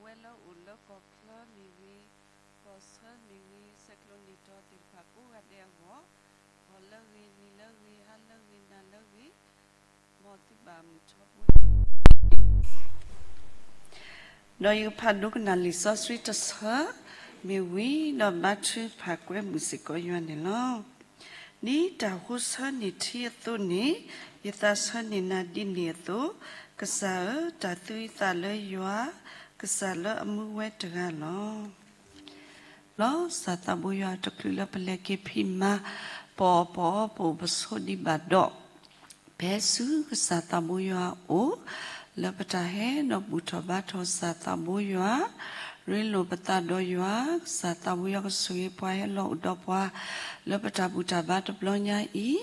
လၢအိၣ်လၢကီၢ်ချၢမ့ၢ်ဂ့ၤ, ကီၢ်ဆၢမ့ၢ်ဂ့ၤ, ဆဲးကျိးနံၣ်တီၤသ့ၣ်တဖၣ်ကိးဂၤဒဲးအဂီၢ်, ဂီၤလၢဂ့ၤ, နံၤလၢဂ့ၤ, ဟါလၢဂ့ၤ, နၤလၢဂ့ၤ, မ်သုဘၣ်မုာ်ထီဘိ ဒီးယကဖးဒိကနၣ်လံာ်စီဆှံတဆၢ, မ့ၢ်ဝံၤဒီးဘါထုကဖၣ် ကွဲမုာ်စ့ၢ်ကီးယွၤန့ၣ်လီၤ. ဒ်တၢ်ဟိဆၢန့ၢ်ထံအသိးန့ၣ်, ယသးဆၢန့ၢ်နၤဒ်န့ၣ်အသိး, ကစၢ်ဧၢ, တၢ်သူအသးလၢယွၤ, ကစၢ်လၢအမူဝဲတဂၤလီၤ. လီၤစၢ်သးဘိယွၤတချုးလၢပလဲၤက့ၤဖံးမၤ, ပအီၣ်ပအီ ပအိၣ်ပဆိးဒံးဘၣ်ဒီး, ဖဲဆူကစၢ်သးဘိယွၤအအိၣ်, လၢပတၢ်ဟဲဒီးဘူၣ်ထီၣ်ဘါထီၣ်စၢ်သးဘိယွၤ, ရ့လိာ်ပသးဒီးယွၤ, ကစၢ်သးဘိယွၤကဆိၣ်ဂ့ၤပှၤဟဲလီၤအိၣ်ဒီးပှၤ, လၢပတၢ်ဘူၣ်တၢ်ဘါတဘျီညါအံၤ,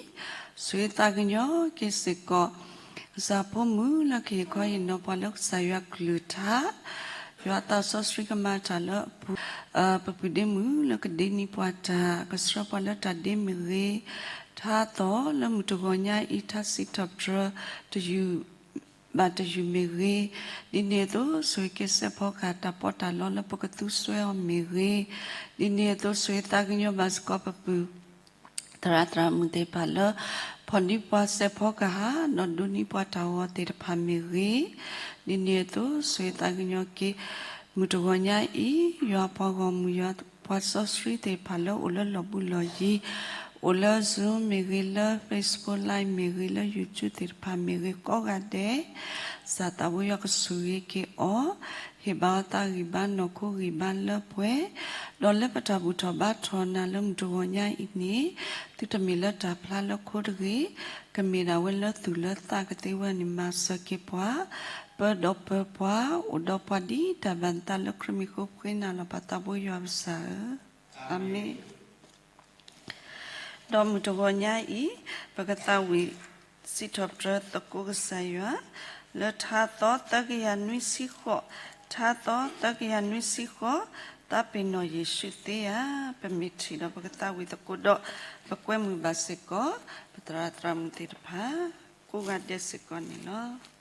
ဆိၣ်ဂ့ၤသးကညီၤက့ၤစ့ၢ်ကီး ကစၢ်ဖိမုၣ်လၢကဟ့ၣ်ခီဟ့ၣ်နီၤပှၤလၢကစၢ်ယွၤကလုၢ်ကထါ, ယွၤအသးစီဆှံကမၤတၢ်လၢအပူၤ, ပပုၢ်ဒ့မုၣ်လၢကဒ့နံၤပှၤတၢ်, ကဆှၢပှၤလၢတၢ်ဒ့မ့ၢ်ဂ့ၤ, ထါသီလၢမုၢ်တဂီၤညါအံၤ ထါစံးထီၣ်ပတြၢၤတယုၢ်ဘၣ်တယုၢ်မ့ၢ်ဂ့ၤ, ဒ်န့ၣ်အသိး ဆိၣ်ဂ့ၤက့ၤစဲးဖီကဟၣ်တၢ်ပီးတၢ်လီလၢပကသူစွဲအီၤမ့ၢ်ဂ့ၤ, ဒ်န့ၣ်အသိး ဆိၣ်ဂ့ၤသးကညီၤဘၣ်စ့ၢ်ကီးပပုၢ် သရၣ်သရၣ်မုၣ်သ့ၣ်တဖၣ်လၢ ဖီၣ်ဒံးပှၤစဲးဖီကဟၣ် ဒီးဒိးန့ၢ်ပှၤတၢ်ဂီၤသ့ၣ်တဖၣ်မ့ၢ်ဂ့ၤ, ဒ်န့ၣ်အသိး ဆိၣ်ဂ့ၤသးကညီၤက့ၤ မုၢ်တဂီၤညါအံၤ ယွၤပှၤဂီၢ်မုၢ် ယွၤပှၤစီဆှံသ့ၣ်တဖၣ်လၢအိၣ်လၢလီၢ်ဘူးလီၢ်ယံၤ, အိၣ်လၢ Zoom မ့ၢ်ဂ့ၤ, လၢ Facebook Live မ့ၢ်ဂ့ၤ, လၢ YouTube သ့ၣ်တဖၣ်မ့ၢ်ဂ့ၤ ကိးဂၤဒဲး, ကစၢ်သးဘိယွၤကဆိၣ်ဂ့ၤက့ၤအီၤ, ဟ့ၣ်ဘၣ်အီၤသးဂံၢ်ဘါနီၢ်ခိဂံၢ်ဘါလၢပှဲၤ, ဒီးလၢပတၢ်ဘူၣ်ထီၣ်ဘါထီၣ်နၤလၢမုၢ်တဂီၤညါအံၤန့ၣ်, သုတမ့ၢ်လၢတၢ်ဖျါလၢခိတဂ့ၤ, ကမ့ၢ်ဒၣ်ဝဲလၢသူၣ်လၢသးကသ့ဝဲန့ၣ် မၤစၢၤက့ၤပှၤ, ပၢဒီးပၢၤပှၤ, အိၣ်ဒီးပှၤဒ်တၢ်ဘၣ်နသးလၢခရံာ်မံၤဃိ ပဃ့နၤလီၤပၢ်သးဘိယွၤပကစၢ်ဧၢ, အၤမ့ၣ်. ဒီးမုၢ်တဂီၤညါအံၤ, ပကသးဝံၣ်စံးထီၣ်ပတြၢၤသကိးကစၢ်ယွၤ, လၢထါသီသၢကယၤနွံဆံဃိး, ထါသီသၢကယၤနွံဆံဃိး, သးပ့ၤနီၣ်ယ့ၣ်ၡူးသ့ဧါ, ပမ့ၢ်ထံၣ်ဒီးပကသးဝံၣ်သကိးဒီး, ပကွဲမုာ်ဘၣ်စ့ၢ်ကီး, ပသရၣ်သရၣ်မုၣ်သ့ၣ်တဖၣ်, ကိးဂၤဒဲးစ့ၢ်ကီးန့ၣ်လီၤ.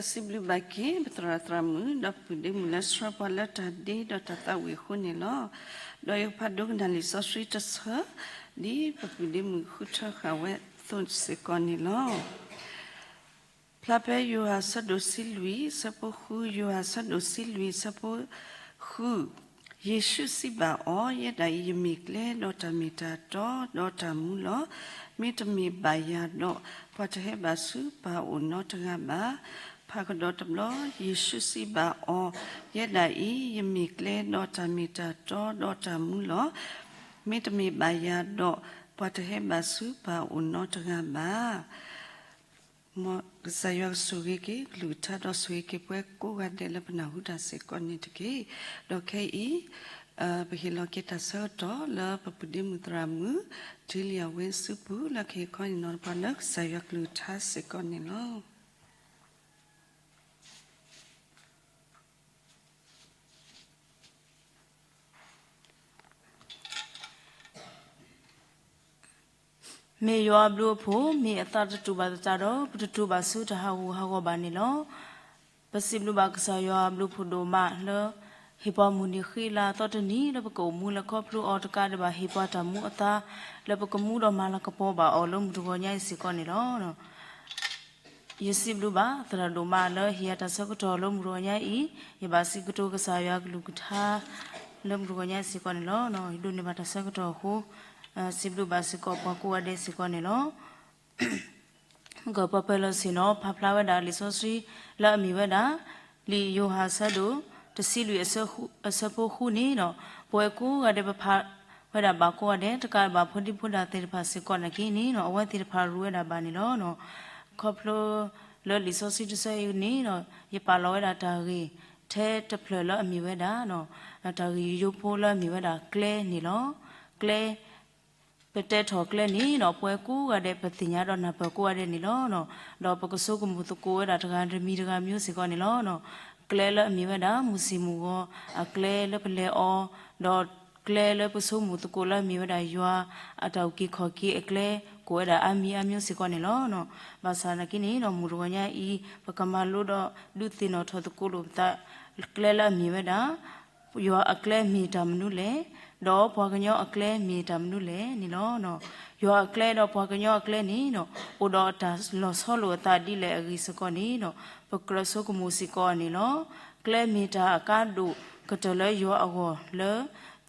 စံးဘျုးဘၣ်က့ၤ ပသရၣ်သရၣ်မုၣ် ဒီးပပုၢ်ဒ့မုၣ်လၢဆှၢပှၤလၢတၢ်ဒ့ဒီးတၢ်သးဝံၣ်အဃိန့ၣ်လီၤ. ဒီးယကဖးဒိကနၣ်လံာ်စီဆှံတဆၢ ဒ်ပပုၢ်ဒ့မုၣ်ဃုထၢဃာ်ဝဲအသိးစ့ၢ်ကီးန့ၣ်လီၤ. ဖျါဖဲယိၤဟၣ်ဆၢဒိၣ်ဆံလွံၢ် ဆၢဖိဃု, ယိၤဟၣ်ဆၢဒိၣ်ဆံလွံၢ် ဆၢဖိဃု, ယ့ၣ်ၡူးစံးဘၣ်အီၤ, ယဲဒၣ်အံၤ ယမ့ၢ်ကျဲဒီးတၢ်မ့ၢ်တၢ်တီဒီးတၢ်မူလီၤ. မ့တမ့ၢ်ဘၣ်ယၤဒီး ပှၤတဟဲဘၣ်ဆူပၢ်အအိၣ်နီတဂၤဘၣ်. ဖးကဒီးတဘျီ, ယ့ၣ်ၡူးစံးဘၣ်အီၤ, ယဲဒၣ်အံၤ ယမ့ၢ်ကျဲဒီးတၢ်မ့ၢ်တၢ်တီဒီးတၢ်မူလီၤ. မ့တမ့ၢ်ဘၣ်ယၤဒီး ပှၤတဟဲဘၣ်ဆူပၢ်အအိၣ်နီတဂၤဘၣ်. မ်ကစၢ်ယွၤကဆိၣ်ဂ့ၤက့ၤ ကလုၢ်ကထါဒီးဆိၣ်ဂ့ၤက့ၤပှၤကိးဂၤဒဲးလၢပနၢ်ဟူတၢ်စ့ၢ်ကီးန့ၣ်တက့ၢ်. ဒီးခဲအံၤ ပဟ့ၣ်လီၤက့ၤတၢ်ဆၢကတီၢ်လၢပပုၢ်ဒ့မုၣ်သရၣ်မုၣ် ထံလံအဝ့စုပူၤ လၢကဟ့ၣ်ခီန့ၢ်နီၢ်ပှၤလၢကစၢ်ယွၤကလုၢ်ကထါစ့ၢ်ကီးန့ၣ်လီၤ. မ့ၢ်ယွၤအဘျုးအဖှိၣ် မ့ၢ်အသးတတူာ်ဘၣ်သတးဒီး ပတတူာ်ဘၣ်ဆူတၢ်ဟးဂူာ်ဟးဂီၤဘၣ်န့ၣ်လီၤ. ပစံးဘျုးဘၣ်ကစၢ်ယွၤအဘျုးဖှိၣ်ဒိၣ်မးလၢ ဟ့ၣ်ပှၤမုၢ်နံၤဃ့လါအသီတနံၤ လၢပကအိၣ်မူလၢခီဖျိအီၤတကးဒံးဘၣ် ဟ့ၣ်ပှၤတၢ်မူအသါ လၢပကမူဒီးမၤလၤကပီၤဘၣ်အီၤလၢမုၢ်တဂီၤညါအံၤစ့ၢ်ကီးန့ၣ်လီၤ. ယစံးဘျုးဘၣ်သရၣ်ဒိၣ်မးလၢဟ့ၣ်ယၤတၢ်ဆၢကတီၢ်လၢမုၢ်တဂီၤညါအံၤ, ယဘၣ်စံးကတိၤကစၢ်ယွၤကလုၢ်ကထါ လၢမုၢ်တဂီၤညါစ့ၢ်ကီးန့ၣ်လီၤ. ယဒိးန့ၢ်ဘၣ်တၢ်ဆၢကတီၢ်အဃိ စံးဘျုးဘၣ်စ့ၢ်ကီးပှၤကိးဂၤဒဲးစ့ၢ်ကီးန့ၣ်လီၤ. ကပှၤပၢၤလီၢ်ဆ့ၣ်နီၤ ဖးဖျါဝဲဒၣ်လံာ်စီဆှံလၢအမ့ၢ်ဝဲဒၣ် လံာ်ယိၤဟၣ်ဆၢဒိၣ် တဆံလွံၢ် အဆၢဖိဃုန့ၣ်ဒီး ပဝဲကိးဂၤဒဲးပဖးဝဲဒၣ်ဘၣ်ကိးဂၤဒဲး တကးဘၣ်ဖိဒံဖိသၣ်သ့ၣ်တဖၣ်စ့ၢ်ကီးနာ်က့န့ၣ်ဒီး အဝဲသ့ၣ်တဖၣ်ရူးဝဲဒၣ်ဘၣ်န့ၣ်လီၤ. ခီဖျိလၢလံာ်စီဆှံတဆၢအံၤန့ၣ်ဒီး ယပာ်လီၤဝဲဒၣ်တၢ်ဂ့ၢ်ထဲတဖျၢၣ်လၢအမ့ၢ်ဝဲဒၣ် တၢ်ဂ့ၢ်ယိယိဖိလၢအမ့ၢ်ဝဲဒၣ်ကျဲန့ၣ်လီၤ. ကျဲ ပတဲထီၣ်ကျဲန့ၣ်ဒီး ပဝဲကိးဂၤဒဲး ပသ့ၣ်ညါဒီးနၢ်ပၢၢ်ကိးဂၤဒဲးန့ၣ်လီၤ. ဒီးပကဆိကမိၣ်သကိးဝဲဒၣ်တဂၤတမံၤတဂၤမျိုးစ့ၢ်ကီးန့ၣ်လီၤ. ကျဲလၢအမ့ၢ်ဝဲဒၣ် မုၢ်ဆ့ၣ်မုၢ်ဂီၤအကျဲလၢပလဲၤအီၤ, ဒီးကျဲလၢပဆိကမိၣ်သကိးလၢအမ့ၢ်ဝဲဒၣ်ယွၤအတၢ်အုၣ်က့ၤခီၣ်က့ၤအကျဲ ကိးဝဲဒၣ်အါမံၤအါမျိုးစ့ၢ်ကီးန့ၣ်လီၤ. ဘၣ်ဆၣ်နာ်က့န့ၣ်ဒီး မုၢ်တဂီၤညါအံၤ ပကမၤလိဒီးဒုးသ့ၣ်နီၣ်ထီၣ်သကိးလိာ်ပသး ကျဲလၢအမ့ၢ်ဝဲဒၣ် ယွၤအကျဲမ့ၢ်တၢ်မနုၤလဲၣ်, ဒီးပှၤကညီအကျဲမ့ၢ်တၢ်မနုၤလဲၣ်န့ၣ်လီၤ. ယွၤအကျဲဒီးပှၤကညီအကျဲန့ၣ်ဒီး အိၣ်ဒီးတၢ်လီၤဆီလိာ်အသးဒ်လဲၣ်အဂ့ၢ်စ့ၢ်ကီးန့ၣ်ဒီး ပကြၢးဆိကမိၣ်စ့ၢ်ကီးန့ၣ်လီၤ. ကျဲမ့ၢ်တၢ်အကါဒိၣ်ကတၢၢ်လၢယွၤအဂီၢ်လၢ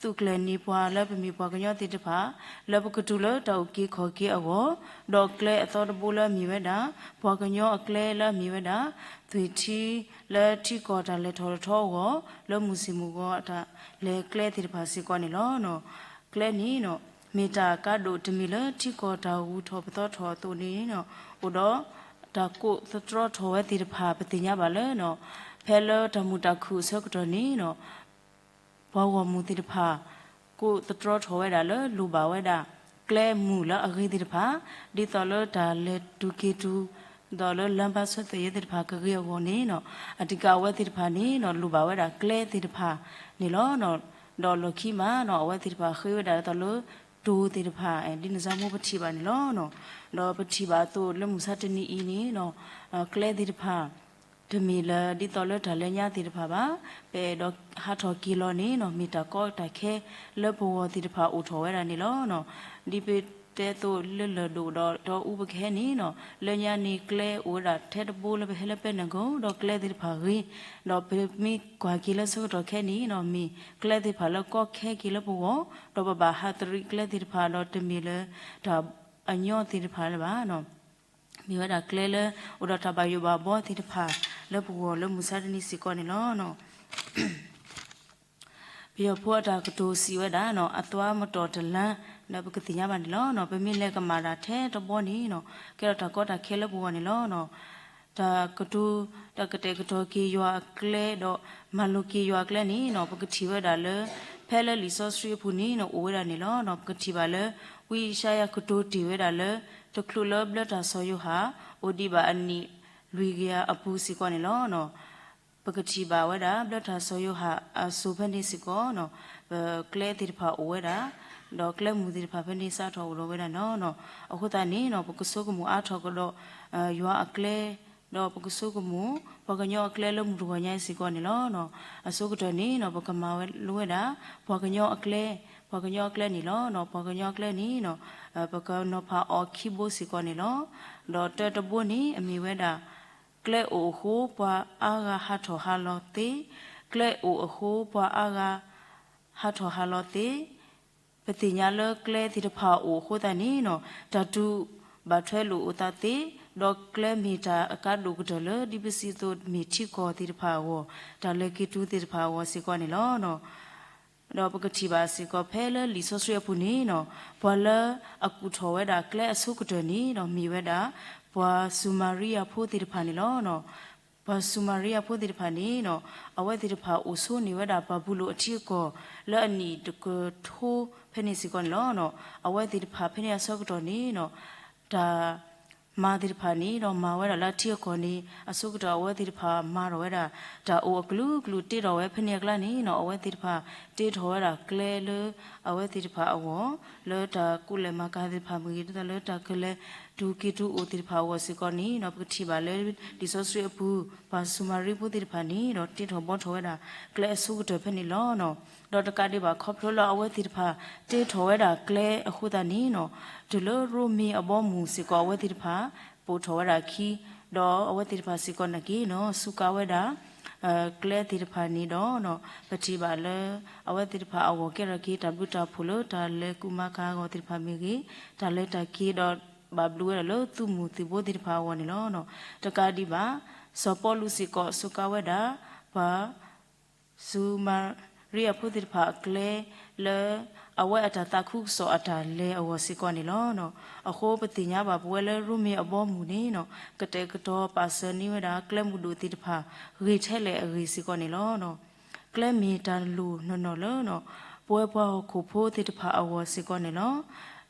သူးကျဲၤန့ၢ်ပှၤလၢပမ့ၢ်ပှၤကညီသ့ၣ်တဖၣ် လၢပကတုၤလၢတၢ်အုၣ်က့ၤခီၣ်က့ၤအဂီၢ်, ဒီးကျဲအသီတဘိလၢအမ့ၢ်ဝဲဒၣ် ပှၤကညီအကျဲလၢအမ့ၢ်ဝဲဒၣ် သွံၣ်ထံလၢထံကီၢ်တၢ်လဲၤထီၣ်လဲၤထီအဂီၢ် လၢမုၢ်ဆ့ၣ်မုၢ်ဂီၤအတၢ်လဲၤကျဲသ့ၣ်တဖၣ်စ့ၢ်ကီးန့ၣ်လီၤ. ကျဲန့ၣ် မ့ၢ်တၢ်ကါဒိၣ်တမံၤလၢထံကီၢ်တၢ်ဂူၤထီၣ်ပသီထီၣ်အသိးန့ၣ် အိၣ်ဒီးတၢ်ကိးသတြီထီၣ်ဝဲသ့ၣ်တဖၣ် ပသ့ၣ်ညါဘၣ်လၢ ဖဲလၢတၢ်မုာ်တၢ်ခုၣ်အဆၢကတီၢ်န့ၣ် ပှၤဂီၢ်မုၢ်သ့ၣ်တဖၣ် ကိးသတြီထီၣ်ဝဲဒၣ်လၢလိၣ်ဘၣ်ဝဲဒၣ် ကျဲမုာ်လၢအဂ့ၤသ့ၣ်တဖၣ် ဒ်သိးလၢတၢ်လဲၤတုၤက့ၤတုၤ ဒီးလၢလမ်းပန်းဆက်သွယ်ရေးသ့ၣ်တဖၣ်ကဂ့ၤအဂီၢ်န့ၣ် အဓိကအဝဲသ့ၣ်တဖၣ်န့ၣ် လိၣ်ဘၣ်ဝဲဒၣ်ကျဲသ့ၣ်တဖၣ်န့ၣ်လီၤ. ဒီးလီၢ်ခံမး အဝဲသ့ၣ်တဖၣ်ဃ့ဝဲဒၣ်ဒ်သိးလၢ တိၤသ့ၣ်တဖၣ် ဒ်န့ၣ်စၢ်မိၢ်ပထံၣ်ဘၣ်န့ၣ်လီၤ. ဒီးပထံၣ်ဘၣ်အသိးလၢမုၢ်ဆါတနံၤအံၤန့ၣ် ကျဲသ့ၣ်တဖၣ် တမ့ၢ်လၢဒ်သိးလၢတၢ်လၢညါသ့ၣ်တဖၣ်ဘၣ်. ပအဲၣ်ဒိးဟးထီၣ်က့ၤလီၤန့ၣ် မ့ၢ်တၢ်ကီတၢ်ခဲလၢပဂီၢ်သ့ၣ်တဖၣ်အိၣ်ထီၣ်ဝဲဒၣ်န့ၣ်လီၤ. ဒ်ပတဲသိးလၢလၢၢ်ဒိၣ်ဒီးတီအူပကဟဲန့ၣ် လၢညါန့ၣ်ကျဲအိၣ်ဝဲဒၣ်ထဲတဘိလၢပဟဲလၢပဲနဂီၤ ဒီးကျဲသ့ၣ်တဖၣ်ဂ့ၤ ဒီးပမ့ၢ်ကွၢ်က့ၤလၢဆၢကတီၢ်ခဲအံၤန့ၣ် မ့ၢ်ကျဲသ့ၣ်တဖၣ်လၢကီခဲက့ၤလၢပဂီၢ် ဒီးပဘၣ်ဟးသရံးကျဲသ့ၣ်တဖၣ် ဒီးတမ့ၢ်လၢတၢ်အညီသ့ၣ်တဖၣ်လၢၤဘၣ်. မ့ၢ်ဝဲဒၣ်ကျဲလၢ အိၣ်ဒီးတၢ်ဘၣ်ယိၣ်ဘၣ်ဘှီသ့ၣ်တဖၣ် လၢပဂီၢ်လၢမုၢ်ဆါတနံၤစ့ၢ်ကီးန့ၣ်လီၤ. ပယီၤဖိအတၢ်ကတိၤစံးဝဲဒၣ် အသွမ်းမတီၤတလမ်း လၢပကသ့ၣ်ညါဘၣ်န့ၣ်လီၤ. ပမ့ၢ်လဲၤကမၣ်တၢ်ထဲတဘီန့ၣ် ကဲထီၣ်တၢ်ကီတၢ်ခဲလၢပဂီၢ်န့ၣ်လီၤ. တၢ်ကတိၤ တၢ်ကတဲာ်ကတီၤက့ၤယွၤအကျဲဒီး မၤလိက့ၤယွၤအကျဲန့ၣ် ပကထံၣ်ဝဲဒၣ်လၢ ဖဲလၢလံာ်စီဆှံအပူၤန့ၣ် အိၣ်ဝဲဒၣ်န့ၣ်လီၤ. ပကထံၣ်ဘၣ်လၢ ဝံယၡါယၤကတိၤတ့ၢ်ဝဲဒၣ်လၢ တချုးလၢဘျၢတၢ်စီၤယိၤဟၣ် အိၣ်ဒံးဘၣ်အနံၣ်လွံၢ်ကယၤအပူၤစ့ၢ်ကီးန့ၣ်လီၤ. ပကထံၣ်ဘၣ်ဝဲဒၣ် ဘျၢတၢ်စီၤယိၤဟၣ်အစိၤဖဲန့ၣ်စ့ၢ်ကီး ပကျဲသ့ၣ်တဖၣ်အိၣ်ဝဲဒၣ် ဒီးကျဲမုၢ်သ့ၣ်တဖၣ်ဖဲန့ၣ်စးထီၣ်အိၣ်ဒီးဝဲဒၣ်န့ၣ်လီၤ. အဃိသတးန့ၣ် ပကဆိကမိၣ်အါထီၣ်ကဒီး ယွၤအကျဲ ဒီးပကဆိကမိၣ် ပှၤကညီအကျဲလၢမုၢ်တဂီၤညါအံၤစ့ၢ်ကီးန့ၣ်လီၤ. အဆိကတၢၢ်န့ၣ်နီၤ ပကမၤဝဲလိဝဲဒၣ် ပှၤကညီအကျဲ, ပှၤကညီအကျဲန့ၣ်လီၤ. ပှၤကညီအကျဲန့ၣ်နီၤ ပကနီၤဖးအီၤခံဘိစ့ၢ်ကီးန့ၣ်လီၤ. ဒီးတၢတဘိန့ၣ် အမ့ၢ်ဝဲဒၣ် ကျဲအိၣ်အဃိ ပှၤအါဂၤဟးထီၣ်ဟးလီၤသ့, ကျဲအိၣ်အဃိ ပှၤအါဂၤ ဟးထီၣ်ဟးလီၤသ့, ပသ့ၣ်ညါလၢကျဲသ့ၣ်တဖၣ်အိၣ်အဃိသတးန့ၣ်နီၤ တၢ်တူၢ်ဘၣ်ထွဲလိာ်အသးသ့, ဒီးကျဲမ့ၢ်တၢ်အကါဒိၣ်ကတၢၢ်လၢ ဒ်ပစံးအသိးမ့ၢ်ထံကီၢ်သ့ၣ်တဖၣ်အဂီၢ်, တၢ်လဲၤက့ၤတုၤသ့ၣ်တဖၣ်အဂီၢ်စ့ၢ်ကီးန့ၣ်လီၤ. ဒီးပကထံၣ်ဘၣ်စ့ၢ်ကီးဖဲလၢလံာ်စီဆှံအပူၤန့ၣ်နီၤ ပှၤလၢအကူၣ်ထီၣ်ဝဲဒၣ်ကျဲအဆိကတၢၢ်န့ၣ်နီၤ မ့ၢ်ဝဲဒၣ် ပှၤစူၤမၤရံယၤဖိသ့ၣ်တဖၣ်န့ၣ်လီၤ. ပှၤစူၤမၤရံယၤဖိသ့ၣ်တဖၣ်န့ၣ်နီၤ အဝဲသ့ၣ်တဖၣ်အိၣ်ဆိးန့ၢ်ဝဲဒၣ်ဘၤဘူလိၣ်အထံအကီၢ် လၢအနံၣ်တကထိဖဲန့ၣ်စ့ၢ်ကီးန့ၣ်လီၤ. အဝဲသ့ၣ်တဖၣ်ဖဲန့ၣ်အဆၢကတီၢ်န့ၣ်နီၤ တၢ်မၤသ့ၣ်တဖၣ်န့ၣ်ဒီး မၤဝဲဒၣ်လၢအထံအကီၢ်န့ၣ် အဆိကတၢၢ်အဝဲသ့ၣ်တဖၣ်မၤထီၣ်ဝဲဒၣ် တၢ်အိၣ်အကလုာ်ကလုာ်တ့ထီၣ်ဝဲဖဲန့ၣ်အကျါန့ၣ်နီၤ အဝဲသ့ၣ်တဖၣ်တ့ထီၣ်ဝဲဒၣ်ကျဲလၢ အဝဲသ့ၣ်တဖၣ်အဂီၢ် လၢတၢ်ကူၣ်လဲၤမၤကၤသ့ၣ်တဖၣ်မ့ၢ်ဂ့ၤ ဒ်သိးလၢတၢ်ကလဲၤတုၤက့ၤတုၤအိၣ်သ့ၣ်တဖၣ်အဂီၢ်စ့ၢ်ကီးန့ၣ်နီၤ ပကထံၣ်ဘၣ်လၢလံာ်စီဆှံအပူၤ ပှၤစူၤမၤရံဖိသ့ၣ်တဖၣ်န့ၣ်ဒီး တ့ထီၣ်ဘှီထီၣ်ဝဲဒၣ် ကျဲအဆိကတၢၢ်ဖဲန့ၣ်လီၤ. ဒီးတကးဒံးဘၣ်ခီဖျိလၢအဝဲသ့ၣ်တဖၣ် တ့ထီၣ်ဝဲဒၣ်ကျဲအဃိသတးန့ၣ်နီၤ တုၤလၢရိမ့ၤအဘီအမုၢ်စ့ၢ်ကီး အဝဲသ့ၣ်တဖၣ် ပိာ်ထီၣ်ဝဲဒၣ်ခံ ဒီးအဝဲသ့ၣ်တဖၣ်စ့ၢ်ကီးနာ်က့နီၤ စူးကါဝဲဒၣ် ကျဲသ့ၣ်တဖၣ်န့ၣ်ဒီး ပထံၣ်ဘၣ်လၢ အဝဲသ့ၣ်တဖၣ်အဂီၢ်ကဲထီၣ်က့ၤ တၢ်ဘျုးတၢ်ဖှိၣ်လၢတၢ်လဲၤကူၣ်မၤကၤအဂီၢ်သ့ၣ်တဖၣ်မ့ၢ်ဂ့ၤ တၢ်လဲၤတၢ်က့ၤဒီး ဘၣ်ဘျုးဝဲဒၣ်လၢသုးမုၢ်သံၣ်ဘိသ့ၣ်တဖၣ်အဂီၢ်န့ၣ်လီၤ. တကးဒံးဘၣ် စီၤပီလူးစ့ၢ်ကီးစူးကါဝဲဒၣ် ပှၤ စူၤမၤရံယၤဖိသ့ၣ်တဖၣ်အကျဲ လၢအဝဲအတၢ်သးခုကစီၣ်အတၢ်လဲၤအဂီၢ်စ့ၢ်ကီးန့ၣ်လီၤ. အဃိပသ့ၣ်ညါဘၣ်ပဝဲလၢရိမ့ၤအဘီအမုၢ်န့ၣ်နီၤ ကတဲာ်ကတီၤပာ်စၢၤန့ၢ်ဝဲဒၣ်ကျဲမုၢ်ဒိၣ်သ့ၣ်တဖၣ် ဂ့ၤထဲလဲၣ်အဂ့ၢ်စ့ၢ်ကီးန့ၣ်လီၤ. ကျဲမ့ၢ်တၢ်လိၣ်နီၢ်နီၢ်လၢ ပဝဲပှၤဟီၣ်ခိၣ်ဖိသ့ၣ်တဖၣ်အဂီၢ်စ့ၢ်ကီးန့ၣ်လီၤ.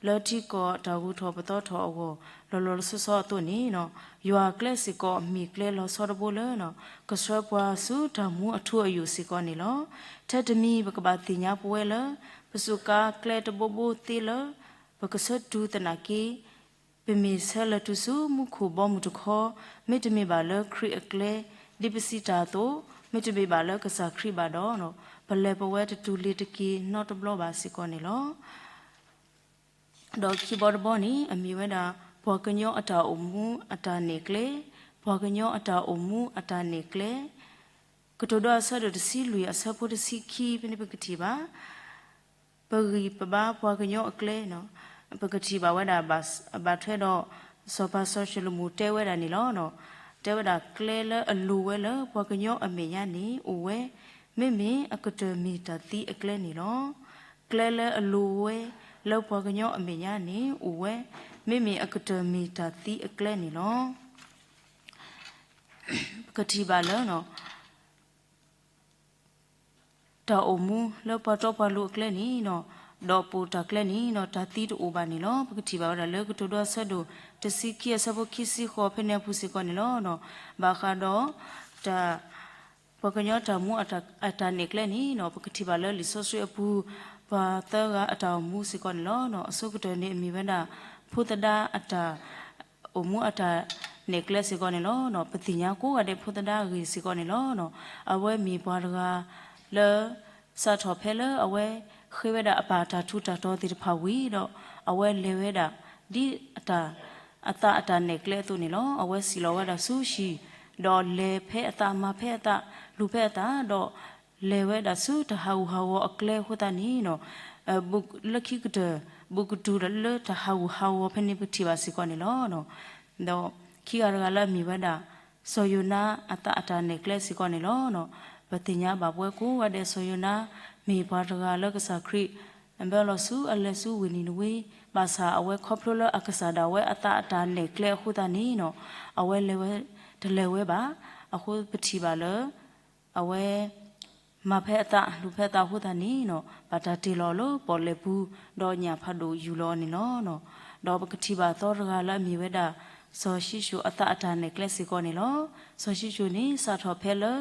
လၢထံကီၢ်တၢ်ဂုၤထီၣ်ပသီထီၣ်အဂီၢ် လီၤလီၤဆီဆီအသိးန့ၣ်နီၤ ယွၤအကျဲစ့ၢ်ကီးမ့ၢ်ကျဲလီၤဆီတဘိလၢ ကဆှၢပှၤဆူတၢ်မူအထူအယိာ်စ့ၢ်ကီးန့ၣ်လီၤ. ထဲတမံၤပကဘၣ်သ့ၣ်ညါပဝဲလၢ ပစူးကါကျဲတဘိဘိသ့လၢ ပကဆၢတုၤသနာ်က့ ပမ့ၢ်ဆၢလၢာ်တုၤဆူမူခိၣ်ဘီမုၢ်တခီ, မ့တမ့ၢ်ဘၣ်လၢခရံာ်အကျဲ ဒ်ပစံးတၢ်အသိး, မ့တမ့ၢ်ဘၣ်လၢကစၢ်ခရံာ်ဘၣ်ဒီး, ပလဲၤပဝဲတတုၤလ့ၤတက့ၤနီတဘျီဘၣ်စ့ၢ်ကီးန့ၣ်လီၤ. ဒီးခံဘီတဘီန့ၣ် အမ့ၢ်ဝဲဒၣ် ပှၤကညီအတၢ်အိၣ်မူအတၢ်နဲၣ်ကျဲ, ပှၤကညီအတၢ်အိၣ်မူအတၢ်နဲၣ်ကျဲ, ကတိၤဒိအဆၢဒိၣ်တဆံလွံၢ်အဆၢဖိတဆံခံဖဲန့ၣ်ပကထံၣ်ဘၣ် ပဂံၢ်ပဘါပှၤကညီအကျဲ, ပကထံၣ်ဘၣ်ဝဲဒၣ် ဘၣ်ထွဲဒီး စီၤပၤစီၤၡလိၤမိၣ်တဲဝဲဒၣ်န့ၣ်လီၤ. တဲဝဲဒၣ်ကျဲလၢအလိၤဝဲလၢပှၤကညီအမဲာ်ညါန့ၣ်အိၣ်ဝဲ, မ့မ့ၢ်အကတၢၢ်မ့ၢ်တၢ်သံအကျဲန့ၣ်လီၤ. ကျဲလၢအလိၤဝဲလၢပှၤကညီအမဲာ်ညါန့ၣ်အိၣ်ဝဲ, မ့မ့ၢ်အကတၢၢ်မ့ၢ်တၢ်သံအကျဲန့ၣ်လီၤ. ပကထံၣ်ဘၣ်လၢ တၢ်အိၣ်မူလၢပှၤတီပှၤလိၤအကျဲန့ၣ်, ဒီးပိာ်တၢ်ကျဲန့ၣ် တၢ်သံတအိၣ်ဘၣ်န့ၣ်လီၤ. ပကထံၣ်ဘၣ်ဝဲဒၣ်လၢကတိၤဒိအဆၢဒိၣ်တဆံခံ အဆၢဖိခံဆံဃိးဖဲန့ၣ်အပူၤစ့ၢ်ကီးန့ၣ်လီၤ. ဘၣ်ဃးဒီး တၢ် ပှၤကညီတၢ်မူအတၢ်နဲၣ်ကျဲန့ၣ် ပကထံၣ်ဘၣ်လၢလံာ်စီဆှံအပူၤ ပှၤသၢဂၤအတၢ်အိၣ်မူစ့ၢ်ကီးန့ၣ်လီၤ. အဆိကတၢၢ်န့ၣ်အမ့ၢ်ဝဲဒၣ် ဖိသဒါအတၢ် အိၣ်မူအတၢ်နဲၣ်ကျဲစ့ၢ်ကီးန့ၣ်လီၤ. ပသ့ၣ်ညါကိးဂၤဒဲးဖိသဒါအဂ့ၢ်စ့ၢ်ကီးန့ၣ်လီၤ. အဝဲမ့ၢ်ပှၤတဂၤလၢ စးထီၣ်ဖဲလၢအဝဲဃ့ဝဲဒၣ်အပၢ်တၢ်ထူးတၢ်တီၤသ့ၣ်တဖၣ်ဝံၤဒီး အဝဲလဲၤဝဲဒၣ် ဒ်အတၢ် အသးအတၢ်နဲၣ်ကျဲအသိးန့ၣ်လီၤ. အဝဲစံၣ်လီၤဝဲဒၣ်ဆူဟံၣ်, ဒီးလဲၤဖဲအသး မၤဖဲအသး လူၤဖဲအသး ဒီးလဲၤဝဲဒၣ်ဆူတၢ်ဟးဂူာ်ဟးဂီၤအကျဲအဃိသတးန့ၣ် လၢခံကတၢၢ် ဘူးကတုၤဒီးလၢတၢ်ဟးဂူာ်ဟးဂီၤဖဲန့ၣ်ပထံၣ်ဘၣ်စ့ၢ်ကီးန့ၣ်လီၤ. ဒီးခံဂၤတဂၤလၢအမ့ၢ်ဝဲဒၣ် စီၤယိၤနါအသးအတၢ်နဲၣ်ကျဲစ့ၢ်ကီးန့ၣ်လီၤ. ပသ့ၣ်ညါဘၣ်ပဝဲကိးဂၤဒဲး စီၤယိၤနါ မ့ၢ်ပှၤတဂၤလၢကစၢ်ခရံာ် ဘၢလီၤဆူအလဲၤဆူဝ့ၢ်နံၤနဝ့, ဘၣ်ဆၣ်အဝဲခီဖျိလၢအကစၢ်ဒၣ်ဝဲအသးအတၢ်နဲၣ်ကျဲအဃိသတးန့ၣ် အဝဲလဲၤဝဲ တလဲၤဝဲဘၣ်. အဃိပထံၣ်ဘၣ်လၢ အဝဲ မၤဖဲအသး လူၤဖဲအသးအဃိသတးန့ၣ် ဘၣ်တၢ်တ့ၢ်လီၤလၢပီၣ်လဲၣ်ပူၤ ဒီးညၣ်ဖးဒိၣ်ယူၢ်လီၤန့ၣ်လီၤ. ဒီးပကထံၣ်ဘၣ်သီတဂၤလၢအမ့ၢ်ဝဲဒၣ် စီၤၡံၣ်ၡိၣ်အသးအတၢ်နဲၣ်ကျဲစ့ၢ်ကီးန့ၣ်လီၤ. စီၤၡံၣ်ၡိၣ်န့ၣ် စးထီၣ်ဖဲလၢ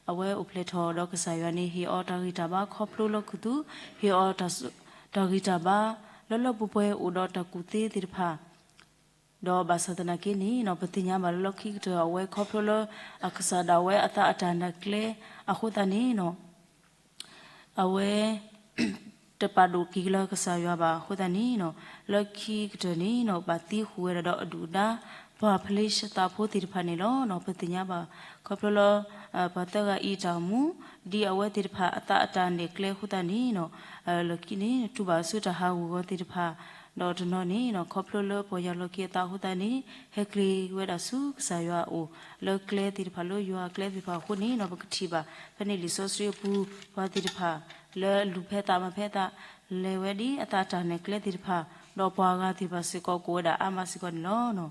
အဝဲအိၣ်ဖျဲၣ်ထီၣ်ဒီးကစၢ်ယွၤန့ၣ် ဟ့ၣ်အီၤတၢ်ဂံၢ်တၢ်ဘါခီဖျိလၢခူသူၣ်, ဟ့ၣ်အီၤ တၢ်ဂံၢ်တၢ်ဘါ လၢလၢပှဲၤပှဲၤအိၣ်ဒီးတၢ်ကူၣ်သ့သ့ၣ်တဖၣ် ဒီးဘၣ်ဆၣ်သနာ်က့န့ၣ်နီၤ ပသ့ၣ်ညါဘၣ်လၢလီၢ်ခံကတၢၢ်အဝဲခီဖျိလၢ အကစၢ်ဒၣ်ဝဲအသးအတၢ်နာ်ကျဲအဃိသတးန့ၣ်နီၤ အဝဲ တပာ်ဒိၣ်က့ၤလၢကစၢ်ယွၤဘၣ်အဃိသတးန့ၣ်နီၤ လၢခံကတၢၢ်န့ၣ်နီၤ ဘၣ်သံဃုာ်ဝဲဒၣ်ဒီးအဒုၣ်အဒါ ပှၤဖလ့ၡသးဖိသ့ၣ်တဖၣ်န့ၣ်လီၤ. ပသ့ၣ်ညါဘၣ် ခီဖျိလၢ ပှၤသၢဂၤအံၤတၢ်အိၣ်မူ ဒ်အဝဲသ့ၣ်တဖၣ်အသးအတၢ်နာ်ကျဲအဃိသတးန့ၣ်နီၤ လၢခံန့ၣ် တူၢ်ဘၣ်ဆူတၢ်ဟးဂူာ်ဂီၤသ့ၣ်တဖၣ် ဒီးတနီၤန့ၣ်နီၤ ခီဖျိလၢပှၤယွၤလီၤက့ၤအသးအဃိသတးန့ၣ် ဟဲကျ့ၤဝဲဒၣ်ဆူကစၢ်ယွၤအအိၣ် လၢကျဲသ့ၣ်တဖၣ်လၢယွၤအကျဲသ့ၣ်တဖၣ်အဃိန့ၣ်နီၤ ပကထံၣ်ဘၣ် ဖဲန့ၣ်လံာ်စီဆှံအပူၤ ပှၤသ့ၣ်တဖၣ် လၢအလူၤဖဲသးမၤဖဲသး လဲၤဝဲဒ်အသးအတၢ်နာ်ကျဲသ့ၣ်တဖၣ် ဒီးပှၤဂၤသ့ၣ်တဖၣ်စ့ၢ်ကီးကအိၣ်ဝဲဒၣ်အါမးစ့ၢ်ကီးန့ၣ်လီၤ.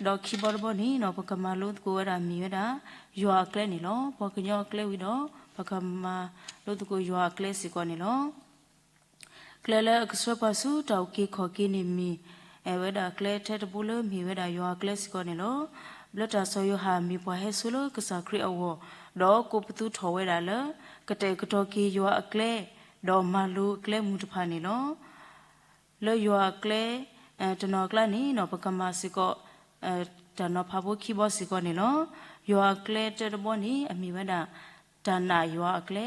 ဒီးခံဘီတဘီန့ၣ်နီၤ ပကမၤလိသကိးဝဲဒၣ်မ့ၢ်ဝဲဒၣ် ယွၤအကျဲန့ၣ်လီၤ. ပှၤကညီအကျဲဝံၤဒီး ပကမၤလိသကိးယွၤအကျဲစ့ၢ်ကီးန့ၣ်လီၤ. ကျဲလၢအကဆှၢပှၤဆူတၢ်အုၣ်က့ၤခီၣ်က့ၤန့ၣ်မ့ၢ် ဝဲဒၣ်ကျဲထဲတဘိလၢမ့ၢ်ဝဲဒၣ်ယွၤအကျဲစ့ၢ်ကီးန့ၣ်လီၤ. ဘျၢတၢ်စီၤယိၤဟၣ်မ့ၢ်ပှၤဟဲဆိလၢကစၢ်ခရံာ်အဂီၢ် ဒီးကိးပသူထီၣ်ဝဲဒၣ်လၢ ကတဲာ်ကတီၤက့ၤယွၤအကျဲ ဒီးမၤလိအကျဲမုၢ်တဖၣ်န့ၣ်လီၤ. လၢယွၤအကျဲ တနီၤအကျါန့ၣ်နီၤ ပကမၤစ့ၢ်ကီး တၢ်နီၤဖးဖိခံဘီစ့ၢ်ကီးန့ၣ်လီၤ. ယွၤအကျဲတၢတဘီန့ၣ် အမ့ၢ်ဝဲဒၣ် တၢ်နာ်ယွၤအကျဲ,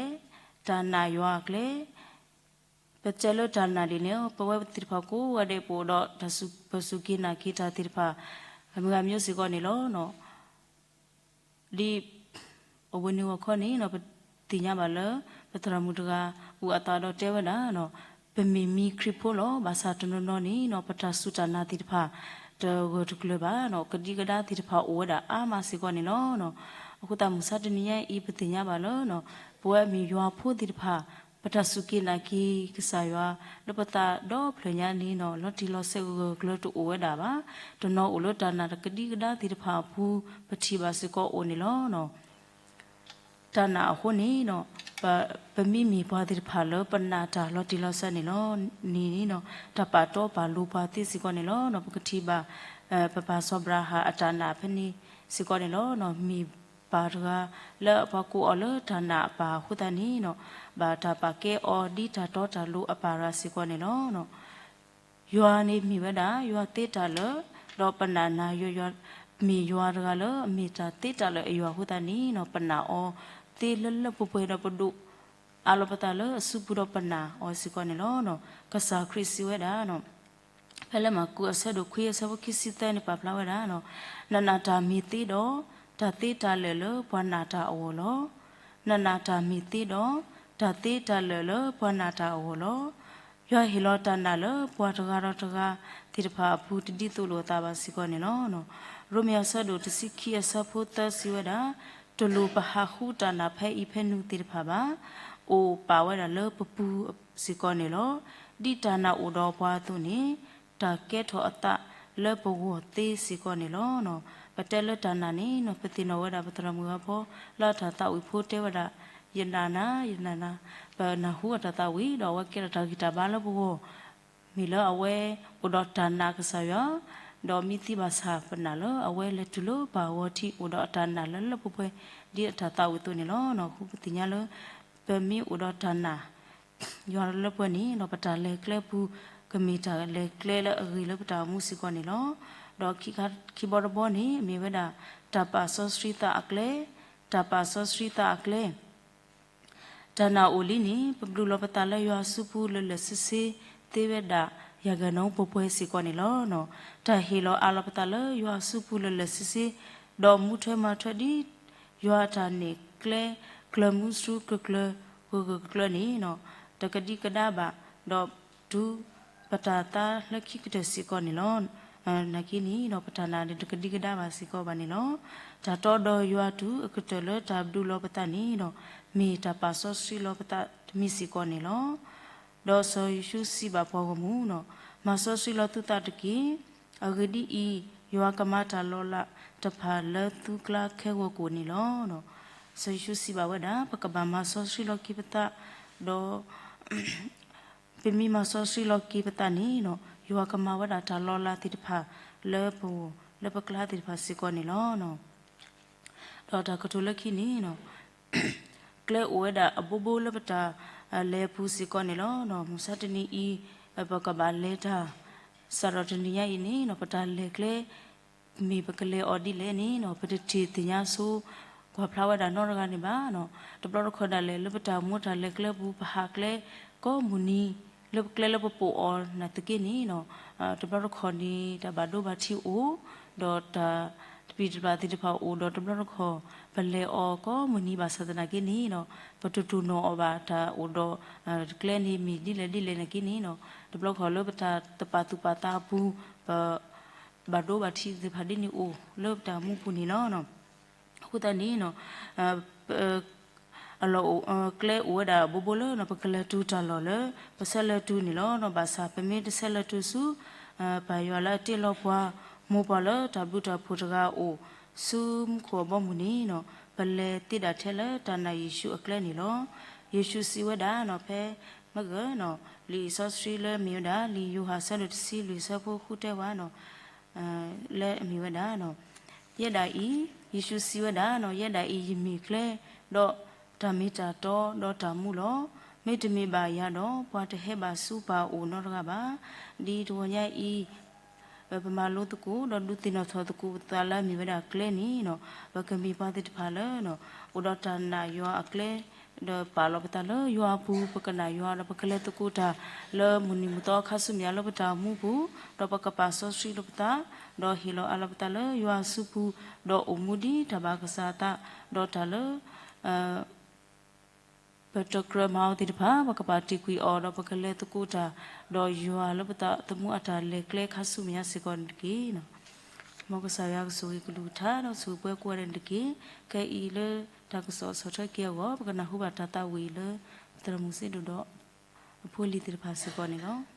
တၢ်နာ်ယွၤအကျဲ ပတဲလၢတၢ်နာ်ဒ်န့ၣ် ပဝဲသ့ၣ်တဖၣ်ကိးဂၤဒဲး ပအိၣ်ဒီးတၢ်စူၢ်က့ၤနာ်က့ၤတၢ်သ့ၣ်တဖၣ် မုၢ်ဂၤမျိုးစ့ၢ်ကီးန့ၣ်လီၤ. ဒ်အဝဲန့ၣ်ဂီၢ်ခီန့ၣ် ပသ့ၣ်ညါဘၣ်လၢ ပသရၣ်မုၣ်တဂၤ အိၣ်အသးဒီးတဲဝဲဒၣ် ပမ့ၢ်မံခရံာ်ဖိလီၤ. ဘၣ်ဆၣ်တနီၤနီၤန့ၣ်နီၤ ပတၢ်စူၢ်တၢ်နာ်သ့ၣ်တဖၣ် တဂၢၢ်တကျၢၤဘၣ်နီၤ ကဒံကဒါသ့ၣ်တဖၣ်အိၣ်ဝဲဒၣ်အါမးစ့ၢ်ကီးန့ၣ်လီၤ. အဃိသတးမုၢ်ဆါတနံၤညါအံၤ ပသ့ၣ်ညါဘၣ်လၢ ပဝဲမ့ၢ်ယွၤဖိသ့ၣ်တဖၣ် ပတၢ်စူၢ်က့ၤနာ်က့ၤကစၢ်ယွၤ လၢပသးဒီဖျၢၣ်ညါန့ၣ်နီၤ လီၤတံၢ်လီၤဆဲးဂၢၢ်ဂၢၢ်ကျၢၤကျၢၤတအိၣ်ဝဲဒၣ်ဘၣ်. တနီၤအိၣ်လၢတၢ်နာ်တကဒံကဒါသ့ၣ်တဖၣ်အပူၤ ပထံၣ်ဘၣ်စ့ၢ်ကီးအိၣ်န့ၣ်လီၤ. တၢ်နာ်အဃိန့ၣ်နီၤ ပမ့မ့ၢ်ပှၤသ့ၣ်တဖၣ်လၢပနာ်တၢ်လီၤတံၢ်လီၤဆဲးန့ၣ်လီၤ. န့ၣ်နီၤ တၢ်ပာ်တီပာ်လိၤပှၤသ့စ့ၢ်ကီးန့ၣ်လီၤ. ပကထံၣ်ဘၣ် ပပၢ်စီၤအၤဘြၤဟၣ်အတၢ်နာ်ဖဲန့ၣ်စ့ၢ်ကီးန့ၣ်လီၤ. မ့ၢ်ပၢ်တဂၤလၢပှၤကိးအီၤလၢတၢ်နာ်အပၢ်အဃိသတးန့ၣ်နီၤ ဘၣ်တၢ်ပာ်ကဲအီၤဒ်တၢ်တီတၢ်လိၤအပၢ်တဂၤစ့ၢ်ကီးန့ၣ်လီၤ. ယွၤန့ၣ်မ့ၢ်ဝဲဒၣ် ယွၤသ့တၢ်လၢာ်, ဒီးပနာ်နာ်ယွၤ, ယွၤ, မ့ၢ်ယွၤတဂၤလၢအမ့ၢ်တၢ်သ့တၢ်လၢာ်အယွၤအဃိသတးန့ၣ်နီၤ ပနာ်အီၤသ့လၢလၢပှဲၤပှဲၤဒီးပဒိၣ် အါလီၤပသးလၢအစုပူၤဒီးပနာ်အီၤစ့ၢ်ကီးန့ၣ်လီၤ. ကစၢ်ခရံာ်စံးဝဲဒၣ် ဖဲလၢမၢ်ကူးအဆၢဒိၣ်ခွံအဆၢဖိခံဆံသၢန့ၣ်ပာ်ဖျါဝဲဒၣ် နနာ်တၢ်မ့ၢ်သ့ဒီး တၢ်သ့တၢ်လၢာ်လၢပှၤနာ်တၢ်အဂီၢ်လီၤ. နနာ်တၢ်မ့ၢ်သ့ဒီး တၢ်သ့တၢ်လၢာ်လၢပှၤနာ်တၢ်အဂီၢ်လီၤ. ယွၤဟ့ၣ်လီၤတၢ်နာ်လၢပှၤတဂၤဒီးတဂၤသ့ၣ်တဖၣ်အပူၤတဒ်သိးလိာ်အသးဘၣ်စ့ၢ်ကီးန့ၣ်လီၤ. ရိမ့ၤအဆၢဒိၣ်တဆံခံအဆၢဖိသၢစံးဝဲဒၣ် တလိၣ်ပဟးဃုတၢ်နာ်ဖဲအံၤဖဲနုာ်သ့ၣ်တဖၣ်ဘၣ်. အိၣ်ပာ်ဝဲဒၣ်လၢပပူၤစ့ၢ်ကီးန့ၣ်လီၤ. ဒ်တၢ်နာ်အိၣ်ဒီးပှၤအသိးန့ၣ် တၢ်ကဲထီၣ်အသးလၢပဂီၢ်သ့စ့ၢ်ကီးန့ၣ်လီၤ. ပတဲလၢတၢ်နာ်န့ၣ် ပသ့ၣ်နီၣ်ဝဲဒၣ်ပသရၣ်မုၣ်အဖီ လၢအတၢ်သးဝံၣ်ဖိတဲဝဲဒၣ် ယနာ်နၤ ယနာ်နၤ, ပနၢ်ဟူအတၢ်သးဝံၣ် ဒီးအဝဲကဲထီၣ်တၢ်ဂံၢ်တၢ်ဘါလၢပဂီၢ် မ့ၢ်လၢအဝဲအိၣ်ဒီးတၢ်နာ်ကစၢ်ယွၤ, ဒီးမ့ၢ်သံဘၣ်ဆၣ်ပနာ်လၢအဝဲလဲၤတုၤလၢပၢ်အဂီၢ်ထံး အိၣ်ဒီးအတၢ်နာ်လၢလၢပှဲၤပှဲၤ ဒ်အတၢ်သးဝံၣ်အသိးန့ၣ်လီၤ. အဃိပသ့ၣ်ညါလၢ ပမ့ၢ်အိၣ်ဒီးတၢ်နာ် ယွၤလၢလၢပှဲၤပှဲၤန့ၣ် ဒီးပတၢ်လဲၤကျဲပူၤ ကမ့ၢ်တၢ်လဲၤကျဲလၢအဂ့ၤလၢပတၢ်အိၣ်မူစ့ၢ်ကီးန့ၣ်လီၤ. ဒီးခံဘီတဘီန့ၣ် မ့ၢ်ဝဲဒၣ် တၢ်ပာ်စီဆှံသးအကျဲ, တၢ်ပာ်စီဆှံသးအကျဲ တၢ်နာ်အိၣ်လံန့ၣ် ပဘျုးလီၤပသးလၢယွၤအစုပူၤလၢာ်လၢာ်ဆ့ဆ့ သ့ဝဲဒၣ် ရာခိုင်နှုန်း ပှဲၤပှဲၤစ့ၢ်ကီးန့ၣ်လီၤ. တၢ်ဟ့ၣ်လီၤအးလီၤပသးလၢယွၤအစုပူၤလၢာ်လၢာ်ဆ့ဆ့ ဒီးမူထွဲမၤထွဲဒ် ယွၤအတၢ်နဲၣ်ကျဲ ကျၢၤမူဆူကျၢၤကျၢၤ ဂၢၢ်ဂၢၢ်ကျၢၤကျၢၤန့ၣ် တကဒံကဒါဘၣ် ဒီးတုၤ ပတၢ်သါလၢခံကတၢၢ်စ့ၢ်ကီးန့ၣ်လီၤ. နာ်က့န့ၣ်ဒီး ပတၢ်နာ်န့ၣ်တကဒံကဒါဘၣ်စ့ၢ်ကီးဘၣ်န့ၣ်လီၤ. တၢ်တီဒီးယွၤအတုၤအကတၢၢ်လၢတၢ်ဘျုးလီၤပသးန့ၣ်ဒီး မ့ၢ်တၢ်ပာ်စီဆှံလီၤပသးတမံၤစ့ၢ်ကီးန့ၣ်လီၤ. ဒီးစီၤယိၤၡူစံးဘၣ်ပှၤဂီၢ်မုၢ်, မၤစီဆှံလီၤသုသးတက့ၢ်. အဂ့ၢ်ဒ်အံၤ, ယွၤကမၤတၢ်လီၤလးတဖၣ်လၢသုကျါခဲဂီၤကိာ်န့ၣ်လီၤ. စီၤယိၤၡူစံးဘၣ်ဝဲဒၣ် ပကဘၣ်မၤစီဆှံလီၤက့ၤပသး, ဒီး ပမ့ၢ်မၤစီဆှံလီၤက့ၤပသးန့ၣ် ယွၤကမၤဝဲဒၣ်တၢ်လီၤလးသ့ၣ်တဖၣ်လၢပဂီၢ် လၢပကျါသ့ၣ်တဖၣ်စ့ၢ်ကီးန့ၣ်လီၤ. ဒီးတၢ်ကတိၤလၢခံန့ၣ် ကျဲအိၣ်ဝဲဒၣ်အဘိဘိလၢပတၢ်လဲၤအပူၤစ့ၢ်ကီးန့ၣ်လီၤ. မုၢ်ဆါတနံၤအံၤ ပကဘၣ်လဲၤတၢ် စးထီၣ်တနံၤညါအံၤန့ၣ်နီၤ ပတၢ်လဲၤကျဲ မ့ၢ်ပကလဲၤအီၤဒ်လဲၣ်န့ၣ်နီၤ ပတထံၣ်သ့ၣ်ညါဆိ ကွၢ်ဖျါဝဲဒၣ်နီတဂၤန့ၣ်ဘၣ်နီၤ. တဘျီတခီၣ်ဒၣ်လဲာ်လၢပတၢ်အိၣ်မူတၢ်လဲၤကျဲပူၤ ပဟးကျဲကိးမုၢ်နံၤ လၢပကျဲလၢပပိာ်အီၤနာ်သက့န့ၣ်နီၤ တဘျီတခီၣ်န့ၣ် တၢ်ဘၣ်ဒိဘၣ်ထံးအိၣ် ဒီးတၢ်တပံၤတပၢ်သ့ၣ်တဖၣ်အိၣ်ဒီး တဘျီတခီၣ် ပလဲၤအီၤကိးမုၢ်နံၤဘၣ်ဆၣ်သနာ်က့န့ၣ်နီၤ ပတတိၢ်နီၣ်အီၤဘၣ်တၢ်အိၣ်ဒီး ကျဲန့ၣ်မ့ၢ်ဒ်လဲၣ်ဒ်လဲၣ်နာ်က့န့ၣ်နီၤ တဘျီတခီၣ်လၢပတၢ်သပာ်သူၣ်ပာ်သးအပူၤ ပဘၣ်ဒိဘၣ်ထံးသ့ၣ်တဖၣ်ဒ်န့ၣ်အိၣ်လၢပတၢ်အိၣ်မူပူၤန့ၣ်လီၤ. အဃိသတးန့ၣ်နီၤ အလီၢ်အိၣ် ကျဲအိၣ်ဝဲဒၣ်ဘိဘိလၢနီၤ ပကလဲၤတုၤတၢ်လီၢ်လၢ ပဆဲးလဲၤတုၤန့ၣ်လီၤ. ဘၣ်ဆၣ်ပမ့ၢ်တဆဲးလဲၤတုၤဆူ ပၢ်ယွၤလၢအတ့လီၤပှၤ မိၢ်ပှၢ်လၢတၢ်ဘျုးတၢ်ဖှိၣ်တဂၤအအိၣ် ဆူမူခိၣ်အဘီအမုၢ်န့ၣ်နီၤ ပလဲၤသ့ဒၣ်ထဲလၢတၢ်နာ်ယ့ၣ်ၡူးအကျဲန့ၣ်လီၤ. ယ့ၣ်ၡူးစံးဝဲဒၣ်နီၤ ဖဲမ့ၢ်ဂ့ၤနီၤ လံာ်စီဆှံလၢမ့ၢ်ဝဲဒၣ် လံာ်ယိၤဟၣ်ဆၢဒိၣ်တဆံလွံၢ်ဆၢဖိဃုတဲဝဲနီၤ လၢအမ့ၢ်ဝဲဒၣ်နီၤ ယဲဒၣ်အံၤ ယ့ၣ်ၡူးစံးဝဲဒၣ်နီၤ ယဲဒၣ်အံၤယမ့ၢ်ကျဲ ဒီးတၢ်မ့ၢ်တၢ်တီ ဒီးတၢ်မူလီၤ. မ့တမ့ၢ်ဘၣ်ယၤဒီး ပှၤတဟဲဘၣ်ဆူပၢ်အအိၣ်နီတဂၤဘၣ်. ဒ်တဂီၤညါအံၤ ပမၤလိသကိး ဒီးဒုးသ့ၣ်နီၣ်ထီၣ်သကိးပသးလၢအမ့ၢ်ဝဲဒၣ်ကျဲန့ၣ်နီၤ ပကမ့ၢ်ပှၤသ့ၣ်တဖၣ်လၢ အိၣ်ဒီးတၢ်နာ်ယွၤအကျဲ ဒီးပာ်လီၤပသးလၢယွၤအပူၤ ပကနာ်ယွၤဒီးပကလဲၤသကိးတၢ် လၢမုၢ်နံၤမုၢ်သီခါဆူမဲာ်ညါလၢပတၢ်အိၣ်မူပူၤ ဒီးပကပာ်စီဆှံလီၤပသး ဒီးဟ့ၣ်လီၤအးလီၤပသးလၢယွၤအစုပူၤ ဒီးအိၣ်မူဒ်တၢ်ဘၣ်ကစၢ်အသး ဒီးတၢ်လၢ ပတကြၢးမၤအီၤသ့ၣ်တဖၣ် ပကပာ်တ့ၢ်ကွံာ်အီၤ ဒီးပကလဲၤသကိးတၢ် ဒီးယွၤလၢပသးသမူအတၢ်လဲၤကျဲခါဆူမဲာ်ညါစ့ၢ်ကီးန့ၣ်တက့ၢ်. မ်ကစၢ်ယွၤကဆိၣ်ဂ့ၤကလုၢ်ကထါ ဒီးဆိၣ်ဂ့ၤပှဲၤကိးဂၤဒဲးန့ၣ်တက့ၢ်. ခဲအံၤလၢတၢ်ကစီၣ်ဆီၣ်ထွဲက့ၤအဂီၢ် ပကနၢ်ဟူဘၣ်တၢ်သးဝံၣ်လၢ သရၣ်မုၣ်စ့ဒိၣ်ဒီး အဖိအလံၤသ့ၣ်တဖၣ်စ့ၢ်ကီးန့ၣ်လီၤ.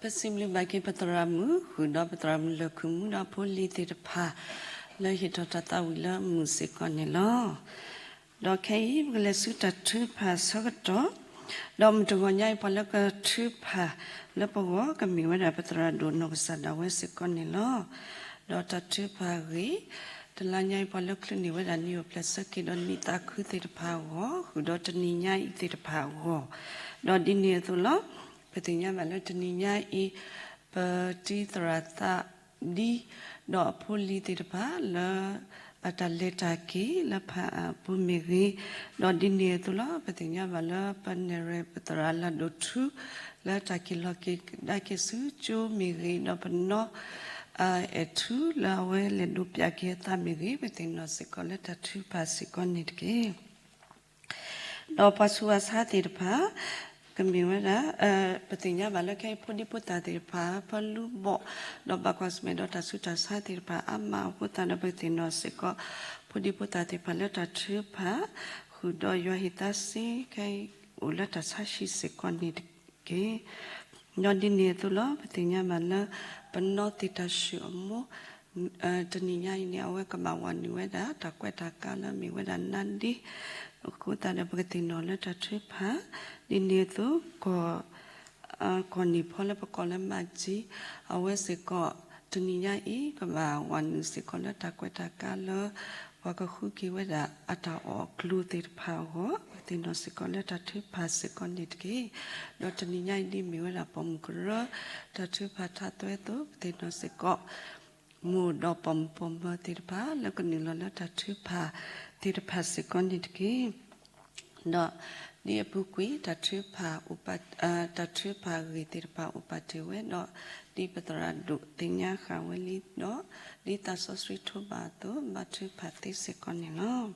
ပစံးဘျုးဘၣ်က့ၤပသရၣ်မုၣ် ဃုာ်ဒီးပသရၣ်မုၣ်လၢၢ်ခုၣ်မူဒီးဖိလံၤသ့ၣ်တဖၣ် လၢဟ့ၣ်ထီၣ်တၢ်သးဝံၣ်လၢမုာ်စ့ၢ်ကီးန့ၣ်လီၤ. ဒီးခဲအံၤ ပကလဲၤဆူတၢ်ထုကဖၣ်ဆၢကတီၢ်, ဒီးမုၢ်တဂီၤညါအံၤ ပှၤလၢကထုကဖၣ်လၢပဂီၢ် ကမ့ၢ်ဝဲဒၣ်ပသရၣ်ဒိၣ်နီၢ်ကစၢ်ဒၣ်ဝဲစ့ၢ်ကီးန့ၣ်လီၤ. ဒီးတၢ်ထုကဖၣ်အဂ့ၢ်, တလါညါအံၤ ပှၤလၢချုးန့ၢ်ဝဲဒၣ်နံၣ်အိၣ်ဖျဲၣ်ဆၢက့ၤဒီးနံၣ်သးခုသ့ၣ်တဖၣ်အဂီၢ် ဃုာ်ဒီးတနံၤညါအံၤသ့ၣ်တဖၣ်အဂီၢ်, ဒီးဒ်န့ၣ်အသိးလီၤ. ပသ့ၣ်ညါဘၣ်လၢတနံၤညါအံၤ ပတံၤသရၣ်သးဒံ ဒီးအဖိလံၤသ့ၣ်တဖၣ်လၢ အတၢ်လဲၤတၢ်က့ၤလၢဖးအၣ်ပူၤမ့ၢ်ဂ့ၤ, ဒီးဒ်န့ၣ်အသိးလီၤ. ပသ့ၣ်ညါဘၣ်လၢပနဲၣ်ရွဲၣ်ပသရၣ်လၢဒိၣ်ထူ လၢတၢ်က့ၤလီၤက့ၤကဒါက့ၤဆူကၠိမ့ၢ်ဂ့ၤ, ဒီးပနီၢ် အဲၣ်ထူ လၢအဝဲလဲၤဒိးပၠးက့ၤအသးမ့ၢ်ဂ့ၤ, ပသ့ၣ်နီၣ်စ့ၢ်ကီးလၢတၢ်ထုကဖၣ်စ့ၢ်ကီးန့ၣ်တက့ၢ်. ဒီးပှၤဆူးပှၤဆါသ့ၣ်တဖၣ် ကမ့ၢ်ဝဲဒၣ် ပသ့ၣ်ညါဘၣ်လၢခဲအံၤ ဖိဒံဖိသၣ်သ့ၣ်တဖၣ် ဖၢလူဘီၣ် ဒီးဘၣ်ကွၢ်ဆၢၣ်မဲာ်ဒီးတၢ်ဆူးတၢ်ဆါသ့ၣ်တဖၣ်အါမးအဃိသတးဒီး ပသ့ၣ်နီၣ်စ့ၢ်ကီး ဖိဒံဖိသၣ်သ့ၣ်တဖၣ်လၢတၢ်ထုကဖၣ် ဃုာ်ဒီးယွၤဟ့ၣ်သးစ့ ခဲအံၤအိၣ်လၢတၢ်ဆါဟံၣ်စ့ၢ်ကီးန့ၣ်တက့ၢ်. ဒီးဒ်န့ၣ်အသိးလီၤ. ပသ့ၣ်ညါဘၣ်လၢ ပနီၢ်သ့ၣ်တၢ်ဆှုၣ်အမိၢ် တနံၤညါအံၤန့ၣ် အဝဲကဘၣ်ဝးနုာ်ဝဲဒၣ် တၢ်ကွဲးတၢ်ကါလၢမ့ၢ်ဝဲဒၣ်နါဒ့ အဃိသတးဒီး ပကသ့ၣ်နီၣ်လၢတၢ်ထုကဖၣ် ဒ်န့ၣ်အသိး ကီၢ် ကီၢ်န့ၣ်ဖီလၢပကိးလၢမၢ်ကၠံ အဝဲစ့ၢ်ကီး တနံၤညါအံၤ ကဘၣ်ဝးနုာ်စ့ၢ်ကီးလၢတၢ်ကွဲးတၢ်ကါလၢ ပှၤကဃုက့ၤဝဲဒၣ်အတၢ်အီၣ်အကျိၤသ့ၣ်တဖၣ်အဂီၢ် ပသ့ၣ်နီၣ်စ့ၢ်ကီးလၢတၢ်ထုကဖၣ်စ့ၢ်ကီးန့ၣ်တက့ၢ်. ဒီးတနံၤညါအံၤဒ်မ့ၢ်ဝဲဒၣ်ပိာ်မုၣ်ကရၢ တၢ်ထုကဖၣ်ထါသွဲအသိး ပသ့ၣ်နီၣ်စ့ၢ်ကီး မိၢ်ဒီးပိာ်မုၣ်ပိာ်မၢၤသ့ၣ်တဖၣ် လၢကနုာ်လီၤလၢတၢ်ထုကဖၣ်သ့ၣ်တဖၣ်စ့ၢ်ကီးန့ၣ်တက့ၢ်. ဒီးဒ်အပူၤကွံာ် တၢ်ထုကဖၣ် တၢ်ထုကဖၣ်ဂ့ၢ်သ့ၣ်တဖၣ်အိၣ်ပာ်တ့ၢ်ဝဲဒီး ဒ်ပသရၣ်ဒိၣ်သ့ၣ်ညါဃာ်ဝဲလံဒီး ဒ်သးစီဆှံထိးဘၣ်အသိး ဘၣ်ထုကဖၣ်သ့စ့ၢ်ကီးန့ၣ်လီၤ.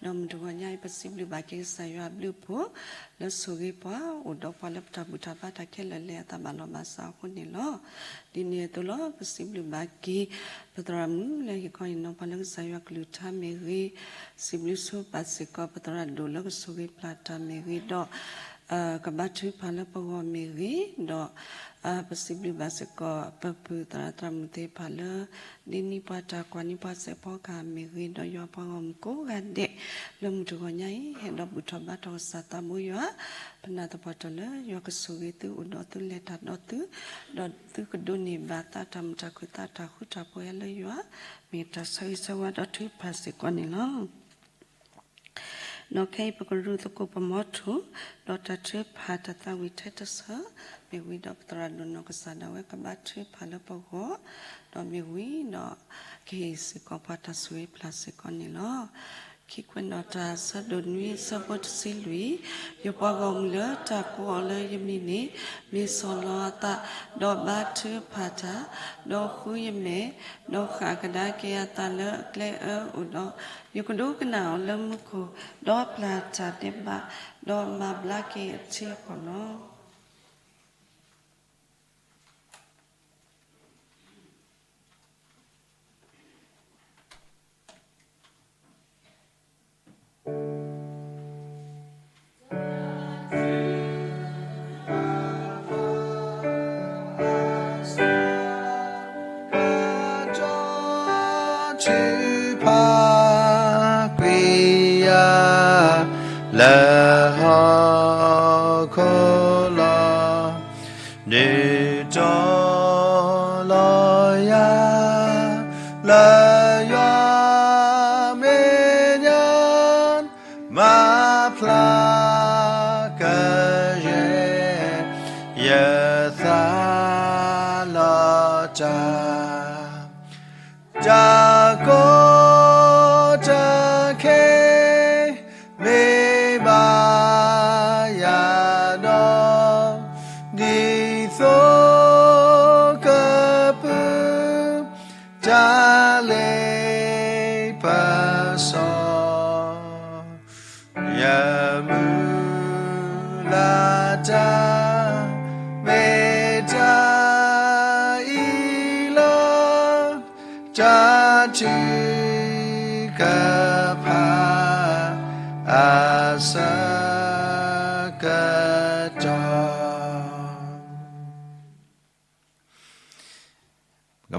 ဒီးမုၢ်တဂီၤညါအံၤ ပစံးဘျုးဘၣ်က့ၤကစၢ်ယွၤအဘျုးအဖှိၣ် လၢဆိၣ်ဂ့ၤပှၤ အိၣ်ဒီးပှၤလၢပတၢ်ဘူၣ်တၢ်ဘါတၢ်ခဲလၢာ်လဲၤအသးဘၣ်လီၤဘၣ်စးအဃိန့ၣ်လီၤ. ဒ်န့ၣ်အသိးလီၤ. ပစံးဘျုးဘၣ်က့ၤ ပသရၣ်မုၣ်လၢဟ့ၣ်ခီဟ့ၣ်နီၤပှၤလၢကစၢ်ယွၤကလုၢ်ကထါမ့ၢ်ဂ့ၤ, စံးဘျုးဆိပာ်စ့ၢ်ကီး ပသရၣ်ဒိၣ်လၢကဆိၣ်ဂ့ၤပျၢ်တၢ်မ့ၢ်ဂ့ၤဒီး ကဘါထုကဖၣ်လၢပဂီၢ်မ့ၢ်ဂ့ၤ, ဒီး ပစံးဘျုးဘၣ်စ့ၢ်ကီး ပပုၢ်သရၣ်သရၣ်မုၣ်သ့ၣ်တဖၣ်လၢ ဒ်န့ၣ်ပှၤတၢ်ကွၢ်န့ၢ်ပှၤစဲးဖီကဟၣ်မ့ၢ်ဂ့ၤ, ဒီးယွၤပှၤဂီၢ်မုၢ်ကိးဂၤဒဲး လၢမုၢ်တဂီၤညါအံၤ ဟဲဒီးဘူၣ်ထီၣ်ဘါထီၣ်ကစၢ်သးဘိယွၤ, ပနာ်သပှၢ်တၢၢ်လၢယွၤကဆိၣ်ဂ့ၤသုအိၣ်ဒီးသုလဲၤတၢ်ဒီးသု, ဒီးသုကဒိးန့ၢ်ဘၣ်သးတၢ်မုာ်တၢ်ခုၣ်သးတၢ်ဃူတၢ်ဖိးဟဲလၢယွၤ, မ့ၢ်တၢ်ဆၢဂ့ၤဆၢဝါဒီးထုကဖၣ်စ့ၢ်ကီးန့ၣ်လီၤ. ဒီးခဲအံၤပကရူၢ်သကိးပမီထိၣ်, ဒီးတၢ်ထုကဖၣ်တၢ်သးဝံၣ်ထဲတဆၢ, မ့ၢ်ဝံၤဒီးပသရၣ်ဒိၣ်နီၢ်ကစၢ်ဒၣ်ဝဲကဘါထုကဖၣ်လၢပဂီၢ်, ဒီးမ့ၢ်ဝံၤဒီး ကဟ့ၣ်စ့ၢ်ကီးပှၤတၢ်ဆိၣ်ဂ့ၤပျၢ်စ့ၢ်ကီးန့ၣ်လီၤ. ခံကွဲးနီၣ်တၢ်ဆၢဒိၣ်နွံဆၢဖိတဆံလွံၢ်, ယပှၤဂီၢ်မုၢ်လၢတၢ်ကိးအီၤလၢယမံၤန့ၣ်, မ့ၢ်ဆီၣ်လီၤအသး, ဒီးဘါထုကဖၣ်တၢ်, ဒီးဃုယမဲာ်, ဒီးဃၣ်ကဒါက့ၤအသးလၢအကျဲအၢအိၣ်ဒီး, ယကဒိကနၣ်အီၤလၢမူခိၣ်, ဒီးပျၢ်တၢ်ဒဲးဘး, ဒီးမၤဘျါက့ၤအထံအကီၢ်လီၤ. ထုကဖၣ်ကွံာ်ယၤ လၢဟီၣ်ခိၣ်လီၤ. ဒုးတီၤလီၤယၤ လၢယွၤမဲာ်ညါ မၤဖျါကယဲၢ် ယသးလီၤတၢ် တၢ်ကီတၢ်ခဲ မ့ၢ်ဘၣ်ယၤဒီး ဒ်သိးကပုၢ် တၢ်လ့ပစီ ယမုၢ်လၢ်တၢ် မ့ၢ်တၢ်အံၤလီၤ. တၢ်ထုကဖၣ်အဆၢကတီၢ်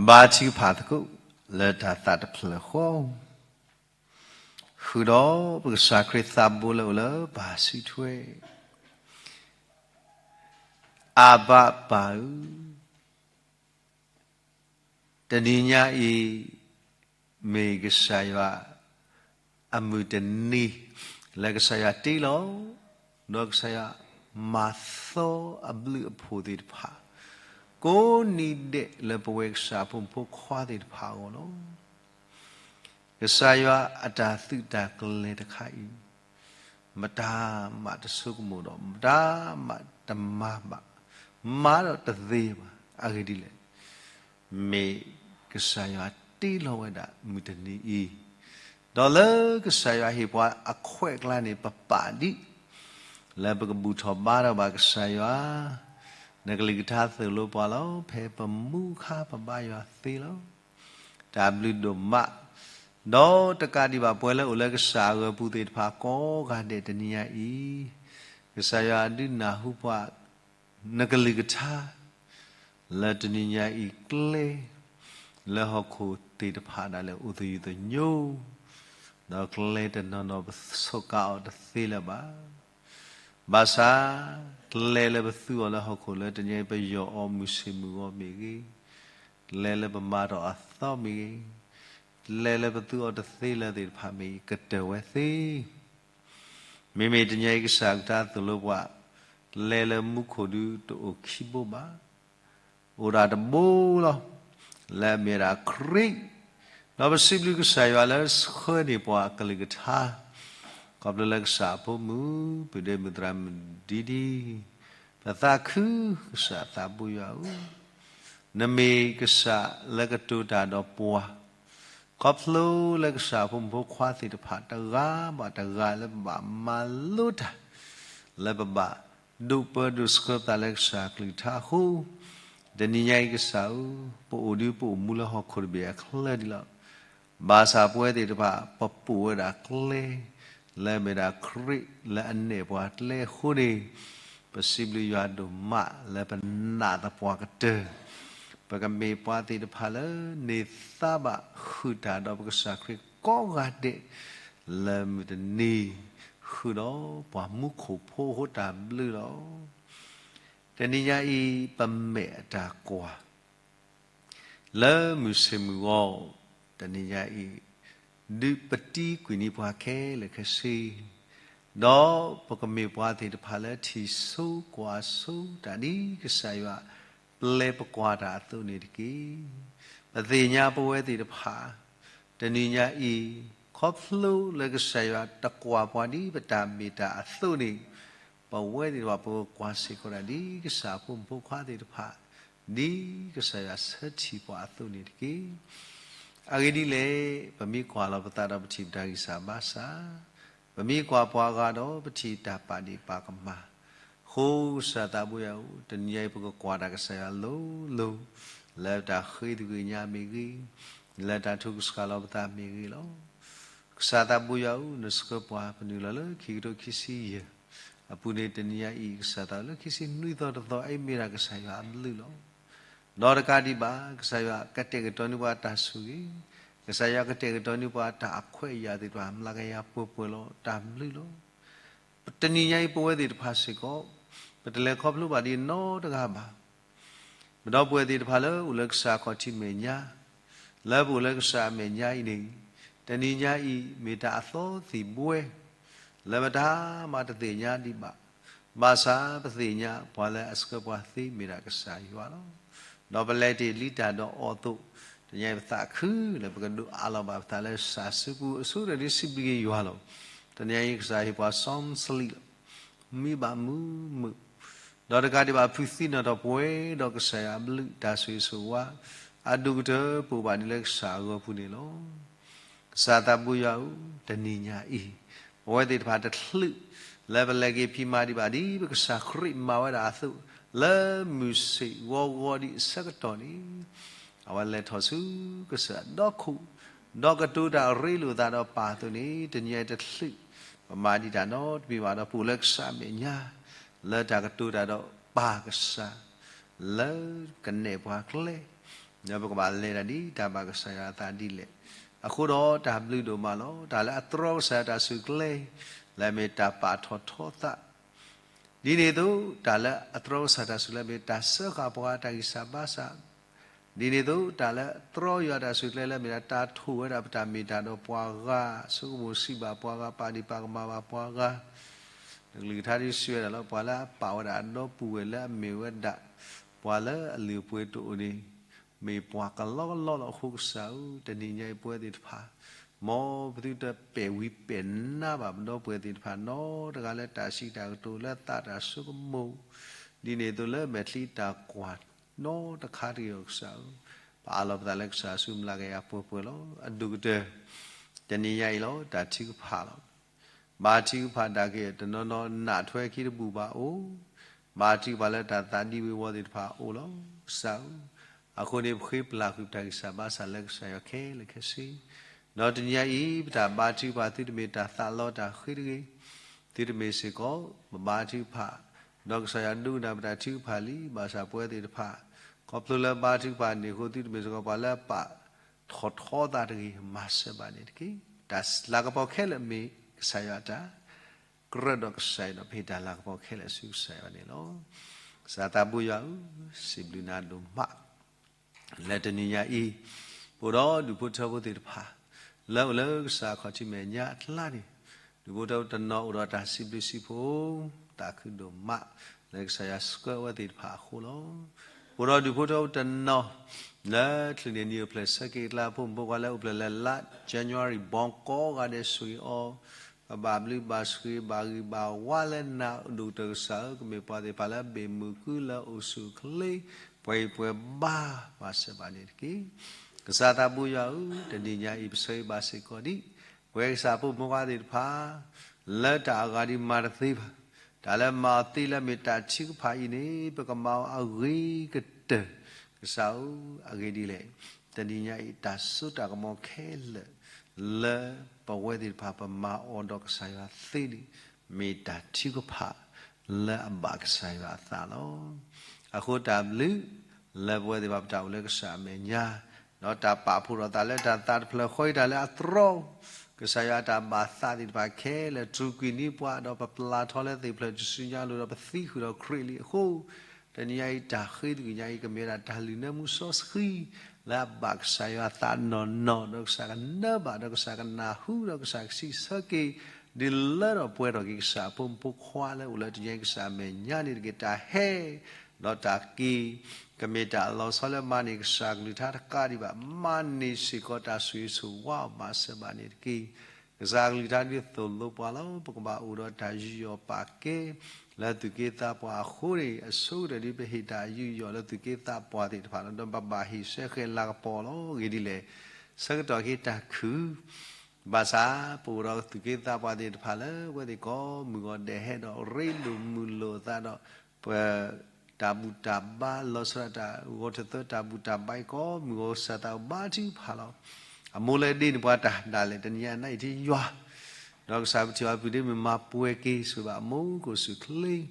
ပၢ်ထံကဖးသကိး လၢတၢ်သးတဖျၢၣ်ဃီ, ဃုာ်ဒီးပကစၢ်ခရံာ်သးဘိလၢအိၣ်လၢပၢ်စုထွဲ, အၢဘၣ်ပၢ်ဧၢ, တနံၤညါအံၤ မ့ၢ်ကစၢ်ယွၤ အမုၢ်တနံၤ လၢကစၢ်ယွၤတ့လီၤ, ဒီးကစၢ်ယွၤမၤသီအဘျုးအဖှိၣ်သ့ၣ်တဖၣ် ကိးနံၤဒဲးလၢပဝဲကစၢ်အဖိမုၣ်ဖိခွါသ့ၣ်တဖၣ်အဂီၢ်လီၤ. ကစၢ်ယွၤအတၢ်သုးတၢ်ကျဲၤတခါအံၤ မတၤမးတဆိကမိၣ်ဒီး မတၤမးတမၤဘၣ်, မၤဒီးတသ့ဘၣ်. အဂ့ၢ်ဒ်လဲၣ်, မ့ၢ်ကစၢ်ယွၤတ့လီၤဝဲဒၣ်မုၢ်တနံၤအံၤ, ဒီးလၢကစၢ်ယွၤဟ့ၣ်ပှၤအခွဲးအကျါန့ၣ် ပပာ်ဒံး လၢပကဘူၣ်ထီၣ်ဘါထီၣ်ဘၣ်ကစၢ်ယွၤ, နကလုၢ်ကထါသိၣ်လိပှၤလီၤ. ဖဲပမူအခါပဘါယွၤသ့လီၤ. တၢ်ဘျုးဒိၣ်မး, ဒီးတကးဒံးဘၣ်ပဝဲလၢအိၣ်လၢကစၢ်အဂီၤပူၤသ့ၣ်တဖၣ်ကိးဂၤဒဲးတနံၤညါအံၤ, ကစၢ်ယွၤဒုးနၢ်ဟူပှၤ နကလုၢ်ကထါ လၢတနံၤညါအံၤကျဲ လၢဟီၣ်ခိၣ်သ့ၣ်တဖၣ်ဒၣ်လဲာ်အိၣ်သယုၢ်သညိ, ဒီးကျဲတနီၤနီၤပစူးကါအီၤတသ့လၢၤဘၣ်. ဘၣ်ဆၣ် ကျဲလၢပသူအီၤလၢဟီၣ်ခိၣ်လၢတနံၤအံၤ ပယီၢ်အီၤမုၢ်ဆ့ၣ်မုၢ်ဂီၤမ့ၢ်ဂ့ၤ, ကျဲလၢပမၤထီၣ်အသီမ့ၢ်ဂ့ၤ, ကျဲလၢပသူအီၤတသ့လၢၤသ့ၣ်တဖၣ်မ့ၢ်ဂ့ၤ ကတၢၢ်ဝဲသ့ မ့မ့ၢ်တနံၤအံၤကစၢ်ကထါသိၣ်လိပှၤ, ကျဲလၢမူခိၣ်ဒုတအိၣ်ခံဘိဘၣ်, အိၣ်ဒၣ်တဘိလီၤ, လၢအမ့ၢ်ဒၣ်ခရံာ်, ဒီးပစံးဘျုးကစၢ်ယွၤလၢဆှၢန့ၢ်ပှၤအကလုၢ်ကထါ, ခီဖျိလၢကစၢ်အဖိမုၣ် ပုၢ်ဒ့မုၣ်သရၣ်မုၣ်ဒ်ဒ်, ပသးခုကစၢ်သးဘိယွၤဧၢ, နမ့ၢ်ကစၢ်လၢကတိၤတၢ်ဒီးပှၤ ခီဖျိလၢကစၢ်အဖိမုၣ်ဖိခွါသ့ၣ်တဖၣ်တဂၤဘၣ်တဂၤလၢပဘၣ်မၤလိတၢ်, လၢပဘၣ်ဒိးပၢဒိးဆှၢပသးလၢကစၢ်အကလုၢ်ကထါအဃိ, တနံၤညါအံၤကစၢ်ဧၢ, ပအိၣ်ဒုးပအိၣ်မူလၢဟီၣ်ခိၣ်တဘ့ၣ်အချၢဒ်လီၤ. ဘၣ်ဆၣ်ပဝဲသ့ၣ်တဖၣ် ပပိာ်ဝဲဒၣ်ကျဲ လၢအမ့ၢ်ဒၣ်ခရံာ်လၢအနဲၣ်ပှၤကျဲအဃိန့ၣ်, ပစံးဘျုးယွၤဒိၣ်မးလၢပနာ်သပှၢ်ကတၢၢ် ပကမ့ၢ်ပှၤသ့ၣ်တဖၣ်လၢန့ၢ်သါဘၣ်ဃုာ်တၢ်ဒီးပကစၢ်ခရံာ်ကိးဂၤဒဲး လၢမုၢ်တနံၤ ဃုာ်ဒီးပှၤမူခိၣ်ဖိအဃိတၢ်ဘျုးလီၤ. တနံၤညါအံၤ ပမဲာ်အတၢ်ကွၢ် လၢမုၢ်ဆ့ၣ်မုၢ်ဂီၤ တနံၤညါအံၤ ဒုးပတံကွံာ်န့ၢ်ပှၤခဲလၢာ်ခဲဆ့, ဒီးပကမ့ၢ်ပှၤသ့ၣ်တဖၣ်လၢထံၣ်ဆိကွၢ်ဆိတၢ်ဒ်ကစၢ်ယွၤ ပျဲပကွၢ်တၢ်အသိးန့ၣ်တက့ၢ်. ပသ့ၣ်ညါပဝဲသ့ၣ်တဖၣ် တနံၤညါအံၤ ခီဖျိလၢကစၢ်ယွၤတကွၢ်ပှၤဒ်ပတၢ်မ့ၢ်တၢ်အသိးန့ၣ်, ပဝဲသ့ၣ်တဖၣ်ပကကွၢ်စ့ၢ်ကီးဒၣ်ဒ်ကစၢ်အဖိမုၣ်ဖိခွါသ့ၣ်တဖၣ် ဒ်ကစၢ်ယွၤဆၢထံၣ်ပှၤအသိးန့ၣ်တက့ၢ်. အဂ့ၢ်ဒ်လဲၣ်, ပမ့ၢ်ကွၢ်လီၤပသးဒီးပထံၣ်ပတၢ်ဂံၢ်စၢ်ဘါစၢ်, ပမ့ၢ်ကွၢ်ပှၤဂၤဒီးပထံၣ်တၢ်ပာ်ဒ့ၣ်ပာ်ကမၣ်, အဃိကစၢ်သးဘိယွၤဧၢ, တနံၤညါအံၤပကကွၢ်တၢ်ကစၢ်ယွၤလိၤလိၤ လၢတၢ်ဃ့သကွံာ်ညါမ့ၢ်ဂ့ၤ, လၢတၢ်ထုကစၢ်လီၤပသးမ့ၢ်ဂ့ၤလီၤ. ကစၢ်သးဘိယွၤဧၢ, နဆှၢပှၤပနုာ်လီၤလၢခံကထိခံဆံယဲၢ် အပူၤန့ၣ် တနံၤညါအံၤ ကစၢ်သးလၢခံဆံနွံသီတသီ အအံၤမ့ၢ်ဒၣ်ကစၢ်ယွၤအဘျုးလီၤ. ဒီးတကးဒံးဘၣ် ကစၢ်ယွၤကတဲာ်ကတီၤန့ၢ်ပှၤတၢ်ဆိၣ်ဂ့ၤ, ကစၢ်ယွၤကတဲာ်ကတီၤန့ၢ်ပှၤတၢ်အခွဲးအယာ်သ့ၣ်တဖၣ် မျးကယၤပှဲၤပှဲၤလီၤ တၢ်ဘျုးလီၤ. တနံၤညါအံၤပဝဲသ့ၣ်တဖၣ်စ့ၢ်ကီး ပတလဲၤခီဖျိဘၣ်ဒ်နီတဂၤဘၣ် ပဒီပုၢ်ဝဲၢ်သ့ၣ်တဖၣ်လၢအိၣ်လၢကစၢ်အခီၣ်ထံးမဲာ်ညါ, လၢပအိၣ်လၢကစၢ်အမဲာ်ညါအံၤန့ၣ်, တနံၤညါအံၤ မ့ၢ်တၢ်အသီသံၣ်ဘှဲ လၢပတၢ်မၤတသ့ၣ်ညါဒံးဘၣ်, ဘၣ်ဆၣ်ပသ့ၣ်ညါပှၤလၢအဆှၢပှၤသ့မ့ၢ်ဒၣ်ကစၢ်ယွၤလီၤ. ဒီးပလဲၤတ့ၢ်လံတၢ်ဒီးအီၤအသိး, တနံၤညါအံၤပသးခုလၢပကဒုးအးလီၤဘၣ်ပသးလၢကစၢ်အစုပူၤ အဆိကတၢၢ်ဒ်စံးဘျုးက့ၤယွၤလီၤ. တနံၤညါအံၤကစၢ်ဟ့ၣ်ပှၤစီဆှံလံလီၤ. မံဘၣ်မုာ်မုာ် ဒီးတကးဒံးဘၣ် ဖုသံနီၣ်ထီၣ်ပှဲၤဒီးကစၢ်ယွၤအဘျုးတၢ်ဆိၣ်ဂ့ၤဆိၣ်ဝါ အဒိၣ်ကတၢၢ်ပအိၣ်ဘၣ်ဒ်လၢကစၢ်အဂီၤပူၤန့ၣ်လီၤ. ကစၢ်သးဘိယွၤဧၢ, တနံၤညါအံၤ ပဝဲသ့ၣ်တဖၣ်တချုးလၢပလဲၤက့ၤဖံးမၤဒံးဘၣ် ဒ်ပကစၢ်ခရံာ်မၤဝဲဒၣ်အသိး လၢမုၢ်ဆ့ၣ်ဂီၤဂီၤဒံးအဆၢကတီၢ်န့ၣ် အဝဲလဲၤထီၣ်ဆူကစၢ်ဒီခိၣ်, ဒီးကတိၤတၢ်ရ့လိာ်သးဒီးပၢ်အသိးန့ၣ် တနံၤအံၤတချုး ပမၤဒံးတၢ်နီတမံၤဘၣ်ဒီး ပအိၣ်လၢကစၢ်အမဲာ်ညါ လၢတၢ်ကတိၤတၢ်ဒီးပၢ်ကစၢ် လၢကနဲၣ်ပှၤကျဲ ဒီးပကဘၣ်လဲၤတၢ်ဒ်တၢ်ဘၣ်ကစၢ်ယွၤအသးဒ်လဲၣ်. အဃိဒီးတၢ်ဘျုးဒိၣ်မးလီၤ. တၢ်လၢအတြီကစၢ်ယွၤတၢ်စူၢ်ကျဲ လၢအမ့ၢ်တၢ်ပာ်ထီၣ်ထီသး ဒ်န့ၣ်အသိး တၢ်လၢအတြီကစၢ်တၢ်စူၢ်ကျဲမ့ၢ်တၢ်စၢဃာ်ပှၤတၢ်ဂံၢ်စၢ်ဘါစၢ်, ဒ်န့ၣ်အသိး တၢ်လၢတြီယွၤတၢ်စူၢ်ကျဲလၢမ့ၢ်ဒၣ်တၢ်ထိၣ်ဝဲဒၣ်ပတၢ်မ့ၢ်တၢ်ဒီးပှၤဂၤ, ဆိကမိၣ်စံးဘၣ်ပှၤဂၤ, ပာ်ဒ့ၣ်ပာ်ကမၣ်ဘၣ်ပှၤဂၤ, တကလုာ်ကထါဒ်စံးဝဲဒၣ်လီၤ. ပှၤလၢအပာ်ဝဲဒၣ်အဒီပုၢ်ဝဲၢ်လၢအမ့ၢ်ဝဲဒၣ် ပှၤလၢအလုၢ်အပှ့ၤတအိၣ်န့ၣ် မ့ၢ်ပှၤကလီကလီလီၤ. အဃိကစၢ်ဧၢ, တနံၤညါအံၤပဝဲသ့ၣ်တဖၣ် မ်ပသုတပဲာ်ဝံပဲာ်နါဘၣ်ပဒီပုၢ်ဝဲၢ်သ့ၣ်တဖၣ်နီတဂၤလၢတၢ်စံးတၢ်ကတိၤ လၢသးတၢ်ဆိကမိၣ်, ဒ်န့ၣ်အသိးလၢမဲာ်ချံတၢ်ကွၢ်နီတခါတဂ့ၤအီၤကစၢ်ဧၢ, ပအးလီၤပသးလၢကစၢ်ဆူမျးကယၤပှဲၤပှဲၤလီၤ. အဒိၣ်ကတၢၢ် တနံၤညါအံၤလီၤ တၢ်ထုကဖၣ်လီၤ. ဘါထုကဖၣ်ဒၣ်က့ၤတနီၤနီၤ နးထွဲခံတဘူၣ်ဘၣ်အိၣ်, ဘါထုကဖၣ်လၢတၢ်သးဒံဝ့ၤဝီၤသ့ၣ်တဖၣ်အိၣ်လီၤ. ကစၢ်ဧၢ, အဃိန့ၣ် ပဃ့ပလၢ်ဃုာ်ပတၢ်ဂံၢ်စၢ်ဘါစၢ်လၢကစၢ်ယွၤခဲလၢာ်ခဲဆ့, ဒီးတနံၤညါအံၤ ပတၢ်ဘါထုကဖၣ်သုတမ့ၢ်တၢ်သးလီတၢ်ဃ့တဂ့ၤ, သုတမ့ၢ်စ့ၢ်ကီး ပဘါထုကဖၣ် ဒီးကစၢ်ယွၤဒိကနၣ်ပတၢ်ထုကဖၣ်လံ, ဘၣ်ဆၣ်ပဝဲသ့ၣ်တဖၣ် ခီဖျိလၢဘါထုကဖၣ်န့ၣ်အဃိ သုတမ့ၢ်စ့ၢ်ကီးပှၤလၢအပာ်ထီၣ်ထီသးတဂ့ၤ, မၤစၢၤဘၣ်န့ၣ်တက့ၢ်. တၢ်လၤကပီၤခဲလၢာ်မ့ၢ်ကစၢ်ယွၤအတၢ် ကြၢးဒီးကစၢ်ယွၤဒီး ပဟ့ၣ်တၢ်လၤကပီၤခဲလၢာ်ဆူကစၢ်ယွၤန့ၣ်လီၤ. ကစၢ်သးဘိယွၤဧၢ, စံးဘျုးနၤဒိၣ်မး လၢတနံၤညါအံၤ ပအိၣ်ဒီးဒူၣ်ဖိထၢဖိသ့ၣ်တဖၣ် လၢအိၣ်လၢကစၢ်ခီၣ်ထံးမဲာ်ညါအကျါန့ၣ်, ဒူၣ်ဖိထၢဖိတနီၤအိၣ်ဒီးတၢ်စံးဘျုးစံးဖှိၣ်, သးခုဒိၣ်မး လၢကစၢ်ယွၤဆှၢအဝဲသ့ၣ်တဖၣ်အဃိလီၤ. ပအိၣ်ဒီးဒူၣ်ဖိထၢဖိတနီၤ လၢချုးန့ၣ်နံၣ်အိၣ်ဖျဲၣ်ဆၢက့ၤအကျါ ဖိမုၣ်ဖိခွါလၢအိၣ်ဖျဲၣ်လၢလါ January born ကိးဂၤဒဲးဆိၣ်ဂ့ၤအီၤ, ပဘၣ်ဘျုးဘၣ်ဆိၣ်ဂ့ၤဘၣ်ဂံၢ်ဘၣ်ဝါလၢနၤ ဒိၣ်ကတၢၢ်ကစၢ်ဧၢ, ကမ့ၢ်ပှၤသ့ၣ်တဖၣ်လၢအဘ့ၣ်မုာ်ကုလၢအိၣ်ဆူၣ်အိၣ်ချ့ ပှဲၤဂံၢ်ပှဲၤဘါ မၤစၢၤဘၣ်န့ၣ်တက့ၢ်. ကစၢ်သးဘိယွၤဧၢ, တနံၤညါအံၤ ပဆၢဂ့ၤဘၣ်စ့ၢ်ကီးဒံး ပဝဲကစၢ်ဖိမုၣ်ဖိခွါသ့ၣ်တဖၣ် လၢတၢ်အဂၤဒံးမၤတသ့ဘၣ်, တၢ်လၢမၤအီၤသ့လၢအမ့ၢ်တၢ်ထုကဖၣ်အံၤန့ၣ် ပကမၤအီၤအဂ့ၤကတၢၢ်, ကစၢ်ဧၢ, အဂ့ၢ်ဒ်လဲၣ်, တနံၤညါအံၤ တၢ်စိတၢ်ကမီၤခဲလၢာ် လၢပဝဲသ့ၣ်တဖၣ်ပမၤအီၤဒီးကစၢ်ယွၤသ့န့ၣ် မ့ၢ်တၢ်ထုကဖၣ်လၢအဘၣ်ကစၢ်ယွၤအသးလီၤ. အဃိတၢ်ဘျုး လၢပဝဲသ့ၣ်တဖၣ်ပတၢ်အိၣ်လၢကစၢ်အမဲာ်ညါ, ဒီးတၢ်ပာ်ဖှိၣ်ထီၣ်သးလၢတၢ်သးတဖျၢၣ်ဃီအံၤ တၢ်လၢအတြီ ကစၢ်ယွၤအတၢ်ဘၣ်သးသ့ၣ်တဖၣ်ခဲလၢာ် တြူာ်ကွံာ်န့ၢ်ပှၤ ဒီးပပျၢ်ထီၣ်လၢသ့ၣ်ဖျၢၣ်တစုညါလိၤဒီးပသံဃုာ်ဒီးခရံာ်လံအဃိ, တနံၤညါအံၤတၢ်ဃ့တဂ့ၤညါအံၤ ကမ့ၢ်ဝဲဒၣ်တၢ်လုၢ်နၢမူစီဆှံ လၢအဘၣ်ကစၢ်ယွၤအသးနီၢ်နီၢ်, ဒီးကစၢ်ကနၢဘၣ် ဒီးကစၢ်ကနၢ်ဟူဒီးကစၢ်ကစံးဆၢက့ၤ ဒ်လၢဒီးပှဲၤထီၣ်က့ၤကစၢ်အဖိမုၣ်ဖိခွါလၢအိၣ်လၢတနံၤညါအံၤ ကစၢ်အမဲာ်ညါန့ၣ်တက့ၢ်. တၢ်ဟဲ ဒီးတၢ်က့ၤ ကမ့ၢ်တၢ်လီၤဆီလၢမၤန့ၢ်ကစၢ်အကလုၢ်ကထါတကးဒံးဘၣ်, မၤန့ၢ်စ့ၢ်ကီးတၢ်ဆိၣ်ဂ့ၤဆိၣ်ဝါအီၤ မၤစၢၤဘၣ်န့ၣ်တက့ၢ်. ကစၢ်အကလုၢ်ကထါဒ်သိၣ်လိပှၤလီၤ. ပကဘၣ်အိၣ်ဒီးတၢ်ယူးယီၣ်ပာ်ကဲ လၢသူၣ်က့သးပှၢ်အဃိန့ၣ် အဆိကတၢၢ်ဒ်ပဟ့ၣ်တၢ်ယူးယီၣ်လၢသူၣ်က့သးပှၢ်သ့ၣ်တဖၣ်လီၤ. ဒီးပဘၣ်ဟ့ၣ်ဆၢဃဲၤလၤကပီၤလီၤ. အဂ့ၢ်ဒ်လဲၣ်, ဆၢကတီၢ်က့ၤတၢ်ခုၣ် ဘၣ်ဆၣ် ပအိၣ်ဒီးသူၣ်က့သးပှၢ်သ့ၣ်တဖၣ်လၢ အဝဲသ့ၣ်ကိးမုၢ်ဂီၤဒဲးဟဲဒီးရ့လိာ်မုာ်လိာ်အသးဒီး ပ တၢ်ဘူၣ်တၢ်ဘါ လီၤဆီဒၣ်တၢ်ဂီၤထၢၣ်သၢတၢ်ဘူၣ်တၢ်ဘါအံၤ ကိးမုၢ်ဂီၤကစၢ်သးဘါထုကဖၣ်လီၤ. အမိၢ်လၢဒ့န့ၣ်ပှၤတၢ်ဒၣ်လဲာ် တနံၤညါအံၤနံၣ်ထံယွၤ ဒီးကစၢ်ပထံၣ်အီၤပူၤဒ်မ့ၢ်မၤပှဲၤက့ၤဆိဘၣ်အမိၢ်ကအိၣ်ဆူၣ်အိၣ်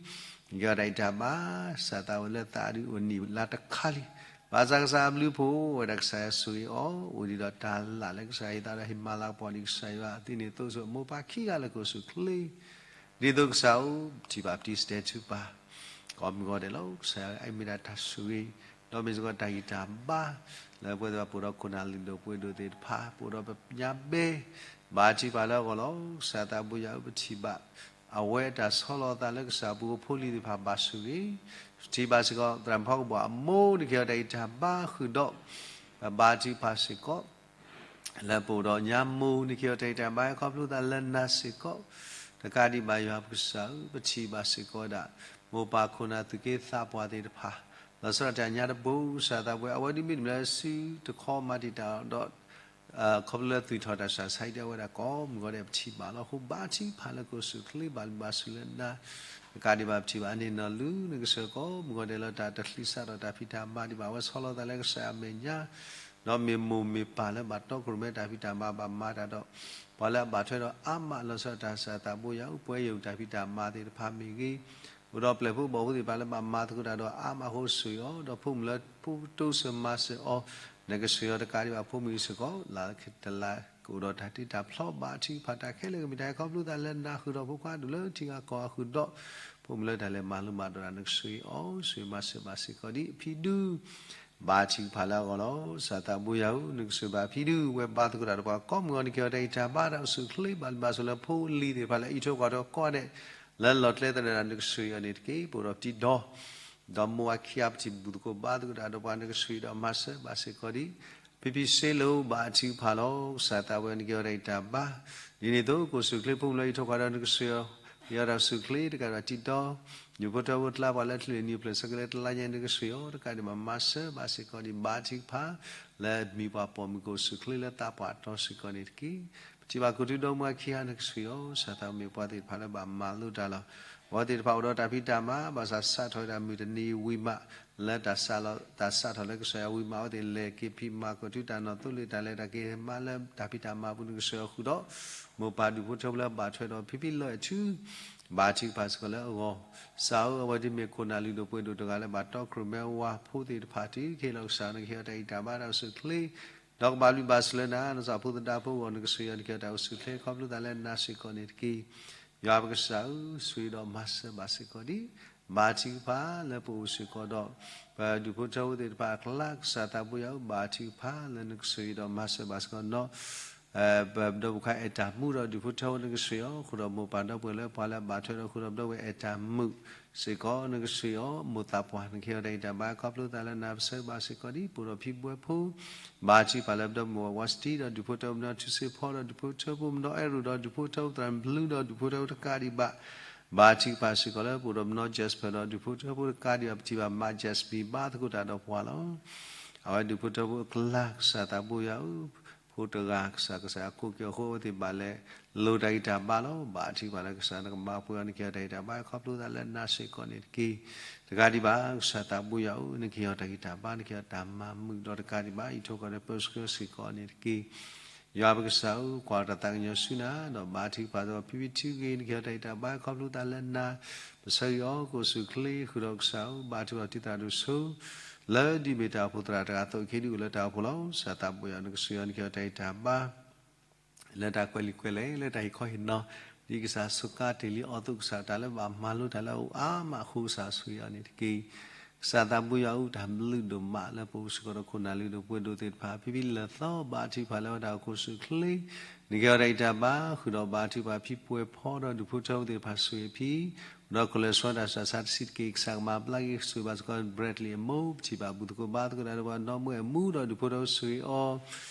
ချ့ ကဲထီၣ်တၢ်အံးတၢ်ဘါ ကစၢ်သးဝဲလၢသးဒုးအိၣ်နံၣ်လါတခါလံ. ဘၣ်ဆၣ်ကစၢ်အဘျုးအဖှိၣ်ဝဲဒၣ်ကစၢ်ယွၤဆိၣ်ဂ့ၤအီၤ အိၣ်ဒံးဒီးတၢ်လၢ်လၢကစၢ်ယွၤဟ့ၣ်သးဒီး ဟ့ၣ်မၤလၤကပီၤဒံးကစၢ်ယွၤအသးန့ၣ် သိးဆိမိၢ်ပၢ်ခံဂၤလၢကအိၣ်ဆူၣ်အိၣ်ချ့ ဒ်သိးကစၢ်ဧၢ ပထံၣ်ဘၣ်ပတံၤစတဲထူပၢ် ကိးမုၢ်ဂီၤဒဲးလီၤ. ကစၢ်ယွၤအံၤမ့ၢ်ဒၣ်တၢ်ဆိၣ်ဂ့ၤ ဒီးမ့ၢ်စ့ၢ်ကီးတၢ်ဂံၢ်တၢ်ဘါ လၢပဝဲသ့ၣ်တဖၣ်ပအိၣ်ဒီးခိၣ်နၢ်လုၢ်ဒိၣ်ပှ့ၤဒိၣ်သ့ၣ်တဖၣ် ပအိၣ်ဒီးပညါဘဲ ဘါထုကဖၣ်လၢအဂီၢ်လီၤ. ကစၢ်သးဘိယွၤဧၢ ပထံၣ်ဘၣ် အဝဲအတၢ်ဆီလီၤသးလၢကစၢ်ပူၤဖိလံၤသ့ၣ်တဖၣ်ဘၣ်ဆိၣ်ဂ့ၤ ပထံၣ်ဘၣ်စ့ၢ်ကီး သရၣ်မုၣ်ဖီကဘီၣ်အမိၢ်န့ၣ်ကဲထီၣ်တၢ်အံးတၢ်ဘါဃုာ်ဒီး ပဘါထုကဖၣ်စ့ၢ်ကီး လၢပအိၣ်ဒီးညါမိၢ်န့ၣ် ကဲထီၣ်တၢ်အံးတၢ်ဘါခီဖျိသးလၢနၤစ့ၢ်ကီး တကးဒံးဘၣ်ယွၤပကစၢ်ဧၢ ပထံၣ်ဘၣ်စ့ၢ်ကီးဝဲဒၣ် မိၢ်ပၢ်ခိၣ်နၢ်သူၣ်က့သးပှၢ်သ့ၣ်တဖၣ် လီၤဆီဒၣ်တၢ်ညါတဘိ ကစၢ်သးပှၢ် အဝဲဒၣ်မ့တမ့ၢ်လၢစုတခီမၤတံာ်တာ်ဒီး ခီဖျိလၢသွံၣ်ထီၣ်တၢ်ဆါဆါဟံၣ်ဒၣ်ဝဲဒၣ်ကိးမုၢ်ဂီၤဒဲး ပထံၣ်ဘၣ်လီၤ. အဃိဘါထုကဖၣ်လၢကအိၣ်ဆူၣ်အိၣ်ချ့ဘၣ်လုၢ်ဘၣ်စူၤလၢနၤ တကးဒံးဘၣ်ပထံၣ်ဘၣ်အန့ၣ်နီၢ်လုၢ်န့ၣ်ကစၢၢ်ကိးမုၢ်ဂီၤဒဲးလၢတၢ်တချံးစးထီၣ်တၢ်ဖံးတၢ်မၤဒံးဘၣ် အဝဲဆီလီၤသးလၢကစၢ်အမဲာ်ညါ ဒီးမ့ၢ်မိၢ်မ့ၢ်ပၢ်လၢဘၣ်တီခိၣ်ရိၣ်မဲတၢ်ဖံးတၢ်မၤဘၣ်မၤတၢ်ဒီး ပှၤလၢအဘၣ်ထွဲဒီးအါမးလီၤဆီဒၣ်တၢ်ကစၢ်သးဘိယွၤဧၢ ပှဲၤယိာ်တၢ်ဖံးတၢ်မၤသ့ၣ်တဖၣ်မ့ၢ်ဂ့ၤ အိၣ်ဒီးပျဲၢ်ဖိဘီၣ်ဖိသ့ၣ်တဖၣ်လၢဘၣ်မၤသကိးတၢ်ဒီးအါမးအဃိ ဆိၣ်ဂ့ၤအီၤ, ဒီးဖိမုၣ်လၢဖိတိစၢၤမၤစၢၤအီၤ နကဆိၣ်ဂ့ၤအီၤတကးဒံးဘၣ် ဖိမုၣ်အံၤစ့ၢ်ကီး လၢခံတလါ ကအိၣ်ဒီးတၢ်တ့တၢ်ဖျီ ဘါထုကဖၣ်တၢ်ခဲလၢာ်ကမ့ၢ်တၢ်အဲၣ်ခီဖျိသးလၢနၤ ဃုာ်ဒီးဖိခွါဒိၣ်လၢထံဂၤကီၢ်ဂၤ ဃုာ်ဒီး ဖိမုၣ်လၢတၢ်လဲၤမၤလိမၤဒိးတၢ် နကဆိၣ်ဂ့ၤအီၤ ဆိၣ်ဂ့ၤမၤစၢၤဘၣ်စ့ၢ်ကီးဒံး အဖံဒု ဘါထုကဖၣ်လၢအဂီၢ်လီၤ. ကစၢ်သးဘိယွၤဧၢ, နကဆိၣ်ဂ့ၤဘၣ်အဖံဒု ဝဲဘါသကိးတၢ်ဒီးပှၤကိးမုၢ်ဂီၤ နကဟ့ၣ်အီၤတၢ်ဂံၢ်တၢ်ဘါ တၢ်အိၣ်ဆူၣ်အိၣ်ချ့ ဘၣ်လုၢ်ဘၣ်စၢၤလၢဖိလံၤသ့ၣ်တဖၣ်လၢအအံးထွဲကွၢ်ထွဲကိးဂၤဒဲး လၢလီၢ်ကျဲသနၢၣ်တၢ် နကဆိၣ်ဂ့ၤအီၤန့ၣ်တက့ၢ်. ပအိၣ်ဒီးပတံၤဒီ ဒီးမိၢ်အခံဂၤပထံၣ်ဘၣ်သကိးဘါသကိးတၢ်ဒီးပှၤ နကဆိၣ်ဂ့ၤဒီးမၤစၢၤဘၣ်စ့ၢ်ကီးဒံး ဖံဖံစ့လိ ဘါထုကဖၣ်လီၤ. ကစၢ်သးဘိယွၤ နကဟ့ၣ်အီၤတၢ်ဂံၢ်တၢ်ဘါ ဒ်န့ၣ်အသိး ကအိၣ်ဆူၣ်အိၣ်ချ့ဖိမုၣ်လၢအအံးထွဲကွၢ်ထွဲ နကဆိၣ်ဂ့ၤအီၤ ဟ့ၣ်အီၤတၢ်အိၣ်ဆူၣ်အိၣ်ချ့ တကးဒံးဘၣ်တံၤဒီ ဒူၣ်ဖိထၢဖိကျါ ပှၤလၢအချုးန့ၢ်အပျဲၢ်ဆၢကလၢၤတလါညါ နကဆိၣ်ဂ့ၤအီၤတကးဒံးဘၣ် မၤစၢၤဘၣ်စ့ၢ်ကီးဒံး ဘါထုကဖၣ် လၢအမံၤပှၤပိာ်မုၣ် ကအိၣ်ဆူၣ်အိၣ်ချ့လၢသးပှၢ်တီစ့ၢ်ကီးန့ၣ်တက့ၢ်. ပထံၣ်ဘၣ်ကိးထုဒီမါခံဂၤ နကဆိၣ်ဂ့ၤအီၤ ကစၢ်သးဘိယွၤ ပှၤသ့ၣ်တဖၣ်လၢဘၣ်မၤလိတၢ်လီၤ. အဝဲသ့ၣ်တဖၣ်အိၣ်ဒီးတၢ်ဖံးတၢ်မၤ ဘၣ်ဆၣ်စးထီၣ်ဝဲဒၣ်မုၢ်တနံၤဝံၤမး လၢတၢ်စးထီၣ်လၢကစၢ်ယွၤဝံၤမး အဝဲသ့ၣ်လဲၤက့ၤဖံးမၤကီၢ်ထူးတၢ်နီၣ်သိလ့ၣ်တၢ်လဲၤတၢ်က့ၤမၤလၢတၢ်ဖံးတၢ်မၤအပူၤ နကဆိၣ်ဂ့ၤအီၤဃုာ်ဒီး မိၢ်ပၢ်ဒူၣ်ဖိထၢဖိလၢအဘၣ်ထွဲဒီးဖံဖံလၢအထူ ဘါထုကဖၣ်စ့ၢ်ကီးလၢအဂီၢ် ကစၢ်ဧၢ အဝဲဒၣ်မ့ၢ်ခိၣ်နၢ်လုၢ်ဒိၣ်ပှ့ၤဒိၣ်တဂၤလၢဘၣ်တီကြၢးမဲဝါဖိသ့ၣ်တဖၣ်တုၤခဲလီၤ ကစၢ်ဧၢ နကဟ့ၣ်အီၤတၢ်ဂံၢ်တၢ်ဘါတၢ်အိၣ်ဆူၣ်အိၣ်ချ့ ဒီးကဘၣ်ဘျုးဘၣ်ဆိၣ်လၢနၤ နသးဖိသဒါဖိအဂီၢ် နကဆိၣ်ဂ့ၤအီၤ နကဟ့ၣ်အီၤတၢ်အိၣ်ဆူၣ်အိၣ်ချ့ ခီဖျိသးလၢနၤစ့ၢ်ကီးန့ၣ်တက့ၢ်. ယွၤပကစၢ်ဧၢ, ဆိၣ်ဂ့ၤဒီးမၤစၢၤဘၣ်စ့ၢ်ကီးဒံး ဘါထုကဖၣ်လၢပအိၣ်စ့ၢ်ကီးဒီး ပဒူၣ်ဖိထၢဖိသ့ၣ်တဖၣ်အကျါ ကစၢ်သးဘိယွၤဧၢ, ဘါထုကဖၣ်လၢနကဆိၣ်ဂ့ၤဒီးမၤစၢၤဘၣ်စ့ၢ်ကီးနီၢ် ပဒီပုၢ်ဝဲၢ်အဲၣ်တၢ်မူဒီးဒူၣ်ဖိထၢဖိ နကဆိၣ်ဂ့ၤအီၤ ဃုာ်ဒီးမိၢ်ပၢ်ဒီပုၢ်ဝဲၢ်လၢပှၤလၢအဘၣ်ထွဲဒီးဃုာ်ဒီးပဒီပုၢ်ဝဲၢ်အဲၣ်တၢ်မူစ့ၢ်ကီး နကဆိၣ်ဂ့ၤအီၤ မိၢ်သးပှၢ် နကဟ့ၣ်အီၤတၢ်ဂံၢ်တၢ်ဘါ ခီဖျိသးလၢနၤပဆၢဘၣ်စ့ၢ်ကီးဒံး ပအိၣ်ဒီးဖံဘှဲဖိ ဘါထုကဖၣ်လၢပဒီပုၢ်ဝဲၢ်ဝါစတံဒီးဒူၣ်ဖိထၢဖိ မနီၤထူစ့ဖီဒီးဒူၣ်ဖိထၢဖိ မနီၤအဲၣ်ရူးဒီးဒူၣ်ဖိထၢဖိ သရၣ်ဘျုးဒီးဒူၣ်ဖိထၢဖိတကးဒံးဘၣ် ဘါထုကဖၣ်စ့ၢ်ကီးလၢပအိၣ်ဒီးမနီၤ Jasper ဒီးဒူၣ်ဖိထၢဖိတကးဒံးဘၣ် ပထံၣ်ဘၣ်မါ Jasper ဘါသကိးတၢ်ဒီးပှၤလီၤ. အဝဲဒူၣ်ဖိထၢဖိအကျါ ကစၢ်သးဘိယွၤဧၢ, ဖိတဂၤ ကစၢ်ကစၢ်အကိးက့ၤအဃိ အဝဲသ့ၣ်ဘၣ်လဲၤလိၤတၢ်ဂံၢ်တၢ်ဘါလီၤ. ဘါထုကဖၣ်လၢကစၢ်နကမၤပှဲၤအီၤ နကဟ့ၣ်အီၤတၢ်ဂံၢ်တၢ်ဘါ ခီဖျိသးလၢနၤစ့ၢ်ကီးန့ၣ်တက့ၢ်. တကးဒံးဘၣ် ကစၢ်သးဘိယွၤဧၢ, နကဟ့ၣ်အီၤတၢ်ဂံၢ်တၢ်ဘါ နကဟ့ၣ်အီၤတၢ်မၤမုာ်ဒီးတကးဒံးဘၣ် အံးထွဲကွၢ်ထွဲပၢဆှၢစ့ၢ်ကီးန့ၣ်တက့ၢ်. ယွၤပကစၢ်ဧၢ, ကွၢ်တၢ်သးကညီၤဆူနၤ, ဒီးဘါထုကဖၣ်ဒီးဖံဖံထူဂ့ၤ နကဟ့ၣ်အီၤတၢ်ဂံၢ်တၢ်ဘါ ခီဖျိသးလၢနၤ ပဆၢဂ့ၤအီၤ ကအိၣ်ဆူၣ်အိၣ်ချ့ ဃုာ်ဒီးကစၢ်ဧၢ, ဘါထုကဖၣ်တုၤသရၣ်ဒိၣ်စိ လၢဒ်မ့ၢ်တၢ်အိၣ်ဖှိၣ်သရၣ်တဂၤအသိး ခဲဒုးအိၣ်လၢတၢ်အိၣ်ဖှိၣ်လီၤ. ကစၢ်သးဘိယွၤ နကဆိၣ်ဂ့ၤအီၤ နကဟ့ၣ်အီၤတၢ်ဂံၢ်တၢ်ဘါ လၢတၢ်ကွဲးလံာ်ကွဲးလဲၢ် လၢတၢ်ဟ့ၣ်ခီဟ့ၣ်နီၤ ဒ်ကစၢ်စူးကါတ့ၢ်လံအီၤအသိး ကစၢ်တၢ်လၢဘၣ်မၤလိတၢ်လၢအအိၣ်အါမးအဃိ ကစၢ်ဆိၣ်ဂ့ၤအီၤန့ၣ်တက့ၢ်. ကစၢ်သးဘိယွၤဧၢ, တၢ်ဘျုးဒိၣ်မးလၢပအိၣ်စ့ၢ်ကီးဒီးခိၣ်နၢ်လုၢ်ဒိၣ်ပှ့ၤဒိၣ်သ့ၣ်တဖၣ် ဖံဖံလၢာ်သီ ဘါထုကဖၣ်လၢဝဲဒၣ်ကအိၣ်ဆူၣ်အိၣ်ချ့ နကဟ့ၣ်အီၤတၢ်ဂံၢ်တၢ်ဘါ ဃုာ်ဒီးဘါထုကဖၣ်ဖံပှဲၤဖီဒီးဒူၣ်ဖိထၢဖိသ့ၣ်တဖၣ်ဆိၣ်ဂ့ၤဖံ ဒီးကလၢၤဆှၢတၢ်ဆူးတၢ်ဆါတဆံးတက့ၢ်. ကစၢ်ကမၤဘျါက့ၤ ကဆိၣ်ဂ့ၤဘၣ်စ့ၢ်ကီး Bradley အမိၢ် ပထံၣ်ဘၣ်ဘူၣ်သကိးဘါသကိးတၢ်ဒီးပှၤ နီၢ်မူအဲၣ်မူဒီးဒူၣ်ဖိထၢဖိဆိၣ်ဂ့ၤ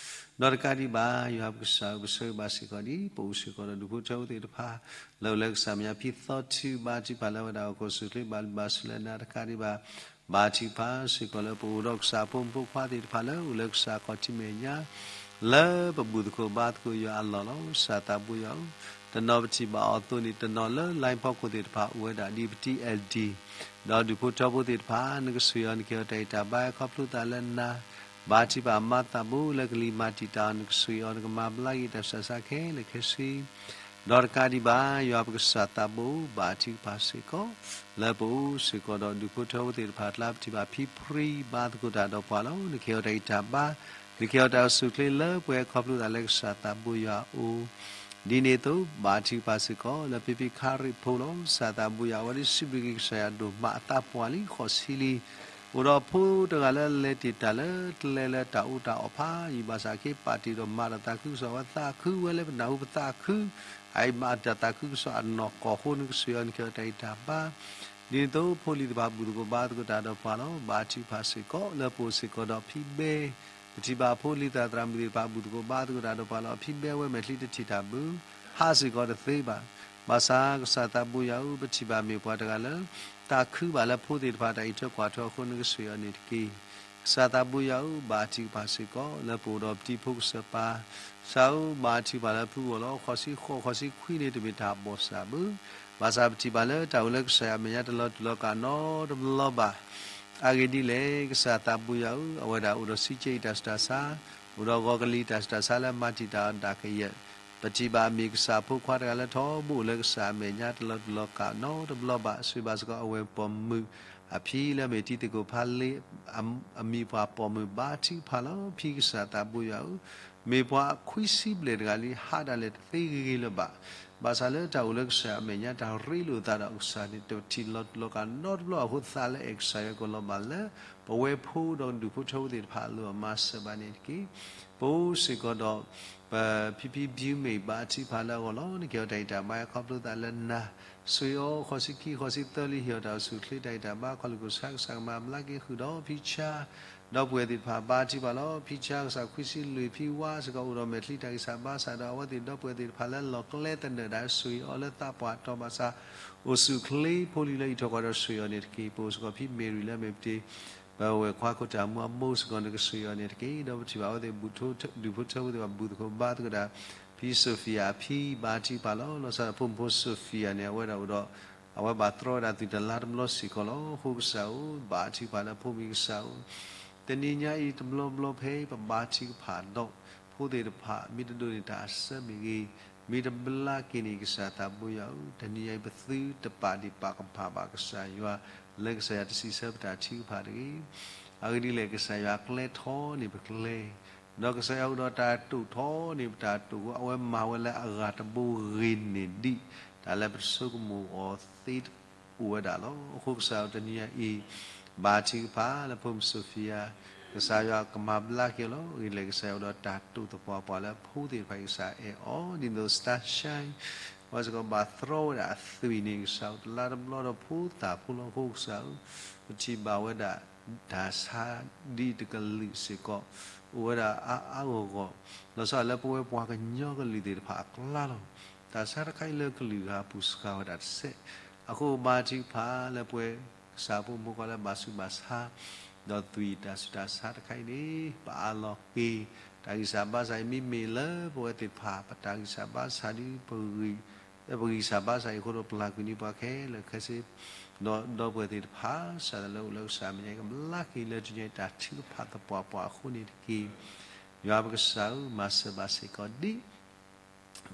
အီၤ ဒီးတကးဒံးဘၣ် ယွၤပကစၢ်ဧၢ, ပဆၢဂ့ၤဘၣ်စ့ၢ်ကီးဒ်ပအိၣ်စ့ၢ်ကီးဒီးဒူၣ်ဖိထၢဖိသ့ၣ်တဖၣ် လၢအိၣ်လၢကစၢ်မဲာ်ညါ ဖံသီထု ဘါထုကဖၣ်လၢဝဲဒၣ်ကအိၣ်ဆူၣ်အိၣ်ချ့ ဘၣ်လုၢ်ဘၣ်စၢၤလၢနၤတကးဒံးဘၣ် ဘါထုကဖၣ်စ့ၢ်ကီးလၢပအိၣ်ဒီးကစၢ်အဖိမုၣ်ဖိခွါသ့ၣ်တဖၣ်လၢအိၣ်လၢကစၢ်ခီၣ်ထံးမဲာ်ညါ လၢပဘူၣ်သကိးဘါသကိးယွၤအလီၢ်လီၤ. ကစၢ်သးဘိယွၤဧၢ, တနီၤပထံၣ်ဘၣ်အီၤအသိးန့ၣ် တနီၤလၢ line ဖီခိၣ်သ့ၣ်တဖၣ်အိၣ်ဝဲဒၣ်ဒ်ပတံၤ L D ဒီးဒူၣ်ဖိထၢဖိသ့ၣ်တဖၣ် နကဆိၣ်ဂ့ၤအီၤ နကဟ့ၣ်အီၤတၢ်ဂံၢ်တၢ်ဘါ ခီဖျိသးလၢနၤ ဘါထုကဖၣ်မၤသးဘိလၢကလံၤမၤတံာ်တာ်အီၤ နကဆိၣ်ဂ့ၤအီၤ နကမၤဘျါက့ၤတၢ်ဆူးတၢ်ဆါခဲလၢာ်ခဲဆ့ ဒီးတကးဒံးဘၣ် ယွၤပကစၢ်သးဘိ ဘါထုကဖၣ်စ့ၢ်ကီး လၢပအိၣ်စ့ၢ်ကီးဒီးဒူၣ်ဖိထၢဖိသ့ၣ်တဖၣ်အကျါ ပထံၣ်ဘၣ်ဖံဖြံ ဘါသကိးတၢ်ဒီးပှၤလီၤ. နကဟ့ၣ်အီၤတၢ်ဂံၢ်တၢ်ဘါ နကဟ့ၣ်အီၤတၢ်အိၣ်ဆူၣ်အိၣ်ချ့လၢပှဲၤခီဖျိသးလၢကစၢ်သးဘိယွၤအအိၣ် ဒ်န့ၣ်အသိး ဘါထုကဖၣ်စ့ၢ်ကီး လၢဖံဖံခါရံးဖိလီၤ. ကစၢ်သးဘိယွၤ အဝဲဒၣ်စံးဘျုးက့ၤကစၢ်ယွၤဒိၣ်မးအသးပှၢ်လံ ဃိးဆံလံ အိၣ်ဒီးဖိတဂၤလၢလဲၤတ့ၢ်တၢ်လၢကျဲလၢတၢ်အူတၢ်အီၣ်ဖးယံာ်ဘၣ်ဆၣ် က့ၤပာ်တ့ၢ်ဒီးမၤဒီးသးခုကစီၣ် အဝဲသးခုဝဲလၢပနၢ်ဟူပသးခု အအံၤမၤတၢ်သးခုကစီၣ်အနီၢ်ကီၢ်အဃိ နကဆိၣ်ဂ့ၤအီၤ နကဟ့ၣ်အီၤတၢ်ဂံၢ်တၢ်ဘါ ဒ်န့ၣ်အသိး ဖိလံၤတဖၣ်ဘူၣ်သကိးဘါသကိးတၢ်ဒီးပှၤလီၤ. ဘါထုကဖၣ်စ့ၢ်ကီး လၢပအိၣ်စ့ၢ်ကီးဒီးဖံဘဲ ပထံၣ်ဘၣ်ဖိလံၤသရၣ်သရၣ်မုၣ်သ့ၣ်တဖၣ်ဘူၣ်သကိးဘါသကိးတၢ်ဒီးပှၤလီၤ. ဖံဘဲဝဲမဲာ်ချံတထံၣ်တၢ်ဘု ဟးစ့ၢ်ကီးတသ့ဘၣ်. ဘၣ်ဆၣ်ကစၢ်သးဘိယွၤဧၢ, ပထံၣ်ဘၣ်မ့ၢ်ပှၤတဂၤလၢ သးခုဘၣ်လၢဖိသ့ၣ်တဖၣ်တၢ်အံးထွဲကွၢ်ထွဲအဃိ နကဆိၣ်ဂ့ၤအီၤန့ၣ်တက့ၢ်. ကစၢ်သးဘိယွၤဧၢ, ဘါထုကဖၣ်စ့ၢ်ကီး လၢပအိၣ်ဒီးပတံၤဖိကစၢၢ်ပၢ် ကစၢ်ဧၢ, ဘါထုကဖၣ်လၢဖုဂီၢ်လီၤ. ဃိးဆံဃိး ဃိးဆံခွံန့ၣ် တမ့ၢ်တၢ်ဘီၣ်စၢ်ဘၣ်. ဘၣ်ဆၣ်ပထံၣ်ဘၣ်လၢတၢ်အိၣ်လၢကစၢ်ယွၤအမဲာ်ညါတလီၤတူာ်လီၤကာ်နီတဘျီဘၣ်. အဂ့ၢ်ဒ်လဲၣ်, ကစၢ်သးဘိယွၤဧၢ, အဝဲဒၣ်အိၣ်ဒီးစံကဲအံၤတၢ်ဆူးတၢ်ဆါ, အိၣ်ဒီးဂီၤကလံၤတၢ်ဆူးတၢ်ဆါလၢမၤတံာ်တာ်အီၤဒၣ်ကယဲၢ် ပထံၣ်ဘၣ်အမ့ၢ်ကစၢ်ဖိခွါတဂၤလၢထီဘိအိၣ်လၢကစၢ်အမဲာ်ညါတလီၤတူာ်လီၤကာ်နီတဘျီဘၣ်, ဆိၣ်ဂ့ၤဘၣ်စ့ၢ်ကီးအဝဲပိာ်မုၣ်အဖံလၢအမ့ၢ်တံၤသကိးဖးလ့ အမံၤပှၤပိာ်မုၣ်ဘါထုကဖၣ်လီၤ. ဖံကစၢ်သးဘိယွၤဧၢ, မ့ၢ်ပှၤအခွံဆံဘျဲၣ်တဂၤလံ ဟးဒၣ်လဲာ်တသ့ဂ့ၤဂ့ၤလၢၤဘၣ်. ဘၣ်ဆၣ်လၢတၢ်အိၣ်လၢကစၢ်အမဲာ်ညါ တၢ်ရ့လိာ်သးဒီးကစၢ်န့ၣ် တထံၣ်လီၤတူာ်လီၤကာ်နီတဘျီအဃိ သးလၢအဲၣ်ကစၢ်ယွၤကလီၤဘၣ်လၢ ပဝဲဖိဒီးဒူၣ်ဖိထၢဖိသ့ၣ်တဖၣ်အလိၤအမၤစၢၤဘၣ်န့ၣ်တက့ၢ်. ပအိၣ်စ့ၢ်ကီးဒီး ပဖံဖံဘံမ့ၢ်ဘါထုကဖၣ်လၢအဂီၢ်လီၤ. နကဟ့ၣ်အီၤတၢ်ဂံၢ်တၢ်ဘါ ခီဖျိသးလၢနၤ, ဆိၣ်ဂ့ၤအီၤ ဃိးဆံခံ ဃိးဆံသၢလံ ဟ့ၣ်အီၤတၢ်အိၣ်ဆူၣ်အိၣ်ချ့ တၢ်ဂံၢ်တၢ်ဘါ ခီလ့ၣ်ခိၣ်ဆါ ကစၢ်ကမၤဘျါက့ၤဃုာ်ဒီးဖံဆါ ဒီပုၢ်ဝဲၢ်သ့ၣ်တဖၣ် ဘါထုကဖၣ်လီၤ. ဖံဆါကစၢ်ခွံဆံလွံၢ် ဖံဝါစ့ၢ်ကီး အိၣ်ဒီးမဲာ်ချံတၢ်ဂံၢ်စၢ်ဘါစၢ်ဒီး အဝဲသ့ၣ်ဒီပုၢ်ဝဲၢ်သ့ၣ်တဖၣ်လၢလီၢ်ကျဲသနၢၣ်ဒၣ် ဆိၣ်ဂ့ၤအီၤလၢသးပှၢ်တီၢ်ဘၣ်ဆၣ် အိၣ်ဆူၣ်အိၣ်ချ့ ဖိလံၤလၢအံးထီၣ်ကွၢ်ဒီး ဆိၣ်ဂ့ၤအီၤန့ၣ်တက့ၢ်. ပအိၣ်စ့ၢ်ကီးဖံမ့ၢ်ရံၤလၢအမ့ၢ်ပတ့ၢ် ပဝဲၢ်ခွါခိၣ်တၢ်မူအမိၢ်စ့ၢ်ကီး နကဆိၣ်ဂ့ၤအီၤန့ၣ်တက့ၢ်. ဒီးပထံၣ်ဘၣ်အဝဲသ့ၣ် ဒူၣ်ဖိထၢဖိသ့ၣ်တဖၣ် ဘူၣ်သကိးဘါသကိးတၢ် ဖံစိၤဖံယၤအဖံ ဘါထုကဖၣ်လီၤ. လီၤဆီဒၣ်တၢ် ဖိမုၣ်ဖိစိၤဖံယၤန့ၣ် အဝဲဒၣ်အိၣ်ဒီး အဝဲဘၣ်တြီဝဲဒၣ်သုးတလါတဘျီစ့ၢ်ကီးလီၤ. အဃိကစၢ်ဧၢ, ဘါထုကဖၣ်လၢဖိမုၣ်ကစၢ်ဧၢ, တနံၤညါအံၤတဘျီဘျီဖဲ ပဘါထုကဖၣ်ဒီး ဖိသ့ၣ်တဖၣ် မ့ၢ်တဒိးန့ၢ်တၢ်အဆၢမ့ၢ်ဂ့ၤ, မ့ၢ်တဘျါက့ၤန့ၣ် ကစၢ်သးဘိယွၤဧၢ, တနံၤညါအံၤ ပသုတပာ်ဒံးပာ်ကမၣ်ဘၣ်ကစၢ်ယွၤ လၢကစၢ်ယွၤတစံးဆၢပတၢ်ထုကဖၣ်တဂ့ၤ. အဂ့ၢ်ဒ်လဲၣ် ကစၢ်ယွၤကျဲထီန့ၢ်ပကျဲ ဒီးကစၢ်ယွၤအိၣ်ဒီးတၢ်တိာ်ထီန့ၢ်ပတၢ်တိာ်အဃိ အဝဲမၤဝဲလၢအဂၤတဘိဂ့ၤန့ၢ်ဒံး တၢ်လၢပတဆိကမိၣ်အီၤသ့အိၣ်ဝဲဒၣ်လီၤ. အဃိကစၢ်ဧၢ တနံၤညါအံၤ ဘါထုကဖၣ်လၢဖိမုၣ်စိၤဖံယၤ, ကစၢ်ယွၤကမၤဘျါက့ၤအီၤလီၤ. အဂ့ၢ်ဒ်လဲၣ် ကစၢ်ယွၤအိၣ်ဒီးတၢ်တိာ်သပှၢ်ပှၢ်လၢဖိသ့ၣ်တဖၣ်အံၤ ကစၢ်အဲၣ်အီၤ ဒ်သိး Starshine ပှၤစ့ၢ်ကီးဘၣ်တြီဝဲဒၣ်အသွံၣ်န့ၣ် ကစၢ်အိၣ်တလါတဘျီဒီးဖိသၣ်ဖိလီၤ. အဃိကစၢ်ဧၢ, ပထံၣ်ဘၣ်ဝဲဒၣ် တၢ်ဆါဒ်တကလုာ်စ့ၢ်ကီး အိၣ်ဝဲဒၣ်အါအါဂီၢ်ဂီၢ်, လီၤဆီဒၣ်လၢပဝဲပှၤကညီကလုာ်သ့ၣ်တဖၣ်အကျါလီၤ. တၢ်ဆါတခါအံၤလၢကလုာ်ဂၤအပူၤစှၤဝဲဒၣ်တစဲး, အဃိဘါထုကဖၣ်လၢပဝဲကစၢ်ဖိမုၣ်ဖိခွါလၢဘၣ်ဆူးဘၣ်ဆါ ဒီးသွံၣ်တၢ်ဆူးတၢ်ဆါတခါအံၤန့ၣ် ပအးလီၤက့ၤ တၢ်ဂံၢ်စၢ်ဘါစၢ်အံၤ မ့မ့ၢ်လၢပဝဲသ့ၣ်တဖၣ် ပတၢ်ဂံၢ်စၢ်ဘါစၢ်ဒ် ပဂံၢ်စၢ်ဘါစၢ်အံၤအဃိဒီး ပျၢ်ကွံာ်န့ၢ်ပှၤခဲလၢာ်ခဲဆ့ ဒီးဒီပုၢ်ဝဲၢ်သ့ၣ်တဖၣ် စးထီၣ်လၢအိၣ်လၢကစၢ်အမဲာ်ညါ ကဘျါက့ၤလၢတနံၤညါအံၤ တၢ်ထုကဖၣ်သပှၢ်ပှၢ်အဃိန့ၣ်တက့ၢ်. ယွၤပကစၢ်ဧၢ, မၤစၢၤဘၣ်စ့ၢ်ကီးဒ်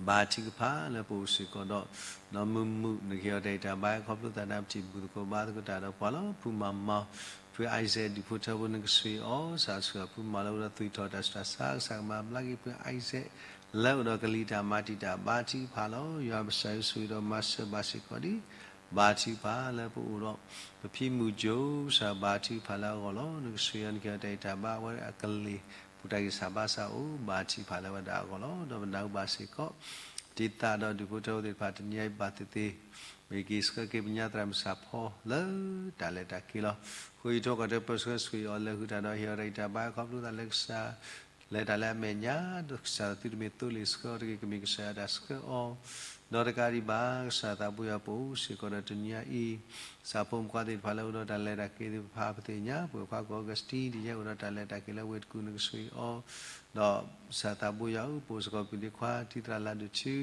ဘါထုကဖၣ်လၢပအိၣ်စ့ၢ်ကီးဒီး ဒီးမုာ်မုာ် နကဟ့ၣ်အီၤတၢ်ဂံၢ်တၢ်ဘါ ခီဖျိသးန့ၣ် ပထံၣ်ဘူၣ်သကိးဘါသကိးတၢ်ဒီးပှၤလီၤ. ဖုမၤမီၤ ဖုအံၤစဲး ဒူၣ်ဖိထၢဖိ နကဆိၣ်ဂ့ၤအီၤ စၢ်စှၤ ဖုမၤလၢအိၣ်ဒီးသွံၣ်ထီၣ်တၢ်ဆူးတၢ်ဆါ ကစၢ်ကမၤဘျါက့ၤ ဖုအံၤစဲး လၢအိၣ်ဒီးကလံၤတၢ်မၤတံာ်တာ် ဘါထုကဖၣ်လီၤ. ယွၤပကစၢ်ဧၢ ဆိၣ်ဂ့ၤဒီးမၤစၢၤဘၣ်စ့ၢ်ကီးဒ် ဘါထုကဖၣ်လၢပအိၣ်ဒီး ပဖံမုၢ်ကၠိ ကစၢ်ဘါထုကဖၣ်လၢအဂီၢ်လီၤ. နကဆိၣ်ဂ့ၤအီၤ နကဟ့ၣ်အီၤတၢ်ဂံၢ်တၢ်ဘါ အဝဲအကလ့ၢ် ပူၤတၢ်ဂံၢ်စၢ်ဘါစၢ်အိၣ် ဘါထုကဖၣ်လၢဝဲဒၣ်အဂီၢ်လီၤ. ဒီးပနၢ်ဟူဘၣ်စ့ၢ်ကီး တံၤသကိးဒီးဒူၣ်ဖိထၢဖိသ့ၣ်တဖၣ် တနံၤညါအံၤဘၣ်သ့ၣ်သ့ၣ် မ့ၢ်က့ၤဆှၢက့ၤပညါသရၣ်မုၣ်စၢ်ဖီလၢတၢ်လဲၤတၢ်က့ၤလီၤ. အဃိ ယထိၣ်ကီၢ်တၢ်ပၢဆှၢ ဆိၣ်ဂ့ၤအီၤလၢာ်ဃုာ်တၢ်ဒီး ဟ့ၣ်အီၤတၢ်ဂံၢ်တၢ်ဘါ ခီဖျိသးလၢကစၢ် လဲၤတၢ်လၢအမဲာ်ညါ ဒီးကစၢ်သုတမ့ၢ်သိလ့ၣ်ဆှၢအီၤတဂ့ၤ ကမ့ၢ်ကစၢ်ယွၤတၢ်ဆှၢအီၤ ဒီးတကးဒံးဘၣ် ကစၢ်သးဘိယွၤပအိၣ်စ့ၢ်ကီးဒီးတနံၤညါအံၤ ကစၢ်ဖိမုၣ်ဖိခွါသ့ၣ်တဖၣ်လၢအိၣ်ဒီးတၢ်လဲၤတၢ်က့ၤသ့ၣ်တဖၣ် ပသ့ၣ်ညါ ပဝဲၢ်ခွါကီၢ်အီကူးစတံ တနံၤညါအိၣ်ဒီးတၢ်လဲၤတၢ်က့ၤလၢဝ့ၢ်တကူၣ် နကဆိၣ်ဂ့ၤအီၤ ဒီးကစၢ်သးဘိယွၤဧၢ ပအိၣ်စ့ၢ်ကီး ပုၢ်ဒ့ခွါ ထံသရၣ်လၢ်ဒိၣ်ထူ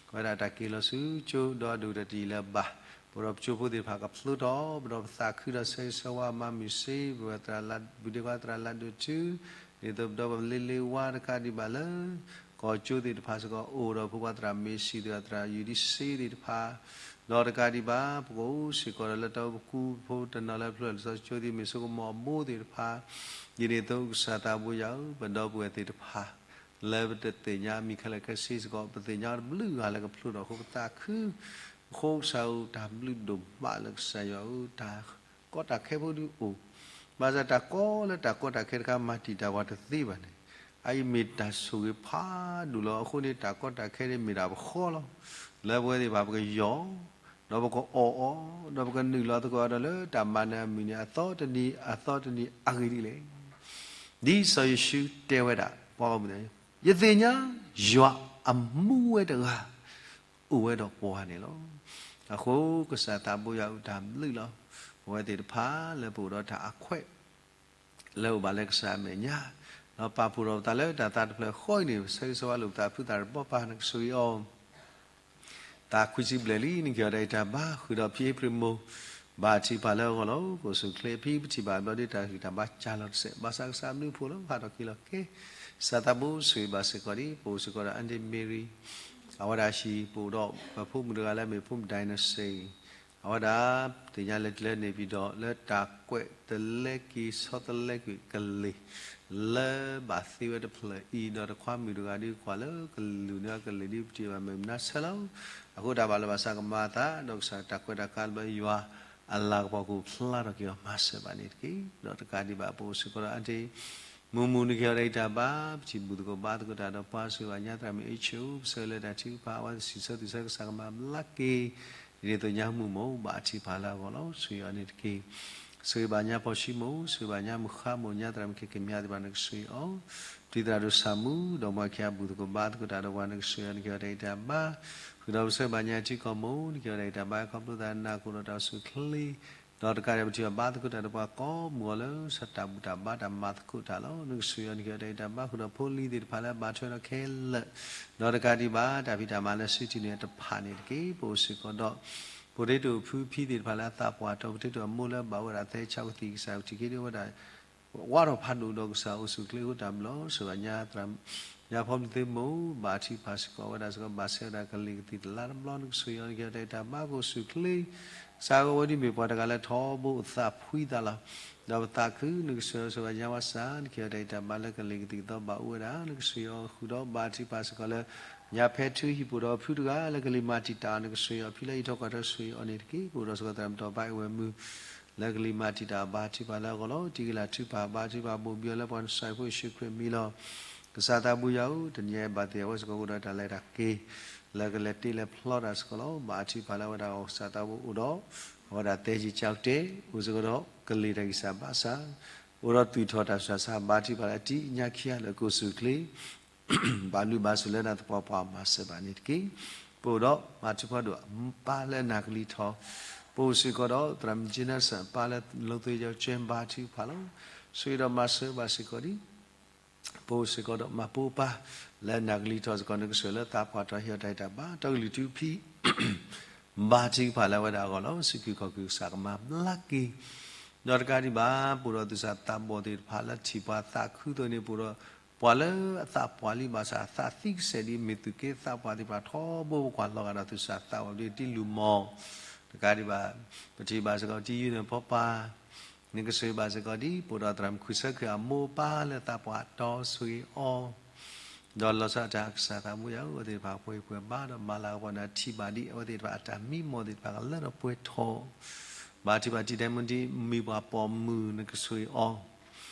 အဝဲဒၣ်တၢ်က့ၤလီၤဆူကၠိဒီးအဒိၣ်တၢ်တယံာ်လၢၤဘၣ် ပဒီးပကၠိဖိသ့ၣ်တဖၣ်ကဖျိထီၣ် ပဒီးပသးခုဒီးဆၢဂ့ၤဆၢဝါမၤမုာ်စ့ ပဝဲၢ်သရၣ်လၢ် ပုၢ်ဒ့ခွါသရၣ်လၢ်ဒိၣ်ထူ ဒ်သိးပဒီပုၢ်ဝဲၢ်လ့လ့ဝါတကးဒံးဘၣ်လၢ ကီၢ်ကၠိသ့ၣ်တဖၣ်စ့ၢ်ကီး အိၣ်ဒီးဖိခွါသရၣ်မ့ၢ်စံၣ်သရၣ် သရၣ်ယူၤဒံစ့သ့ၣ်တဖၣ် ဒီးတကးဒံးဘၣ် ပကအိၣ်စ့ၢ်ကီးဒီးလၢတၢ်အိၣ်ဖှိၣ်ဖိတနီၤလၢဖျၢၣ်လၢစီၤကၠိသ့ၣ် မ့ၢ်ဆိကမိၣ်အမိၢ်သ့ၣ်တဖၣ် ဒ်န့ၣ်အသိးကစၢ်သးဘိယွၤဧၢ ပဒီပုၢ်ဝဲၢ်သ့ၣ်တဖၣ် လၢပတသ့ၣ်ညါအမံၤခဲလၢာ်ခဲဆ့စ့ၢ်ကီး ပသ့ၣ်ညါတဘျုးဂၤလၢကဖျိထီၣ်အဃိ ပသးခု အဃိကစၢ်ဧၢ တၢ်ဘျုးဒိၣ်မးလၢကစၢ်ယွၤဧၢ တၢ်ကီတၢ်ခဲဖိဒုးအိၣ် ဘၣ်ဆၣ်တၢ်ကီလၢတၢ်ကီတၢ်ခဲတခါ မၤတံာ်တာ်ပှၤတသ့ဘၣ်န့ၣ် အအံၤမ့ၢ်တၢ်ဆိၣ်ဂ့ၤဖးဒိၣ်လီၤ. အဃိန့ၣ် တၢ်ကီတၢ်ခဲန့ၣ်မ့ၢ်ဒၣ်ပဃီလီၤ. လၢပဝဲသ့ၣ်တဖၣ်ပကယီၤ ဒီးပကအီၣ်အီၤ ဒီးပကနုာ်လီၤသကိးအီၤဒီးလၢတၢ်မၤနၢၤအမုၢ်နံၤ အသီတနံၤ အသီတနံၤအဂ့ၢ်ဒ်လဲၣ် ဒ်စီၤယိၤၡူတဲဝဲဒၣ် ပှၤဂီၢ်မုၢ်သ့ၣ် ယသ့ၣ်ညါ ယွၤအမူဝဲတဂၤ အိၣ်ဝဲဒီးပှၤန့ၣ်လီၤ. အဃိကစၢ်သးဘိယွၤအတၢ်ဘျုးလီၤ. ပဝဲသ့ၣ်တဖၣ်လၢပအိၣ်ဒီးတၢ်အခွဲး လၢအိၣ်ဘၣ်လၢကစၢ်အမဲာ်ညါ ဒီးပာ်ဖှိၣ်ထီၣ်ပသးလၢတၢ်သးတဖျၢၣ်ဃီအံၤန့ၣ် ဆၢဂ့ၤဆၢဝါလိာ်ပသးဖုသးတဘီပၢ် နကဆိၣ်ဂ့ၤအီၤ သးခွံဆံဘျဲၣ်လံ နကဟ့ၣ်အီၤတၢ်ဂံၢ်တၢ်ဘါ ဃုာ်ဒီးဖံအ့ဖြ့ၣ်မိၢ် ဘါထုကဖၣ်လၢအဂီၢ်လီၤ. ကအိၣ်ဆူၣ်အိၣ်ချ့ ဖံပထံၣ်ဘၣ်ဘျီဒ်တၢ်ဂံၢ်တၢ်ဘါကၢ်လီၤတစဲး ဘၣ်ဆၣ်ကစၢ်အဘျုးအဖှိၣ်လၢဟးထီၣ်က့ၤလီၤက့ၤ ကစၢ်သးဘိဆိၣ်ဂ့ၤဘၣ်စ့ၢ်ကီးဒ် ပအိၣ်စ့ၢ်ကီးဒီး Aunty Mary အဝဲဒၣ်ဟံၣ်ပအိၣ်ဒီး ပဖိမုၣ်တဂၤလၢအမ့ၢ်ဖိမုၣ် ဒိၣ်နီၣ်စ့ၣ်, အဝဲဒၣ် သ့ၣ်ညါလၢကျဲန့ၣ်ပံၤဒီး လၢတၢ်ကွဲးတလဲက့ၤဆီတလဲကွံာ်ကလံၤ လၢဘၣ်သ့ဝဲတဖျၢၣ်အံၤ ဒီးတခွါမုၣ်တဂၤဒ်ကွၢ်လၢကလူၢ်န့ၣ်အကလံၤဒ်ပထံၣ်ဘၣ်မုၢ်မနၤဆၢလီၤ. အဃိတၢ်ဘၣ်လၢဘၣ်စးကမၤအသး ဒီးကစၢ်တၢ်ကွဲးတၢ်ကါလၢယွၤအလၤကပီၤကအိၣ်ဖျါထီၣ်က့ၤအီၤမၤစၢၤဘၣ်န့ၣ်တက့ၢ်. ဒီးတကးဒံးဘၣ် ပအိၣ်စ့ၢ်ကီးဒီးအါတ့ၢ် မုၢ်မုၢ်နံၤကဟဲဒီးအံၤတၢ်ဘါ ပထံၣ်ဘူၣ်သကိးဘါသကိးတၢ်ဒီးပှၤ ဆိၣ်ဂ့ၤဘၣ်ညါသရၣ်မုၣ်အ့ၣ်ဆိၣ် ပဆၢလၢတၢ်ထုကဖၣ် အဝဲသ့ၣ်စံးဆၢသူၣ်ဆၢကစၢ်ကမၤဘျါက့ၤ ဒ်န့ၣ်အသိးညါမုၢ်မိၢ် ဘၣ်ထံၣ်ဖးလၢအဂီၢ်လီၤ. ဆိၣ်ဂ့ၤအီၤန့ၣ်တက့ၢ်. ဆိၣ်ဂ့ၤဘၣ်ညါဖီၣ်ဆံမိၢ် ဆိၣ်ဂ့ၤဘၣ်ညါမုၢ်ဃါမိၢ် ညါသရၣ်မုၣ်ခဲကမၠါသ့ၣ်တဖၣ် နကဆိၣ်ဂ့ၤအီၤ ပထံၣ်သရၣ်ဒိၣ်ဆၣ်မူ ဒီးမ့ၢ်ခံဂၤဘူၣ်သကိးဘါသကိးတၢ်ဒီးပှၤ နကဆိၣ်ဂ့ၤအီၤ နကဟဲဒီးအံၤတၢ်ဘါ ဃုာ်ဒီးပဆၢဘၣ်ညါထံကီၢ်မိၢ် နကဟဲဒီးအံၤတၢ်ဘါ ခီဖျိသးနၢ်ကအိၣ်ဒီးတၢ်အိၣ်ဆူၣ်အိၣ်ချ့ ဒီးတကးဒံးဘၣ် ပထံၣ်ဘၣ်ဘါသကိးတၢ်ဒီးပှၤကိးမုၢ်ဂီၤလၢ ဆီၣ်တၢ်ဘူၣ်တၢ်ဘါတၢ်မၤသကိးတၢ်လီၤ. နကဆိၣ်ဂ့ၤအီၤ နကဟဲဒီးအံၤတၢ်ဘါ ဃုာ်ဒီးဖိလံၤသ့ၣ်တဖၣ်လၢအဘၣ်ထွဲဒီးခဲလၢာ် ဒီးတကးဒံးဘၣ် တၢ်ဖံးတၢ်မၤလၢစုတံၢ်န့ၣ်တဖၣ်န့ၣ်တက့ၢ်. ပအိၣ်စ့ၢ်ကီးဒီး potato ဖုဖံသ့ၣ်တဖၣ်လၢအသးပှၢ်တီ potato အမိၢ်လၢအဘၣ်ဝဲဒၣ်သဲဆးကသံၣ်ကစၢ် ပထံၣ်က့ၤဒ်ဝဲဒၣ် ဝးထီၣ်ဖးဒိၣ်ဒီးကစၢ်အိၣ်ဆူၣ်အိၣ်ချ့အဃိတၢ်ဘျုး ဆိၣ်ဂ့ၤဘၣ်ညါသရၣ် ညါဖီမုၢ်သ့ၣ်မိၢ် ဘၣ်ထံကဖၣ်စ့ၢ်ကီးဝဲဒၣ်စ့ၢ်ကီး ဘၣ်ဆဲးဝဲဒၣ်ကလံၤကသံၣ်တလါတဘျီ နကဆိၣ်ဂ့ၤအီၤ နကဟဲဒီးအံၤတၢ်ဘါ ကအိၣ်ဆူၣ်အိၣ်ချ့ ကစၢ်ဧၢ အဝဲဒ်မ့ၢ်ပှၤတဂၤလၢထီဘိအသးဖှံသးလီၤ ဒီးပသးခု နကဆိၣ်ဂ့ၤအီၤ ဆိၣ်ဂ့ၤဘၣ်ညါဝါစၢ် နကဟဲဒီးအံၤတၢ်ဘါလၢကလံၤကသံၣ်ကသီဘၣ်အိၣ်ဝဲဒၣ် နကဆိၣ်ဂ့ၤအီၤ ဃုာ်ဒီးဘၣ်ထံကဖၣ်စ့ၢ်ကီးလၢ ညါဖဲထူဟံၣ်ပအိၣ်ဒီးဖုတဂၤလၢကလံၤမၤတံာ်တာ်အီၤ နကဆိၣ်ဂ့ၤအီၤ ဖံလၢအံးထီၣ်ကွၢ်ထီၣ်ဆိၣ်ဂ့ၤအီၤန့ၣ်တက့ၢ်. ပအိၣ်ဒီးစ့ၢ်ကီးသရၣ်မုၣ်တီၤပၤ အဝဲမုၢ် လၢကလံၤမၤတံာ်တာ်အီၤ ဘၣ်ထံကဖၣ်လၢအဂီၢ်လီၤ. တံၤကလၤထုကဖၣ် ဘၣ်ထံကဖၣ် ဘိၣ်ဘံအီၤလၢပှၤနစၢ်ဖိယ့ၣ်ၡူးခရံာ်အမံၤလီၤ. ကစၢ်သးဘိယွၤဧၢ တနံၤအံၤဘၣ်သ့ၣ်အဝဲစ့ၢ်ကီးအိၣ်ဒီးတၢ်လဲၤတၢ်က့ၤ လၢကလဲၤတ့လၢဖျီတၢ်စ့ၢ်ကီးလီၤ. ဘၣ်ထံကဖၣ်လၢအဝဲဒၣ်အဂီၢ် ကစၢ်သးဘိအိၣ်ဒီး အဝဲဒၣ်သဲက့ၤကၠီတဲာ် အိၣ်စ့ၢ်ကီးဒီးကလံၤတၢ်ဂံၢ်စၢ်ဘါစၢ် အိၣ်ဒီးသူၣ်ထီၣ်တၢ်ဆူးတၢ်ဆါ ဘၣ်ထံကဖၣ်လၢအတံၤညါခံဂၤလၢကအိၣ်ဆူၣ်အိၣ်ချ့ ဘၣ်ဘျုးဘၣ်ဆိၣ်လၢနသပှၢ်ပှၢ်မၤစၢၤဘၣ်န့ၣ်တက့ၢ်. ပအိၣ်ဒီးမၤထူဖးဒိၣ်အပၢ်လၢအနၢ်ကလံၤထီၣ်, ပအိၣ်စ့ၢ်ကီးဒီးသရၣ်မုၣ် Jensen အပၢ်လၢ လိသ့ယီၤကၠဲ ဘါထုကဖၣ်လီၤ. ဆိၣ်ဂ့ၤဒီးမၤစၢၤဘၣ်စ့ၢ်ကီးဒံး ပအိၣ်စ့ၢ်ကီးဒီးမၤပိာ်ပၢ်လၢအနၢ်ကလံၤထီၣ်စ့ၢ်ကီး နကဆိၣ်ဂ့ၤလၢသးပှၢ်တီၤ ဟ့ၣ်အီၤတၢ်ဂံၢ်တၢ်ဘါ တီကလုာ်ထူဖံ ဘါထုကဖၣ်လၢအဝဲဒၣ်အဂီၢ်လီၤ. စူၢ်က့ၤခီၣ်က့ၤကစၢ်ကမၤဘျါက့ၤ ဒီးတကးဒံးဘၣ် ပအိၣ်ဒီးသူၣ်စၢ်သးဘီၣ်သ့ၣ်တဖၣ်လၢထံၣ်ပှၤသးခုသိးန့ၣ် ပအိၣ်ဒီးပှၤလၢအသးပှၢ်လံဘၣ်ဆၣ် အသးသံကစဲာ်ဒ် မ့ၢ်သူၣ်က့သးပှၢ်သ့ၣ်တဖၣ်ထီဘိ ပကွၢ်လီၤဂာ်ဒီးသူၣ်စၢ်သးဘီၣ်ဒ်တံၤလူၢ်မီၢ် တကးဒံးဘၣ် ပထံၣ်ဘၣ်စ့ၢ်ကီး တံၤယုၢ်န့ၣ်ဖီပၢ် နကဆိၣ်ဂ့ၤဘၣ်စ့ၢ်ကီးဒံး ပအိၣ်ဒီးသရၣ်မုၣ်ခွံဆၢခၢၣ်အမိၢ်အပၢ်လၢသးပှၢ်တီဆိၣ်ဂ့ၤအီၤ ဒီးလီၤဆီဒၣ်တၢ်ကစၢ်သးဘိယွၤဧၢ အဝဲသ့ၣ်တဖၣ်ပှဲၤပှဲၤဘါဒီးမၤလၤကပီၤနၤထံၣ်ဘၣ်ဒံး အဝဲသ့ၣ်တဖၣ်အတၢ်မံမီၢ်သ့ၣ်တဖၣ်ကလၢထီၣ်ပှဲၤထီၣ် ဘါထုကဖၣ်တံၤဒဲမုၢ်ဒံး မံၤပှၤပိာ်မုၣ်နကဆိၣ်ဂ့ၤအီၤ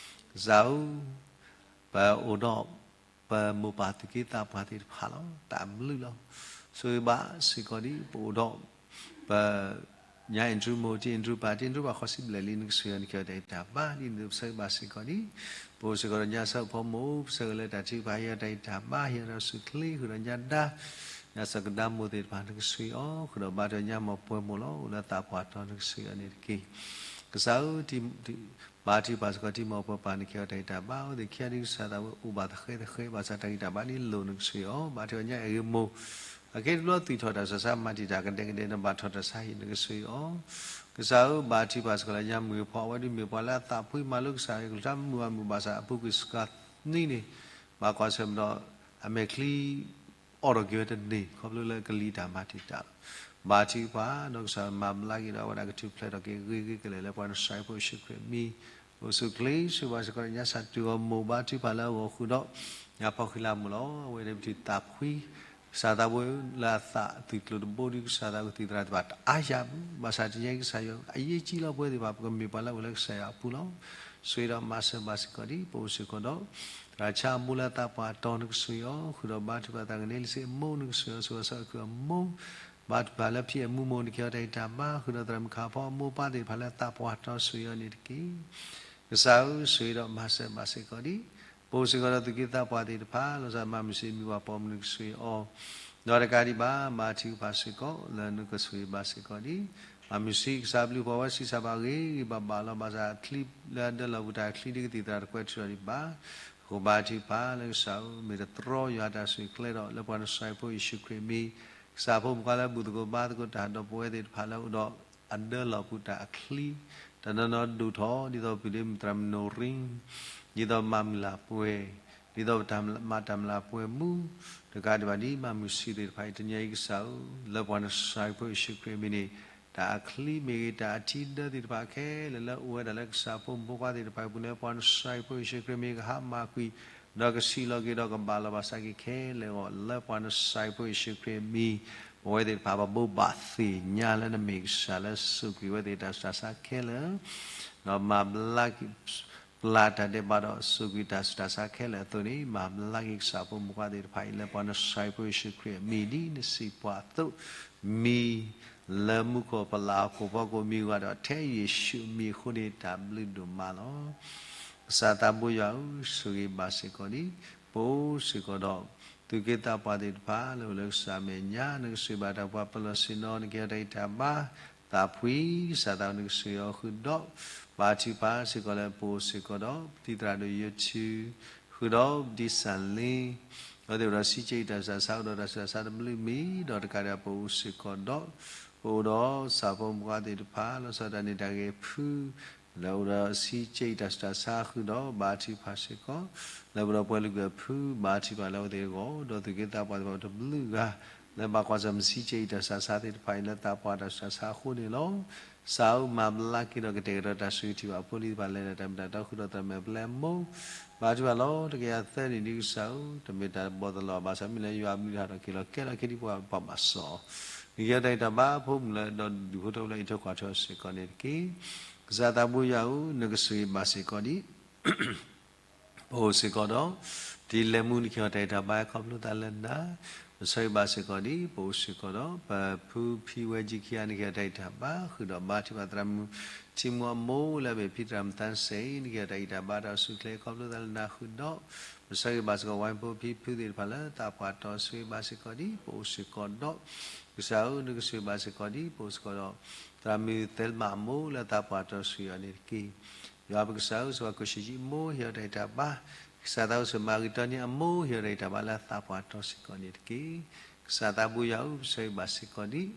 ကစၢ်ဧၢ ပအိၣ်ဒီး ပမိၢ်ပၢ်သူၣ်က့သးပှၢ်သ့ၣ်တဖၣ်လီၤ. တၢ်ဘျုးလီၤ. ဆိၣ်ဂ့ၤဘၣ်စ့ၢ်ကီးဒံး ပအိၣ်ဒီး ပ ညါအ့ၣ်ဒြူမိၢ် တံၤအ့ၣ်ဒြူပၢ် တံၤအ့ၣ်ဒြူပၢ်ဃီဆံဘျဲၣ်လံ နကဆိၣ်ဂ့ၤအီၤ နကဟ့ၣ်အီၤတၢ်ဂံၢ်တၢ်ဘါဒ်န့ၣ် ပဆၢဂ့ၤဘၣ်စ့ၢ်ကီးဒံး ပအိၣ်စ့ၢ်ကီးဒီးညါစၢဖီမိၢ် ပဆၢဂ့ၤလၢတၢ်ထုကဖၣ် ဟ့ၣ်အီၤတၢ်ဂံၢ်တၢ်ဘါ ဟ့ၣ်အီၤတၢ်အိၣ်ဆူၣ်အိၣ်ချ့ ဃုာ်ဒီးညါဒါ ညါစၢကဒါမိၢ်သ့ၣ်တဖၣ် နကဆိၣ်ဂ့ၤအီၤ ဃုာ်ဒီးဘါထုကဖၣ်ညါမီၢ်ပှဲၤမိၢ်လီၤ အိၣ်လၢသးပှၢ်တီၤ နကဆိၣ်ဂ့ၤအီၤန့ၣ်တက့ၢ်. ကစၢ်ဧၢ ဘါထုကဖၣ်စ့ၢ်ကီး တံၤမိၢ်ပၢ်ပၢ် နကဟ့ၣ်အီၤတၢ်ဂံၢ်တၢ်ဘါ အဝဲသ့ၣ်ခံဂၤဒံး ကစၢ်သးဝဲအိၣ်ဘၣ်သဃဲသဃဲ ဘၣ်ဆၣ်တၢ်ဂံၢ်တၢ်ဘါဒ်လိၣ် နကဆိၣ်ဂ့ၤအီၤ ဘါထုကဖၣ်ညါအဲၣ်ဂ့ၤမိၢ် အခဲတဘျီသူၣ်ထီၣ်တၢ်ဆူးတၢ်ဆါ မၤတံာ်တာ်ကဒဲကဒဲ နဘၣ်ထီၣ်တၢ်ဆါဟံၣ် နကဆိၣ်ဂ့ၤအီၤ ကစၢ်ဧၢ ဘါထုကဖၣ်စ့ၢ်ကီးလၢညါမုၢ်ဂ့ၤဖီ အဝဲဒ်မ့ၢ်ပှၤလၢအသးဖှံမၤလိကစၢ်ယွၤကလုၢ်ကထါ မုာ်ဘၣ်မုာ်ဘၣ်ဆၣ် အပူၤကွံာ်စှၤနံၤန့ၣ် ဘၣ်ကွၢ်ဆၢၣ်မဲာ်ဒီး အမဲာ်ချံ အိးထီၣ်က့ၤဝဲတန့ၢ် ခီဖျိလၢကလံၤတၢ်မၤတံာ်တာ်လီၤ. ဘါထုကဖၣ် ဒီးကစၢ်မၤဘျါက့ၤဒီးအဝဲဒၣ်ကထူၣ်ဖျဲးထီၣ်က့ၤဂ့ၤဂ့ၤကလဲာ်လၢပှၤနစၢ်ဖိယ့ၣ်ၡူးခရံာ်အမံၤ အိၣ်ဆူၣ်အိၣ်ချ့ ဆိၣ်ဂ့ၤဘၣ်စ့ၢ်ကီး ညါစၢ်တူၢ်အီၤမိၢ် ဘါထုကဖၣ်လၢအဂီၢ်ဃုာ်ဒီး ညါဖီဃံလၤမိၢ်လီၤ. အဝဲန့ၣ်ပထံၣ်သးဖှံ ကစၢ်သးဘိလၢအသးသုးကျိၤတဘိဒ်ကစၢ်သးကသံၣ်သရၣ်သ့ၣ်တဖၣ်တအါယၤဘၣ် ဘၣ်ဆၣ်တနံၤအံၤကစၢ်ယွၤအရေးကြီးလီၤ ပဝဲသ့ၣ်တဖၣ် ပကမ့ၢ်ပှၤလၢအအိၣ်လၢကစၢ်ယွၤအပူၤလီၤ. ဆိၣ်ဂ့ၤဒီးမၤစၢၤဘၣ်စ့ၢ်ကီးဒံး ပအိၣ်စ့ၢ်ကီးဒီး သရၣ်ဆါအမိၢ်လၢအသးပှၢ်တီၤ နကဆိၣ်ဂ့ၤအီၤ ဃုာ်ဒီးဘါထုကဖၣ်သရၣ်ကနဲလံစ့အမိၢ် နကဆိၣ်ဂ့ၤအီၤ ဆိၣ်ဂ့ၤအီၤ ဆိၣ်ဂ့ၤအီၤ ခုၣ်အမိၢ် ဘါထုကဖၣ်လၢဖံအမူမိၢ် နကဟ့ၣ်အီၤတၢ်ဂံၢ်တၢ်ဘါ ဃုာ်ဒီးသရၣ်မုၣ်ခါဖီအမိၢ်ပၢ်သ့ၣ်တဖၣ်လၢအသးပှၢ်တီၤ ဆိၣ်ဂ့ၤအီၤန့ၣ်တက့ၢ်. ကစၢ်ဧၢ ဆိၣ်ဂ့ၤဒီးမၤစၢၤဘၣ်စ့ၢ်ကီးဒံး ပအိၣ်စ့ၢ်ကီးဒီးသူၣ်က့သးပှၢ်သ့ၣ်တဖၣ် လီၤဆီဒၣ်မၤမုၢ်ဆ့ၣ် မံၤပှၤပိာ်မုၣ် နကဆိၣ်ဂ့ၤအီၤ ဒီးတကးဒံးဘၣ် ဘါထုကဖၣ်စ့ၢ်ကီး လၢနကဆိၣ်ဂ့ၤဘၣ်စ့ၢ်ကီးဒံး မၤမုၢ်ဆ့ၣ် ကစၢ်ဘျုးဖှိၣ်ဝဲ ဆံးစၢ်ဘၣ်ဂ့ၤဂ့ၤဘၣ်ဘၣ်လီၤ. ဘၣ်ဆၣ်အချံလၢအဒၢလီၤပူၤတၢ်ချံ ဒ်ကသံၣ်သရၣ်တကွဲးထုးထီၣ်ဒံးဘၣ် ဃိဘါထုကဖၣ်လၢကစၢ်ဧၢ မ့ၢ်တတြီယွၤတၢ်ဆူၣ်ချ့ဒီး လၢပှၤနစၢ်ဖိယ့ၣ်ၡူးခရံာ်အမံၤ ကစၢ်ဖိမုၣ်ခွါလၢဘူၣ်သကိးဘါသကိးတၢ်ဒီးပဝဲသ့ၣ်တဖၣ်လၢအိၣ်ဒီး အဒၢလီၤပူၤတၢ်အချံ တနီၤနီၤဒိၣ်ထီၣ် ဒ်သိးပုၢ်ဒ့မုၣ်သရၣ်မုၣ်နိၣ်ရံ ဒ်သိးမၤမုၢ်လၢ်ပှဲၤ ဒ်သိးပတၢ်မၤတၢ်မျၢ်ပှဲၤမူ, တကးဒံးဘၣ်ဒ်မၤမုာ်ဆံးသ့ၣ်တဖၣ်အံၤ တနံၤအံၤကစၢ်ဧၢ, လၢပှၤနစၤရ့းဖိယ့ၣ်ၡူးခရံာ်အမံၤန့ၣ်, တၢ်အချံမ့ၢ်ဂ့ၤ, တၢ်အထံဒၢသ့ၣ်တဖၣ်ခဲလၢာ်လၢအိၣ်ဝဲဒၣ်လၢကစၢ်ဖိမုၣ်ဖိခွါသ့ၣ်တဖၣ်အပူၤန့ၣ်, ပှၤနစၤရ့းဖိယ့ၣ်ၡူးခရံာ်အမံၤ ကဟးမၢ်ကွံာ်, ဒီးကစံးလီၤက့ၤဒီးကဘၣ်လီၤဘၣ်စးက့ၤခဲလၢာ်အဂီၢ်, လၢပှၤနစၤရ့းဖိယ့ၣ်ၡူးခရံာ်အမံၤ, ပဝဲသ့ၣ်တဖၣ်ပဘိးဘၣ်သ့ၣ်ညါလၢနမ့ၢ်ကစၢ်လၢစိာ်ကွံာ်ဝဲသ့ၣ်တၢ်ဆူးတၢ်ဆါခဲလၢာ် ဒီးမၤဘျါက့ၤ ပျၢ်တၢ်ဒဲးဘးဒီးစိာ်ကွံာ်တၢ်ဆူးတၢ်ဆါခဲလၢာ်အသိးန့ၣ်, မၤဘျါက့ၤကစၢ်ဖိမုၣ်ဖိခွါသ့ၣ်တဖၣ်အံၤ လၢပှၤနစၤရ့းဖိယ့ၣ်ၡူးခရံာ်အမံၤ ဒ်နစံးပှၤအသိး, မံၤလၢမူခိၣ်ပလၢ်အခိၣ်ဖီခိၣ်မံၤဂၤဒီး ထဲယ့ၣ်ၡူးအမံၤအဃိန့ၣ် တၢ်ဘျုးဒိၣ်မးလီၤ. ကစၢ်သးဘိယွၤဧၢ, ဆိၣ်ဂ့ၤဘၣ်စ့ၢ်ကီးဒံး ပအိၣ်စ့ၢ်ကီးဒီး သူၣ်က့သးပှၢ်သ့ၣ်တဖၣ်လၢအိၣ်လၢကစၢ်အမဲာ်ညါ, နကဆိၣ်ဂ့ၤဘၣ်တၢ်ပှၤပၢၤလီၢ်ဆ့ၣ်နီၤ, နကဟ့ၣ်အီၤတၢ်ဂံၢ်တၢ်ဘါ, သးဖှံ, ကစၢ်သးဘိနကဆိၣ်ဂ့ၤအီၤဃုာ်ဒီး ဘါထုကဖၣ်စ့ၢ်ကီးလၢပအိၣ်စ့ၢ်ကီးဒီး ပတံၤသရၣ်ဒိၣ်ယိထူ, ဃုာ်ဒီးဒံစၣ်လ့ အဝဲသ့ၣ်အိၣ်ဒီးစံးကဲအံၤတၢ်ဆူးတၢ်ဆါ, အိၣ်ဒီးတၢ်ဆူးတၢ်ဆါတဘျုးမံၤ, ဒီးတကးဒံးပအိၣ်စ့ၢ်ကီးဒီး ပအိၣ်ဒီးကစၢ်ဖိမုၣ်ဖိခွါသ့ၣ်တဖၣ် လီၤဆီဒၣ်တၢ်န့ၢ်တၢ်ဂ့ၤအဖု လၢအိၣ်ဒီးစံးကဲအံၤတၢ်ဆူးတၢ်ဆါဃုာ်ဒီး ဘါထုကဖၣ်စ့ၢ်ကီး လၢပဒီပုၢ်ဝဲၢ်လုၢ်ဂၢၢ်ဖု ဘါထုကဖၣ်လၢအဝဲသ့ၣ်အဂီၢ်, ဒီးသူၣ်က့သးပှၢ်သ့ၣ်တဖၣ်တဘျုးဂၤ လၢဘၣ်ကွၢ်ဆၢၣ်မဲာ်စံးကဲအံၤတၢ်ဆူးတၢ်ဆါသ့ၣ်တဖၣ်အံၤ လၢသးပှၢ်တၢ်ဆူးတၢ်ဆါအဃိန့ၣ်လီၤ. ကစၢ်ဧၢ, မၤဘျါက့ၤဒီးကတဲာ်ကတီၤတၢ်ဆိၣ်ဂ့ၤထံၣ်ဘၣ်ဖိလံၤတဖၣ် လဲၤတၢ်တၢ်မ့ၢ်တၢ်တီ ဃုာ်ဒီးသရၣ်မဲာ်ဖျဲၣ်အမိၢ်, ဘါထုကဖၣ်လီၤ. တကယၤသၢနံၣ်ဒံးကစၢ်ဧၢ, တမ့ၢ်တၢ်ဘီၣ်သလီၤဘၣ်ဆၣ် မ့ၢ်လၢယွၤအဘျုးတၢ်ထီၣ်က့ၤလီၤကဲလီၤက့ၤဒ်ပှၤဘၣ်ဘၣ်စီၣ်, နကဟ့ၣ်အီၤတၢ်ဂံၢ်တၢ်ဘါအဖိမုၣ်လၢ ဒီးဒူၣ်ဖိထၢဖိလၢအအံးထွဲကွၢ်ထွဲအီၤစ့ၢ်ကီးန့ၣ်တက့ၢ်. ကစၢ်သးဘိယွၤဧၢ, နကဆိၣ်ဂ့ၤဘၣ်စ့ၢ်ကီးဒံး ပအိၣ်စ့ၢ်ကီးဒီး တံၤလဲၤမူ နကဟ့ၣ်အီၤတၢ်ဂံၢ်တၢ်ဘါ ခီဖျိသးလၢနၤ, ပဆၢဂ့ၤဘၣ်စ့ၢ်ကီးဒံး ပအိၣ်စ့ၢ်ကီးဒီး ပဖုဖံဝဲကံခံဂၤ နကဟ့ၣ်အီၤတၢ်ဂံၢ်တၢ်ဘါဃုာ်ဒီး ဘါထုကဖၣ်သရၣ်မုၣ်ထံမူအမိၢ်လၢအမ့ၢ်ဖံသရၣ်မုၣ်သၣ်စ့ၣ်အံၤ နကဟ့ၣ်အီၤတၢ်ဂံၢ်တၢ်ဘါတၢ်အိၣ်ဆူၣ်အိၣ်ချ့ ခီဖျိသးလၢနၤဃုာ်ဒီး ပဆၢဂ့ၤဘၣ်စ့ၢ်ကီး ဝါဖိဖံဖုသ့ၣ်တဖၣ်လၢသးပှၢ်တီဆှံဘၣ်စ့ၢ်ကီးဒံး ပအိၣ်စ့ၢ်ကီးဒီး ကစၢ်ဧၢ, နကဆိၣ်ဂ့ၤဘၣ်စ့ၢ်ကီးဒံး ပအိၣ်စ့ၢ်ကီးဒီး သရၣ်မုၣ်သဲလမၣ်အမိၢ်လၢသးပှၢ်တီဆှံအီၤန့ၣ်တက့ၢ်. ယွၤပကစၢ်ဧၢ, စီၤပၤကိၣ်စ့ၣ်ကံအမိၢ် ဟ့ၣ်အီၤတၢ်ဂံၢ်တၢ်ဘါ, ကစၢ်သးအိၣ် စီၤမၤရံတီနံအမိၢ် ဟ့ၣ်အီၤတၢ်ဂံၢ်တၢ်ဘါလၢသးပှၢ်တီဆှံအီၤန့ၣ်တက့ၢ်. ကစၢ်သးဘိယွၤဧၢ, ပဆၢဂ့ၤဘၣ်စ့ၢ်ကီးဒံး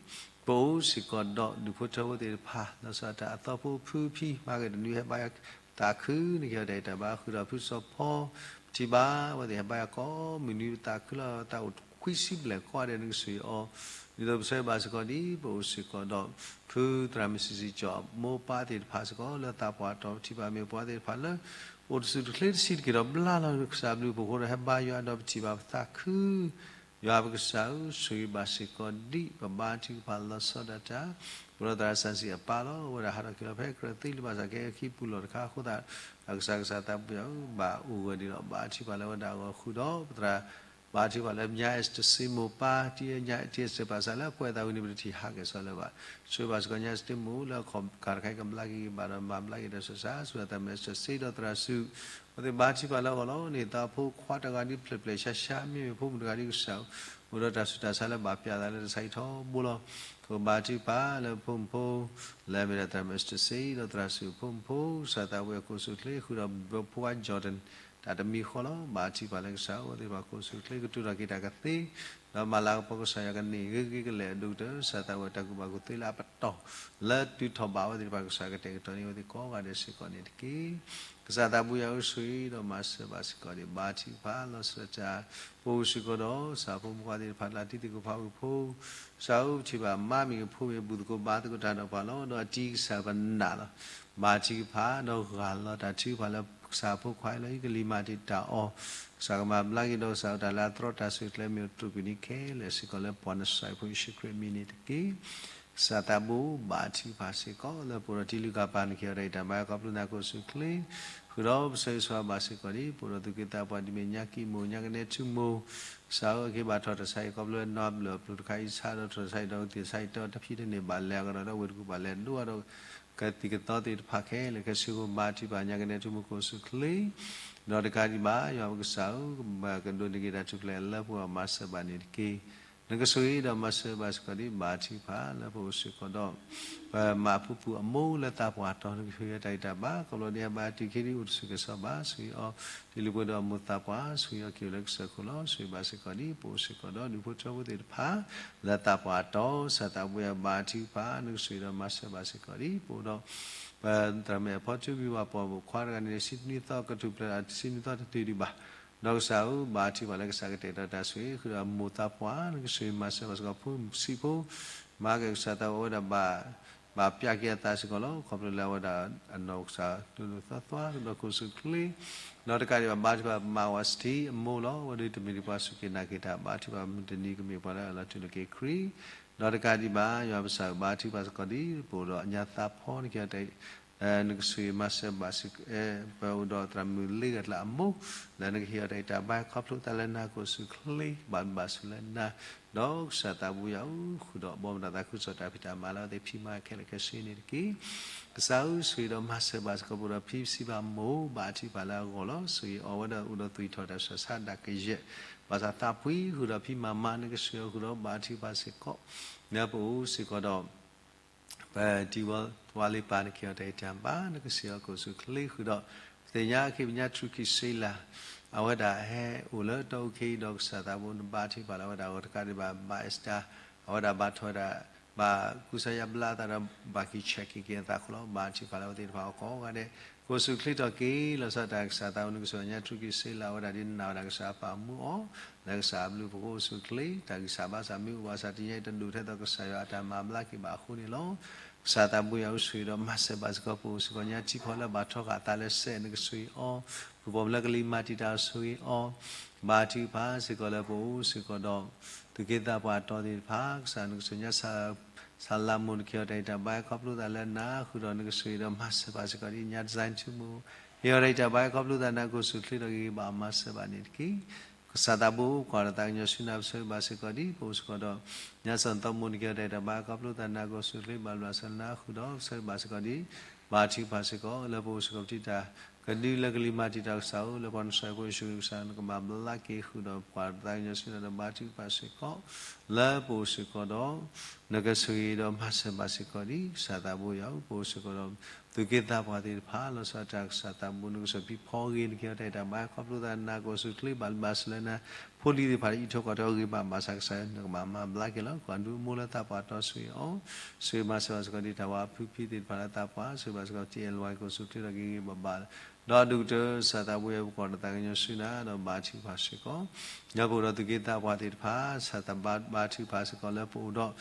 ပအိၣ်စ့ၢ်ကီးဒီးဒူၣ်ဖိထၢဖိသ့ၣ်တဖၣ် လီၤဆီဒၣ်တၢ်အသီဖိဖုဖံ မၤဂ့ၤတနွံဟဲဘါယွၤသးခု နကဟ့ၣ်အီၤတၢ်ဂံၢ်တၢ်ဘါဃုာ်ဒီးဖုစီၤဖီ ပထံၣ်ဘၣ်အဝဲသ့ၣ်ဟဲဘါယွၤကိးမုၢ်နွံသးခုလီၤ သးအိၣ်ခွံဆံဘျဲၣ်ကိးဂၤဒဲး နကဆိၣ်ဂ့ၤအီၤ ဒ်သိးပဆၢဂ့ၤဘၣ်စ့ၢ်ကီးဒံး ပအိၣ်စ့ၢ်ကီးဒီး ဖုသရၣ်မုၣ်စံးစံးကၠီၤအမိၢ်ပၢ်သ့ၣ်တဖၣ်စ့ၢ်ကီး လၢသးပှၢ်တီ ပထံၣ်ဘၣ်မ့ၢ်ပှၤသ့ၣ်တဖၣ်လၢ အိၣ်တဆူၣ်တချ့တဆံးတက့ၢ်ဒီးဘျါလီၤ ကစၢ်ဘျုးဖှိၣ်အဃိဒီး ဟဲဘါယွၤဒီးပထံၣ်ဘၣ်ပသးခု ယွၤပကစၢ်ဧၢ, ဆိၣ်ဂ့ၤဘၣ်စ့ၢ်ကီးဒံး ပဘါထုကဖၣ်လီၤဆီဒၣ်တၢ် ပဒီးသရၣ်စီဆှံအပၢ်လီၤ. အဝဲဒၣ်ဟးထီၣ်က့ၤလီၤဖဲကြၢးသ့လၢၤဘၣ်ဆၣ် ကဟဲခံပူၤလီၢ်တခါအဃိသတး အကစၢ်ကစၢ်သးဘိယွၤဧၢ, ဘၣ်အိၣ်ဂၢၢ်ဒံးဒီး ဘါထုကဖၣ်လၢအဝဲဒၣ်အဂီၢ်ဃုာ်ဒီး ပသရၣ် ဘါထုကဖၣ်လၢညါအ့စတၢ်စ့မိၢ်ပၢ် တံၤညါ တံၤအ့စတၢ်ပၢ်ဆၣ်လၢအကွဲးအသးဝံၤန့ၣ် ပတထံၣ်ဟးက့ၤစီလၢၤဘၣ်. ဆိၣ်ဂ့ၤဘၣ်စ့ၢ်ကီးညါအ့စတၢ်မိၢ် လၢအခီၣ်ကးတခါအံၤကဘျါက့ၤက့ၤဘၣ်ဒီး မၤဘျါက့ၤတၢ်ဆူးတၢ်ဆါ ဆူအသးမဲာ်စတၢ်စ့ဒီးသရၣ်စူၤ အဝဲသ့ၣ်ဘါထုကဖၣ်လၢအဂီၢ်လီၤ. န့ၢ်သးဖိခွါတဂၤဒ်ဖျၢၣ်ဖျၢၣ်ဆါဆါ မ့မ့ၢ်ဖိမုၣ်တဂၤဒ်ကစၢ် အိၣ်ဒီးတၢ်ဆူးတၢ်ဆါလၢဘၣ်ပျၢ်သးလၢတၢ်ဆါဟံၣ်ထီဘိလီၤ. ပဘါထုကဖၣ်လၢဖိမုၣ်ဖိ လၢအမ့ၢ်ဒၣ်သရၣ်မဲာ်စတၢ်စ့ဒီးသရၣ်စူၤဖိမုၣ်ဖိ ကစၢ်သးဘိယွၤကိးဆူၣ်ချ့ ဃုာ်ဒီးဖိခွါ Jordan တၢ်တမံၤဃီလီၤ. ဘါထုကဖၣ်လၢကစၢ်အဝဲသ့ၣ်တဖၣ်ကိးဆူၣ်ချ့ ကတူၢ်ထီၣ်က့ၤတၢ်ကသ့ ဒီးမၤလၤကပီၤကစၢ်ယွၤကန့ၢ်ဂ့ၤကလဲာ်အဒိၣ်ကတၢၢ် ကစၢ်သးဘိယွၤတၢ်ကူၣ်ဘၣ်ကူၣ်သ့လၢအပတီၢ် လၢတုၤထီၣ်ဘးအဝဲသ့ၣ်တဖၣ်ကစၢ်ကတဲာ်ကတီၤန့ၢ်အဝဲသ့ၣ်ကိးဂၤဒဲးစ့ၢ်ကီးန့ၣ်တက့ၢ်. ကစၢ်သးဘိယွၤဧၢ ဆိၣ်ဂ့ၤဒီးမၤစၢၤဘၣ်စ့ၢ်ကီးဒံး ဘါထုကဖၣ်လီၤဆီဒၣ်တၢ် ပအိၣ်စ့ၢ်ကီးဒီး ကစၢ်ဖိမုၣ်ဖိခွါသ့ၣ်တဖၣ်လၢတံၤသကိးဖးဝံၤဖိ ကစၢ်ဧၢ ပထံၣ်ဘၣ်မါမ့ၢ်ဂ့ၤဖိမ့ၢ်ဂ့ၤ ဘူၣ်သကိးဘါသကိးတၢ်ဒီးပှၤလီၤ. ဒီးအတံၤကစၢ်ပနာ်လီၤ. ဘါထုကဖၣ်ဒီးဂၢ်လီၤတၢ်ထုကဖၣ်လၢကစၢ်ဖိခွါအံၤလၢယကလံၤမၤတံာ်တာ်အီၤ ကစၢ်ကမၤဘျါက့ၤဒီးကစၢ်အတၢ်လၢအသြီတၢ်ဆူၣ်ချ့မ့ၢ်အိၣ်တြူာ်ကွံာ်န့ၣ်ခဲလၢာ်စ့ၢ်ကီးလၢပှၤနစၤရ့းဖိယ့ၣ်ၡူးခရံာ်အမံၤန့ၣ်တက့ၢ်. ကစၢ်သးဘိဘါထုကဖၣ်စ့ၢ်ကီး လၢပအိၣ်ဒီးတံၤလုၢ်ကၣ်ပၢ် နကဟ့ၣ်အီၤတၢ်ဂံၢ်တၢ်ဘါခီဖျိသးကိးဆူၣ်ချ့ ဃုာ်ဒီးပဆၢဂ့ၤဆၢဝါဘၣ်စ့ၢ်ကီးဒံး ပအိၣ်ဒီးသူၣ်က့သးပှၢ်ဒ်မ့ၢ်ညါကံၢ်မိၢ် ညါကနဲထူမိၢ် ကစၢ်ဧၢ ကဟ့ၣ်ဘၣ်ထီၣ်တၢ်ဆါဟံၣ်ခီဖျိနွါဘျၢၣ်အပျိၢ်တခါအံၤ ဆါဒီးထီၣ်တၢ်ဆါဟံၣ်ဒီးကသံၣ်ဆါဟံၣ်ဒီးတဖံးတန့ၢ်ဘၣ်လဲၤအကဒီးဒီးဝ့ၢ်တကူၣ်ဘၣ်လဲၤဒိၣ်ဒီး ကသံၣ်ကသီသ့ၣ်တဖၣ်ခဲလၢာ်ခဲဆ့ ဘါထုကဖၣ်ညါကနဲထူမိၢ်ကိးဆူၣ်ချ့ ဒီးတကးဒံးဘၣ် ယွၤပကစၢ်ဧၢ ကဒိးန့ၢ်က့ၤတၢ်ထူၣ်ဖျဲးလၢပဂီၢ်မၤစၢၤဘၣ်န့ၣ်တက့ၢ်. နကဆိၣ်ဂ့ၤဒီးမၤစၢၤဘၣ်စ့ၢ်ကီးဒံး ဘါထုကဖၣ်လၢပအိၣ်စ့ၢ်ကီးဒီး ပမၤဖူပူၣ်အမိၢ်လၢသးပှၢ်တီၤ နကဟ့ၣ်အီၤတၢ်ဂံၢ်တၢ်ဘါ ခီဖျိဒ်အဘါတုၤခံဒ်အိၣ်တဆူၣ်ကစီၣ်ဘၣ် ဆိၣ်ဂ့ၤအီၤ တံၤလုၢ်ပှ့ၤဒီးအမိၢ်သးပှၢ် ဆိၣ်ဂ့ၤအီၤက့ၤလၢကစၢၢ်ခိၣ်လီၤ. ဆိၣ်ဂ့ၤဘၣ်စ့ၢ်ကီးဒံး ပအိၣ်စ့ၢ်ကီးဒီးဒူၣ်ဖိထၢဖိသ့ၣ်တဖၣ် လၢသးပှၢ်တီၤ ကစၢ်သးဘိယွၤဘါထုကဖၣ် နကဆိၣ်ဂ့ၤဒီးမၤစၢၤဘၣ်စ့ၢ်ကီးဒံး ပအိၣ်ဒီး ပသရၣ်မဲာ်ဖီထူဝံၤဝၤပိာ်မုၣ်ခွါတဂၤန့ၣ် ဆံနွံသီကထူၣ်ဖျဲး ဆံနွံသီတတုၤဒံးဘၣ် ဒီးကစၢ်ဧၢ, ဘါထုကဖၣ်လၢကစၢ်ကတဲာ်ကတီၤတၢ်ဆိၣ်ဂ့ၤ ဃုာ်ဒီးမိၢ်သးပှၢ် နကဆိၣ်ဂ့ၤမၤစၢၤဘၣ်စ့ၢ်ကီးဖိဆံးဖိ, မၤက့ၤကစၢ်သးဘိအဝဲဒၣ်ဘၣ်, ဘၣ်ပျၢ်က့ၤအသးစ့ၢ်ကီးလီၤ. ခီဖျိလၢအဝဲဒၣ်အနီၢ်ကစၢ်ဒိၣ်ဒိၣ်သွါသွါ ဒီးကီၢ်စူၣ်ချ့, ဒီးတကးဒံးဘၣ် ဘါထုကဖၣ်မၤဝဲစထံအမိၢ်လီၤ. အဝဲဒၣ်တမ့ၢ်တပှၤစူၢ်က့ၤနာ်က့ၤတၢ် ဘါထုကဖၣ်မုၢ်တနံၤ ကမ့ၢ်ပှၤလၢအလီၤတူာ်လီၤက့ၤခရံာ်, ဒီးတကးဒံးဘၣ် ယွၤပစၢ်ဘါထုကဖၣ်စ့ၢ်ကီးဒ်ပအိၣ်ဒီးညါသးဖီန့ၣ်က့ၤ နကဆိၣ်ဂ့ၤမၤစၢၤဘၣ်စ့ၢ်ကီး ပအိၣ်ဒီးသရၣ်မုၣ်လ့ဂၤကျါအမိၢ်, လၢနကဟ့ၣ်အီၤတၢ်အံးတၢ်ဘါခီဖျိသးလၢနၤ ကီၢ်စူၣ်ချ့ ဘၣ်ဘျုးဘၣ်ဆိၣ်လၢနၤ, ဒီးကစၢ်သးဘိယွၤဧၢ, ဃုာ်ဒီးဘီမုၢ်ဒီးသးခုကစီၣ်တၢ်ဖံးတၢ်မၤလၢအဝဲသ့ၣ်ဖံးမၤခဲလၢာ်ခဲဆ့န့ၣ်တက့ၢ်. ကစၢ်ဧၢ, ဆိၣ်ဂ့ၤဒီးမၤစၢၤဘၣ်စ့ၢ်ကီးပအိၣ်ဒီးဖံစံးဘၣ်မိၢ် ဘါထုကဖၣ်လၢအဂီၢ်လီၤ. ဆိၣ်ဂ့ၤအီၤဝဲဒၣ်အိၣ်ဒီးသွံၣ်ထီၣ်တၢ်ဆူးတၢ်ဆါဒၣ်ကယဲၢ်, ဘၣ်ဆၣ်သးဖှံဃုာ်ဒီးဖံးမၤမၤ နကဆိၣ်ဂ့ၤအီၤဃုာ်ဒီးဘါထုကဖၣ်စ့ၢ်ကီး လၢပအိၣ်စ့ၢ်ကီးဒီး ပထံဝဲပှၤလ့ပၢ်န့ၣ်က့ၤအီၤတၢ်အံးတၢ်ဘါ နကဆိၣ်ဂ့ၤအီၤကီၢ်စူၣ်ချ့ဃုာ်ဒီး ပသ့ၣ်ညါအခံပညါထူၣ်ကံၢ်စ့လး အဝဲဒၣ်ဟဲအိၣ်လၢတီအူခ့ဒီးကစၢ်သးဘိနဘါထုကဖၣ်လၢအဝဲဒၣ်အဂီၢ်တကးဒံးဘၣ် ဘၣ်အ့စတၢ် အဝဲဒၣ်ဘၣ်ထွဲဒၣ် ဘၣ်ကူစါယါဘျါအသးဒီး ဘၣ်က့ၤဆဲးက့ၤက့ၤအသးအဃိလီၤ. ဘါထုကဖၣ်လၢအဝဲသ့ၣ်တဖၣ်အကိးဂၤဒဲး ကီၢ်စူၣ်ချ့ထီၣ်က့ၤ လီၤဆီဒၣ်တၢ်ကစၢ်သးဘိနကဆိၣ်ဂ့ၤညါထူၣ်ကံၢ်စ့လး အဝဲဒၣ်ဒ်နနာ်ဝဲဒၣ်ကစၢ်အပၢ်အမူအီၤ လၢကစၢ်အဘျုးဖှိၣ်ကီၢ်စူၣ်ချ့ တၢ်ဂံၢ်စၢ်ဘါစၢ်မ့ၢ်အိၣ်ဘၣ်ဆၣ် တနံၤအံၤတဒိၣ်ထဲသိးကစၢ်ယွၤအတၢ်မၤဘျါက့ၤဘၣ်အဃိန့ၣ်လီၤ. ကစၢ်သးဘိယွၤဧၢ ဆိၣ်ဂ့ၤဒီးမၤစၢၤဘၣ်စ့ၢ်ကီး ပအိၣ်စ့ၢ်ကီးညါထံဖီလၢဘၣ်ထီဃာ်အသးလၢစဲး နကဆိၣ်ဂ့ၤအီၤ, ပှၤပိာ်မုၣ်လၢကလံၤမၤတံာ်တာ်အဆိၣ်ဂ့ၤအီၤ, ဘါထုကဖၣ်စ့ၢ်ကီးလၢပအိၣ်စ့ၢ်ကီးဒီး သူၣ်က့သးပှၢ်အတီၤသ့ၣ်တဖၣ် ကစၢ်နကဆိၣ်ဂ့ၤညါ ဆၣ်လၤမိၢ်နက့ၤအီၤတၢ်အံးတၢ်ဘါခီဖျိသးလၢနၤ ဃုာ်ဒီးနကဆိၣ်ဂ့ၤဒီးမၤစၢၤဘၣ်စ့ၢ်ကီးဒ်ညါ design ထူမိၢ် ဟ့ၣ်အီၤတၢ်အံးတၢ်ဘါခီဖျိသးနၤ ကီၢ်စူၣ်ချ့ထီၣ်က့ၤဂ့ၤဘၣ်မၤစၢၤဘၣ်န့ၣ်တက့ၢ်. ကစၢ်သးဘိ ပကွၢ်ဒီးသးကညီၤဆူနၤ ပဆိၣ်ဂ့ၤဘၣ်စ့ၢ်ကီးဒ် ပအိၣ်စ့ၢ်ကီးဒီး ညါစီၤသီမိၢ်နက့ၤအီၤတၢ်အံးတၢ်ဘါခီဖျိသးနၤ ကီၢ်စူၣ်ချ့ဘၣ်ဘျုးဘၣ်ဆိၣ်လၢနၤ ဃုာ်ဒီးပဆိၣ်ဂ့ၤဘၣ်စ့ၢ်ကီးဒ် ဘါထုကဖၣ်စ့ၢ်ကီး လၢပအိၣ်စ့ၢ်ကီးပထံၣ်တၢ် ကဒုလၢကလံၤမၤတံာ်တာ်ကစၢ်ဧၢ လၢပှၤနဆှၢဖိယ့ၣ်ၡူးခရံာ်ကစၢ် နကဘၣ်ဘျါက့ၤဃုာ်ဒီးပကွၢ်ဒီးသးကညီၤဆူနၤဒီးဘါထုကဖၣ်စ့ၢ်ကီး လၢပအိၣ်စ့ၢ်ကီးဒီး နကဆိၣ်ဂ့ၤဒီးမၤစၢၤဘၣ်စ့ၢ်ကီးဒ် ကစၢ်သးဘိယွၤဧၢ ပအိၣ်စ့ၢ်ကီးဒီး သူၣ်က့သးပှၢ်သ့ၣ်တဖၣ် လီၤဆီဒၣ်တၢ်ကစၢ်သးဘိ နကဆိၣ်ဖံးဖီဂ့ၤ နက့ၤအီၤတၢ်အံးတၢ်ဘါခီဖျိသးနၤ ကီၢ်စူၣ်ချ့ဘၣ်ဘျုးဘၣ်ဆိၣ်လၢနၤ ဖိလံၤသ့ၣ်တဖၣ်လၢအံးထွဲကွၢ်ထွဲအဂ့ၤဘၣ်ဘၣ်ဆၣ်ကစၢ် နကဘၣ်မၤဘျါက့ၤလီၤ ကွၢ်ဒုးအမိၢ်လၢသးပှၢ်တီၤဆိၣ်ဂ့ၤအီၤ ဆိၣ်ဂ့ၤမၤစၢၤဘၣ်စ့ၢ်ကီးဒ်တၢ်ဝၤဖုဖံသ့ၣ်တဖၣ်လၢသးပှၢ် ဆိၣ်ဂ့ၤဘၣ်စ့ၢ်ကီး တံၢ်အဲၣ်လွဲၢ် ကီၢ်စူၣ်ချ့ထီၣ်က့ၤဂ့ၤဂ့ၤဘၣ်ဘၣ် ဒီးအဒိၣ်ကတၢၢ် ကစၢ်သးဘိယွၤ ပကွၢ်ဒီးသးကညီၤဆူနၤ ဒီးဘါထုကဖၣ်စ့ၢ်ကီး ဒီးပအိၣ်ဒီးသူၣ်က့သးပှၢ်သ့ၣ်တဖၣ် ကစၢ်သးဘါထုကဖၣ်စ့ၢ်ကီးလၢပအိၣ်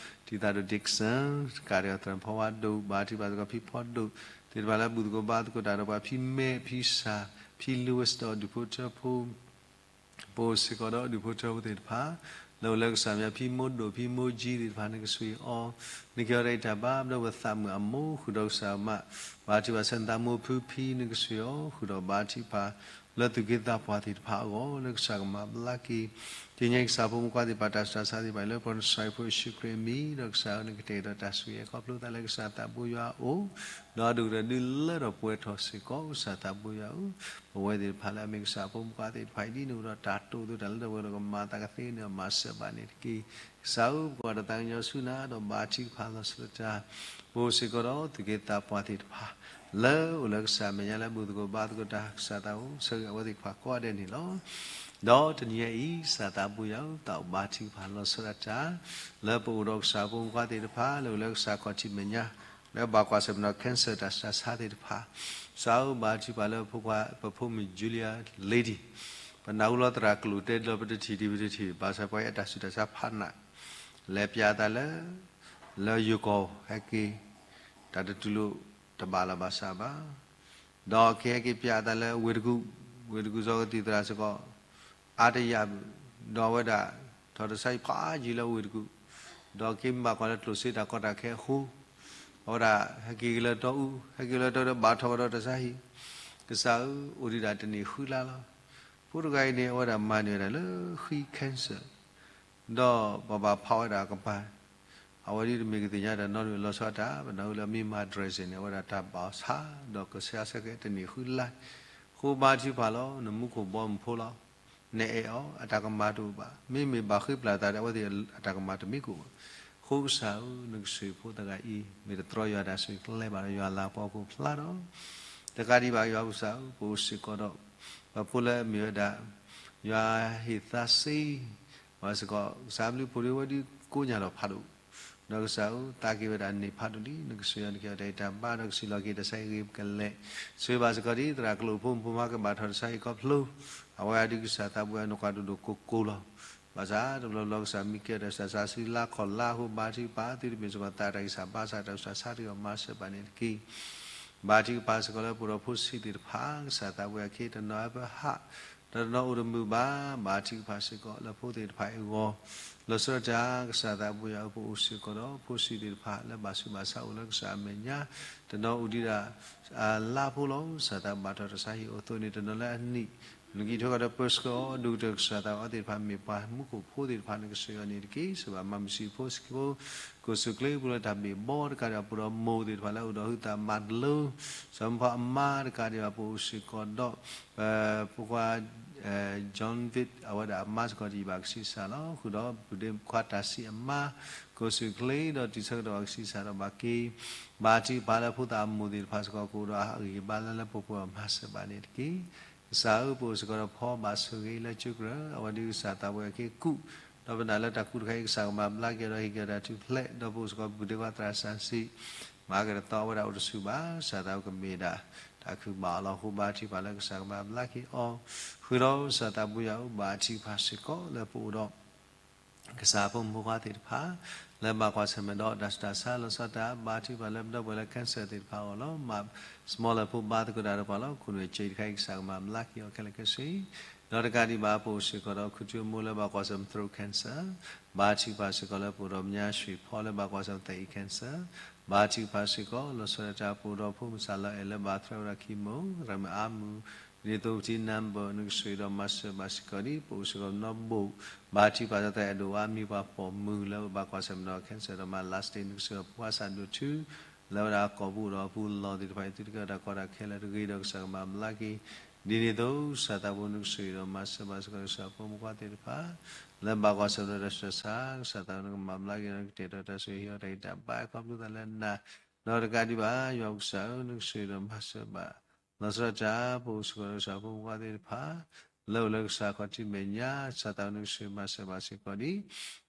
ဒီး တံာ်သးဒိၣ် Dixon တကးဒံးသရၣ်ဖီဝါဒိၣ် ဘါထုကဖၣ်စ့ၢ်ကီးဖံဖီဒိၣ်သ့ၣ်တဖၣ်လၢဘူၣ်သကိးဘါသကိးတၢ်ဒီးပှၤ ဖံမဲာ် ဖံစၢ် ဖံ Louis ဒီးဒူၣ်ဖိထၢဖိ ပအိၣ်စ့ၢ်ကီးဒီးဒူၣ်ဖိထၢဖိသ့ၣ်တဖၣ် လၢအိၣ်လၢကစၢ်မဲာ်ညါ ဖံမိၢ်ဒိၣ် ဖံမိၢ်ကၠံသ့ၣ်တဖၣ် နကဆိၣ်ဂ့ၤအီၤ နက့ၤအီၤတၢ်အံးတၢ်ဘါ ဒီးပသးမုာ်အမိၢ် ဃုာ်ဒီးကစၢ်မး ဘါထုကဖၣ်ဆၢနသးမိၢ်ဖုဖံ နကဆိၣ်ဂ့ၤအီၤ ဃုာ်ဒီးဘါထုကဖၣ် လၢသူၣ်က့သးပှၢ်သ့ၣ်တဖၣ်အဂီၢ် လၢကစၢ်ကမၤဘျါက့ၤ တနံၤအံၤကစၢ်ဖိမုၣ်ဖိခွါသ့ၣ်တဖၣ် တၢ်ဆူးတၢ်ဆါသ့ၣ်တဖၣ် လၢပှၤနဆှၢဖိယ့ၣ်ၡူးခရံာ်အမံၤ ဒီးကစၢ်ဧၢ နကတဲာ်ကတီၤတၢ်ဆိၣ်ဂ့ၤခီဖျိသးလၢကစၢ်သးဘိယွၤအအိၣ် ဒီးအဒိၣ်ကတၢၢ်ဒုးလၢထီၣ်ပှဲၤထီၣ်စ့ၢ်ကီး ကစၢ်သးဘိယွၤဧၢ ပဝဲသ့ၣ်တဖၣ်လၢအမ့ၢ်ကစၢ်ဖိမုၣ်ဖိခွါသ့ၣ်တဖၣ်အံၤ ဒ်နအိၣ်ဒီးတၢ်တိာ်အသိး တၢ်လၢတၢ်ပှဲၤဒီးကမၤသးကသ့န့ၣ် မၤစၢၤဘၣ်န့ၣ်တက့ၢ်. ကစၢ်ဧၢ ပကွၢ်ဒီးသးကညီၤဆူနၤ ဒီးဘါထုကဖၣ်လီၤဆီဒၣ်တၢ် ပအိၣ်စ့ၢ်ကီးဒီးသူၣ်က့သးပှၢ်သ့ၣ်တဖၣ် လၢအိၣ်လၢကစၢ်မဲာ်ညါလၢဘူၣ်သကိးဘါသကိးတၢ် ကစၢ်သးဧၢ ဆၢဂ့ၤအဝဲသ့ၣ်တဖၣ်ကိးဂၤဒဲးန့ၣ်လီၤ. ဒီးတနံၤအံၤ ကစၢ်သးဘိယွၤဧၢ သးအိၣ်ဘါထုကဖၣ်လီၤဆီဒၣ်တၢ် လၢပအိၣ်ဒီးကစၢ်ဖိမုၣ်ဖိခွါသ့ၣ်တဖၣ် လၢအိၣ်လၢကစၢ်ခီၣ်ထံးမဲာ်ညါ လၢဘၣ်ကွၢ်ဆၢၣ်မဲာ်နီၤ cancer တၢ်ဆူးတၢ်ဆါသ့ၣ်တဖၣ် ကစၢ်ဧၢ ဘါထုကဖၣ်လၢဖိခွါ ပဖိမုၣ် Julia Lady ပနၢ်ဟူလီၤသရၣ်ကျိာ်တဲဒီးပတထံၣ်ဒံးပတထံၣ် ဘၣ်ဆၣ်ပှၤအံၤအတၢ်ဆူးတၢ်ဆါဖးနး လဲၤပျးအသးလၢ လၢယိၤကီၢ်ဟဲက့ၤ တၢ်တတူၢ်လိာ်တဘၣ်လီၤဘၣ်စးဘၣ် ဒီးကဟဲက့ၤပျးအသးလၢဝ့ၢ်တကူၣ်, ဝ့ၢ်တကူၣ်စီၤကသံၣ်သရၣ်စ့ၢ်ကီး အါတယာ် ဒီးအဝဲဒၣ် ထီၣ်တၢ်ဆါဟံၣ်ဖးယံာ်လၢဝ့ၢ်တကူၣ်, ဒီးက့ၤမၤကွၢ်လၢကျိၣ်စ့တၢ်ကီတၢ်ခဲအဃိ, အဝဲဒၣ်ဟဲက့ၤက့ၤလၢတီအူ, ဟဲက့ၤလၢတီအူဒီးဘၣ်ထီၣ်ကဒီးတၢ်ဆါဟံၣ်, ကစၢ်ဧၢ, အိၣ်ဒံးဒၣ်တနံၣ်ဃုလါလီၤ. ဖိတဂၤအံၤန့ၣ် အဝဲဒၣ်မၤန့ၢ်ဝဲဒၣ်လၢဃံ cancer ဒီးပဘၣ်ဖးဝဲဒၣ်အကပၤ, အဝဲဒၣ်တမ့ၢ်ကသ့ၣ်ညါတၢ်နီတမံၤလီၤဆီဒၣ်တၢ်, ပနၢ်ဟူလၢအမ့ၢ်မၤ dressing န့ၣ် အဝဲဒၣ်တၢ်ဘၣ်အီၤဆါ, ဒီးကဆါဆၢက့ၤတနံၣ်ဃုလါ, ဃိဘါထုကဖၣ်လီၤ, နမူခိၣ်ဘီမုၢ်ဖိလီၤ, နအဲၣ်အီၤ အတၢ်ကမၣ်တအိၣ်ဘၣ်, မ့မ့ၢ်ဘၣ်ဃ့ပျၢ်သးဒီး အဝဲသ့ၣ်အတၢ်ကမၣ်တမ့ၢ်ကအိၣ်ဘၣ်. ဃိကစၢ်ဧၢ, နကဆိၣ်ဂ့ၤဖိတဂၤအံၤ, မ့ၢ်တတြီယွၤတၢ်ဆိၣ်ဂ့ၤကျဲဘၣ်ဒီး ယွၤလၤကပီၤခိၣ်ဖျါဒီး တကးဒံးဘၣ် ယွၤကစၢ်ဧၢ, ပအိၣ်စ့ၢ်ကီးဒီး ပဖိလၢအမ့ၢ်ဝဲဒၣ် ယွၤဟ့ၣ်သးစ့ ပှၤစ့ၢ်ကီး ကစၢ်ဘျုးဖှိၣ်ဒံးဝဲဒၣ်ကိးညါလီၤဖးဒိၣ်, ဒီးကစၢ်ဧၢ, သးက့ၤဝဲဒၣ်န့ၢ်ဖးဒိၣ်လံ, နကဆိၣ်ဂ့ၤအီၤ နက့ၤအီၤတၢ်အံးတၢ်ဘါ ဒီးကစံၣ်လီၤက့ၤတၢ်ဆါဟံၣ်ဂ့ၤကလဲာ်, ဆိၣ်ဂ့ၤဘၣ်စ့ၢ်ကီးဒ်သရၣ်ကျိာ်ဖိမုၣ်ဖိခွါကဘၣ်ထီၣ်တၢ်ဆါဟံၣ်ခီဖျိ အဝဲအဒုးကစၢ်သးဘိယွၤနကွၢ်ဒိၣ်ဒိၣ်ကိၢ်ကိၢ်လီၤ. ဘၣ်ဆၣ်တဘျီဘျီကစၢ်မံကဲတၢ်ဆၢဆါဆံလါခီၣ်လါအဃိ ဘါထုကဖၣ်သုတမ့ၢ်စ့ၢ်ကီးသးတၢ်ဂံၢ်စၢ်ဘါစၢ်တၢ်ဆၢဆါတဂ့ၤ မၤစၢၤဘၣ်န့ၣ်တက့ၢ်. ဘါထုကဖၣ်စ့ၢ်ကီးလၢပအိၣ်ဒီးဖိဆံးသ့ၣ်တဖၣ် ကစၢ်သးဘိယွၤခဲတနီၤအပဟး ဒီးတနီၤအိၣ်တမုာ်ဘၣ် ဘါထုကဖၣ်စ့ၢ်ကီးလၢဖိသ့ၣ်တဖၣ်အဂီၢ် လီၤဆီဒၣ်တၢ် ကစၢ်သးဘိယွၤအပအိၣ်စ့ၢ်ကီးဒီးဖိဆံးသ့ၣ်တဖၣ်လၢဘၣ်ဆူးဘၣ်ဆါအိၣ်လၢကစၢ်အမဲာ်ညါ တနီၤအိၣ်ဒံးဒၣ် အလါဖိလီၤ. ကစၢ်သးဘၣ်ထီၣ်တၢ်ဆါဟံၣ်အိၣ်သိးန့ၣ် တနီၤလၢအနံၣ် နကံးထီၣ်ကဒီးပၢဆှၢအီၤ ဒိၣ်ကတၢၢ်ကစၢ်သးဘိယွၤသ့ၣ်တဖၣ်မ့ၢ်ပှၤမူခိၣ်ဖိသ့ၣ်တဖၣ်န့ၣ် ကစၢ်ယွၤန့ၣ်တက့ၢ်. စံးဘၣ်မၤမုၢ်ဆံးဖိဆံးဖိ ကိၣ်စူၣ်ချ့ပူၤလၢတၢ်ဘ့ၣ်ဘီတကးဒံး ပအိၣ်ဒီးဟုသးမၤတလိ စီၤမုၢ်ဖီအမါတကးဒံးဘၣ် ပအိၣ်စ့ၢ်ကီးဒီး ပကွၢ် John Vitt အဝဲဒၣ်အမါစ့ၢ်ကီးတယံာ်ဘၣ်ကဆံးစၢ်လီၤ. ဃုာ်ဒီးပဒ့ခွါတၢ်ဆံးအမါ ကိၣ်စူၣ်ချ့ဒီးတံၤဆၢကတီၢ်ဘၣ်ကဆံးစၢ်ဒီးဘၣ်က့ၤ ဘါထုကဖၣ်လၢဖိသၣ်အမိၢ်သ့ၣ်တဖၣ်စ့ၢ်ကီး ကအိၣ်ဒီးအဂံၢ်အဘါလၢလၢပှဲၤပှဲၤ မၤစၢၤဘၣ်န့ၣ်တက့ၢ်. ကစၢ်ဧၢ ပအိၣ်စ့ၢ်ကီးဒီးဖီဘၣ်ဆိၣ်ဂ့ၤလၢကၠိကရၢ အဝဲဒုးကစၢ်သးဘိယွၤခဲကူၣ် ဒီးပနာ်လၢတၢ်ကူၣ်တခါအံၤ ကစၢ်ကမၤဘျါက့ၤဒီးဟ့ၣ်က့ၤတၢ်ထူၣ်ဖျဲး ဒီးပအိၣ်စ့ၢ်ကီးပဒ့ခွါသရၣ်စၢ်စံး မၤကဒီးသီဝဲဒၣ်အိၣ်တဆူၣ်ဘၣ် ကစၢ်သးဘိကမ့ၢ်ဒၣ် တၢ်ခုၣ်ဘၣ်အီၤလီၤ. အဃိဘါထုကဖၣ်လၢကစၢ်ကမၤဘျါက့ၤအီၤ ဃုာ်ဒီးကစၢ်သးဘိယွၤအအိၣ် ဘါထုကဖၣ်စ့ၢ်ကီးလၢပအိၣ်ဒီး ကစၢ်ဖိမုၣ်ဖိခွါသ့ၣ်တဖၣ် လၢဘၣ်ကွၢ်ဆၢၣ်မဲာ်ဒီးတၢ်ဆူးတၢ်ဆါ လီၤဆီဒၣ်တၢ် ဘါထုကဖၣ်လၢပဒီပုၢ်ဝဲၢ်လၢ cancer သ့ၣ်တဖၣ်အဂီၢ်လီၤ. မၤစမီလၢဖိဘါသကိးတၢ်ဒီးပှၤလီၤ. ခိၣ်နူာ်စ့တခါအံၤ ကစၢ်ကမၤဘျါက့ၤအီၤခဲလၢာ်ခဲဆ့ ဒီးတကးဒံးဘၣ် ပအိၣ်စ့ၢ်ကီးဒီး ခူၣ်ထူအမိၢ်လၢဘၣ်ကွၢ်ဆၢၣ်မဲာ် throat cancer ဘါထုကဖၣ်စ့ၢ်ကီးလၢပအိၣ်ဒီး မၠါရွှ့ၣ်ဖီ လၢဘၣ်ကွၢ်ဆၢၣ်မဲာ် သအံး cancer ဘါထုကဖၣ်စ့ၢ်ကီး လီၤဆီဒၣ်တၢ် ပအိၣ်ဒီးဖိမုၣ်စၢ်လီၤအဲၣ်လၢဘၣ်သရၣ်ဝဲဒၣ် chemo သရၣ်မုၣ်အါမုၢ် ဒ်သိးပထံၣ် number နကဆိၣ်ဂ့ၤဒီးမၤစၢၤဘၣ်စ့ၢ်ကီးဒံး ပအိၣ်စ့ၢ်ကီးနီၢ်ဘိၣ် ဘါထုကဖၣ်စ့ၢ်ကီး အဲၣ်ဒိးဝါမံၤပှၤပိာ်မုၣ်လၢဘၣ်ကွၢ်ဆၢၣ်မဲာ်ဒီး cancer ဒီးမၤ last day နကဆိၣ်ဂ့ၤဒီးဖိခွါစၢ်ဒိၣ်ထူ လၢဝဲဒၣ်ကီၢ်ပူၤဒီးအပူၤလီၢ်သ့ၣ်တဖၣ်အံၤ သုတကဲထီၣ်တၢ်ကီတၢ်ခဲလၢာ်တဂ့ၤဒီးကစၢ်ကမၤဘျါက့ၤ ဒ်န့ၣ်အသိး ကစၢ်သးဘိနကဆိၣ်ဂ့ၤဒီးမၤစၢၤဘၣ်စ့ၢ်ကီး ကစၢ်ဖိမုၣ်ဖိခွါသ့ၣ်တဖၣ် လၢဘၣ်ကွၢ်ဆၢၣ်မဲာ်ဒီးတၢ်ဆူးတၢ်ဆါ ကစၢ်သးဘိနကမၤဘျါက့ၤဒီး ကတဲာ်ကတီၤတၢ်ဆိၣ်ဂ့ၤဟ့ၣ်အီၤတၢ်ဂံၢ်တၢ်ဘါ ခီဖျိသးလၢနၤ ဒီးတကးဒံးဘၣ် ယွၤပကစၢ်ဧၢ နကဆိၣ်ဂ့ၤဒီးမၤစၢၤဘၣ် လီၤဆီဒၣ်တၢ် ပအိၣ်စ့ၢ်ကီးဒီးကစၢ်ဖိမုၣ်ဖိခွါသ့ၣ်တဖၣ် လၢအိၣ်လၢကစၢ်ခီၣ်ထံးမဲာ်ညါ ကစၢ်သးဘိနကဆိၣ်ဂ့ၤမၤစၢၤဘၣ်စ့ၢ်ကီးဒံး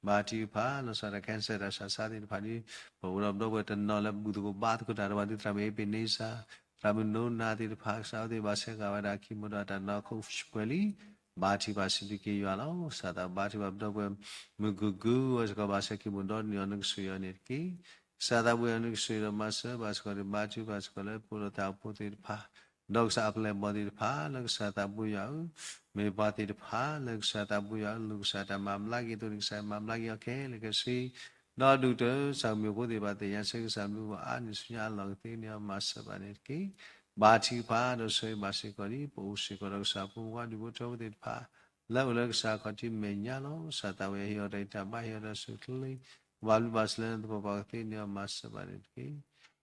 ဘါထုကဖၣ် လီၤဆီဒၣ်တၢ် cancer တၢ်ဆူးတၢ်ဆါသ့ၣ်တဖၣ်ဒ် ပအိၣ်ဒီးပဒီပုၢ်ဝဲၢ်တနီၤလၢဘူၣ်သကိးဘါသကိးတၢ်ဒီးပှၤဒ် သရၣ်မုၣ်အ့ဘ့းန့စၢ် သရၣ်မုၣ်နိနၤသ့ၣ်တဖၣ် ကစၢ်အဝဲသ့ၣ်ဘၣ်ဆဲးဃာ်ဝဲဒၣ် chemo ဒီးတၢ်နါခိၣ်ဆှၢပှဲၤလံ ဘါထုကဖၣ်စံးဘျုးက့ၤယွၤလီၤ. ကစၢ်သးဘိဘါထုကဖၣ်ပဒီပုၢ်ဝဲၢ် မုၢ်ကူၣ်ကူၣ်ဝဲစ့ၢ်ကီး ဘၣ်ဆဲး chemo ဒီနံၤအီၤ နကဆိၣ်ဂ့ၤအီၤန့ၣ်တက့ၢ်. ကစၢ်သးဘိယွၤ နကဆိၣ်ဂ့ၤဒီးမၤစၢၤဘၣ်စ့ၢ်ကီးဒံး ဘါထုကဖၣ်စ့ၢ်ကီးလၢပအိၣ်ဒီးတၢ်အိၣ်ဖှိၣ်သ့ၣ်တဖၣ် ဒီးကစၢ်အပျဲၢ်အဘီၣ်သ့ၣ်တဖၣ် လၢကစၢ်သးဘိယွၤဧၢ, မ့ၢ်ပှၤသ့ၣ်တဖၣ် လၢကစၢ်သးဘိယွၤဧၢ လူၤကစၢ်တၢ်မၤဘျါက့ၤအသိးန့ၣ် ကစၢ်မၤဘျါက့ၤအီၤခဲလၢာ်ခဲဆ့ ဒီးဒုးကတၢၢ် ကစၢ်ကမ့ၢ်ဖိသ့ၣ်တဖၣ်သ့ၣ်ညါဆၢ ကစၢ်ဘျုးဘၣ်အါန့ၢ်ဆူညါအလီၢ်ကသ့န့ၣ် မၤစၢၤဘၣ်န့ၣ်တက့ၢ်. ဘါထုကဖၣ်ဒီးဆိၣ်ဂ့ၤဘၣ်စ့ၢ်ကီးဒံး ပအိၣ်စ့ၢ်ကီးဒီးကစၢ်ဖိမုၣ်ဖိခွါဒူၣ်ဖိထၢဖိသ့ၣ်တဖၣ် လၢအိၣ်လၢကစၢ်ခီၣ်ထံးမဲာ်ညါလီၤ. ကစၢ်သးဘိယွၤဟ့ၣ်အီၤတၢ်ဂံၢ်တၢ်ဘါ ဟ့ၣ်အီၤတၢ်ဆိၣ်ချ့ ကဘၣ်ဘျုးဘၣ်ဆိၣ်လၢနသပှၢ်ပှၢ်ကသ့န့ၣ် မၤစၢၤဘၣ်န့ၣ်တက့ၢ်.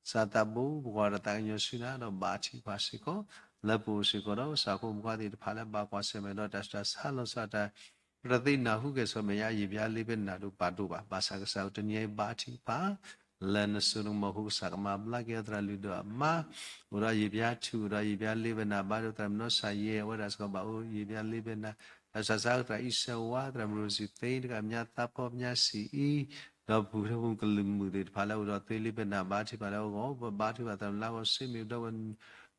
ကစၢ်သးဘိ ပကွၢ်ဒီးသးကညီၤဆူနၤ ဒီးဘါထုကဖၣ်စ့ၢ်ကီး လၢပအိၣ်စ့ၢ်ကီးဒီးကစၢ်ဖိမုၣ်ဖိခွါသ့ၣ်တဖၣ်လၢဘၣ်ကွၢ်ဆၢၣ်မဲာ်ဒီးတၢ်ဆူးတၢ်ဆါ လီၤဆီဒၣ်တၢ် ပတသ့နၢ်ဟူကဲၣ်ဆိးမဲာ်ညါ ယံာ်ပျါလ့ပနၢ်ဒိၣ်ပာ်ဒိၣ်ဘၣ်. ဘၣ်ဆၣ်ကစၢ်ဧၢ တနံၤအံၤဘါထုကဖၣ် လၢနစိနကမီၤအဃိ ကစၢ်ကမၤဘျါက့ၤအီၤသရၣ်လုၢ်ဒိၣ်အမါ အိၣ်ဒီးယံာ်ပျါထူၣ် အိၣ်ဒီးယံာ်ပျါလ့ပနၢ် ဘါဒိၣ်သရၣ်မုၣ်နီၢ်စၢ်ယဲၢ် အဝဲဒၣ်စ့ၢ်ကီးဘၣ်အိၣ်ယံာ်ပျါလ့ပနၢ် တၢ်ဆူးတၢ်ဆါသရၣ်အံၣ်စၢဝါ သရၣ်မုၣ်ရိစံသ့ တကးမညါသးဖီမညါစံၣ်အံၤ ဒီးပူၤထီၣ်ပူၤကလုာ်မုၣ်သ့ၣ်တဖၣ်လၢအိၣ်ဒီးသ့လ့ပနၢ် ဘါထုကဖၣ်လၢအဂီၢ် ပဘါထုကဖၣ်သရၣ်မုၣ်လါဂီၢ်စ့မ့ၢ်ဒီး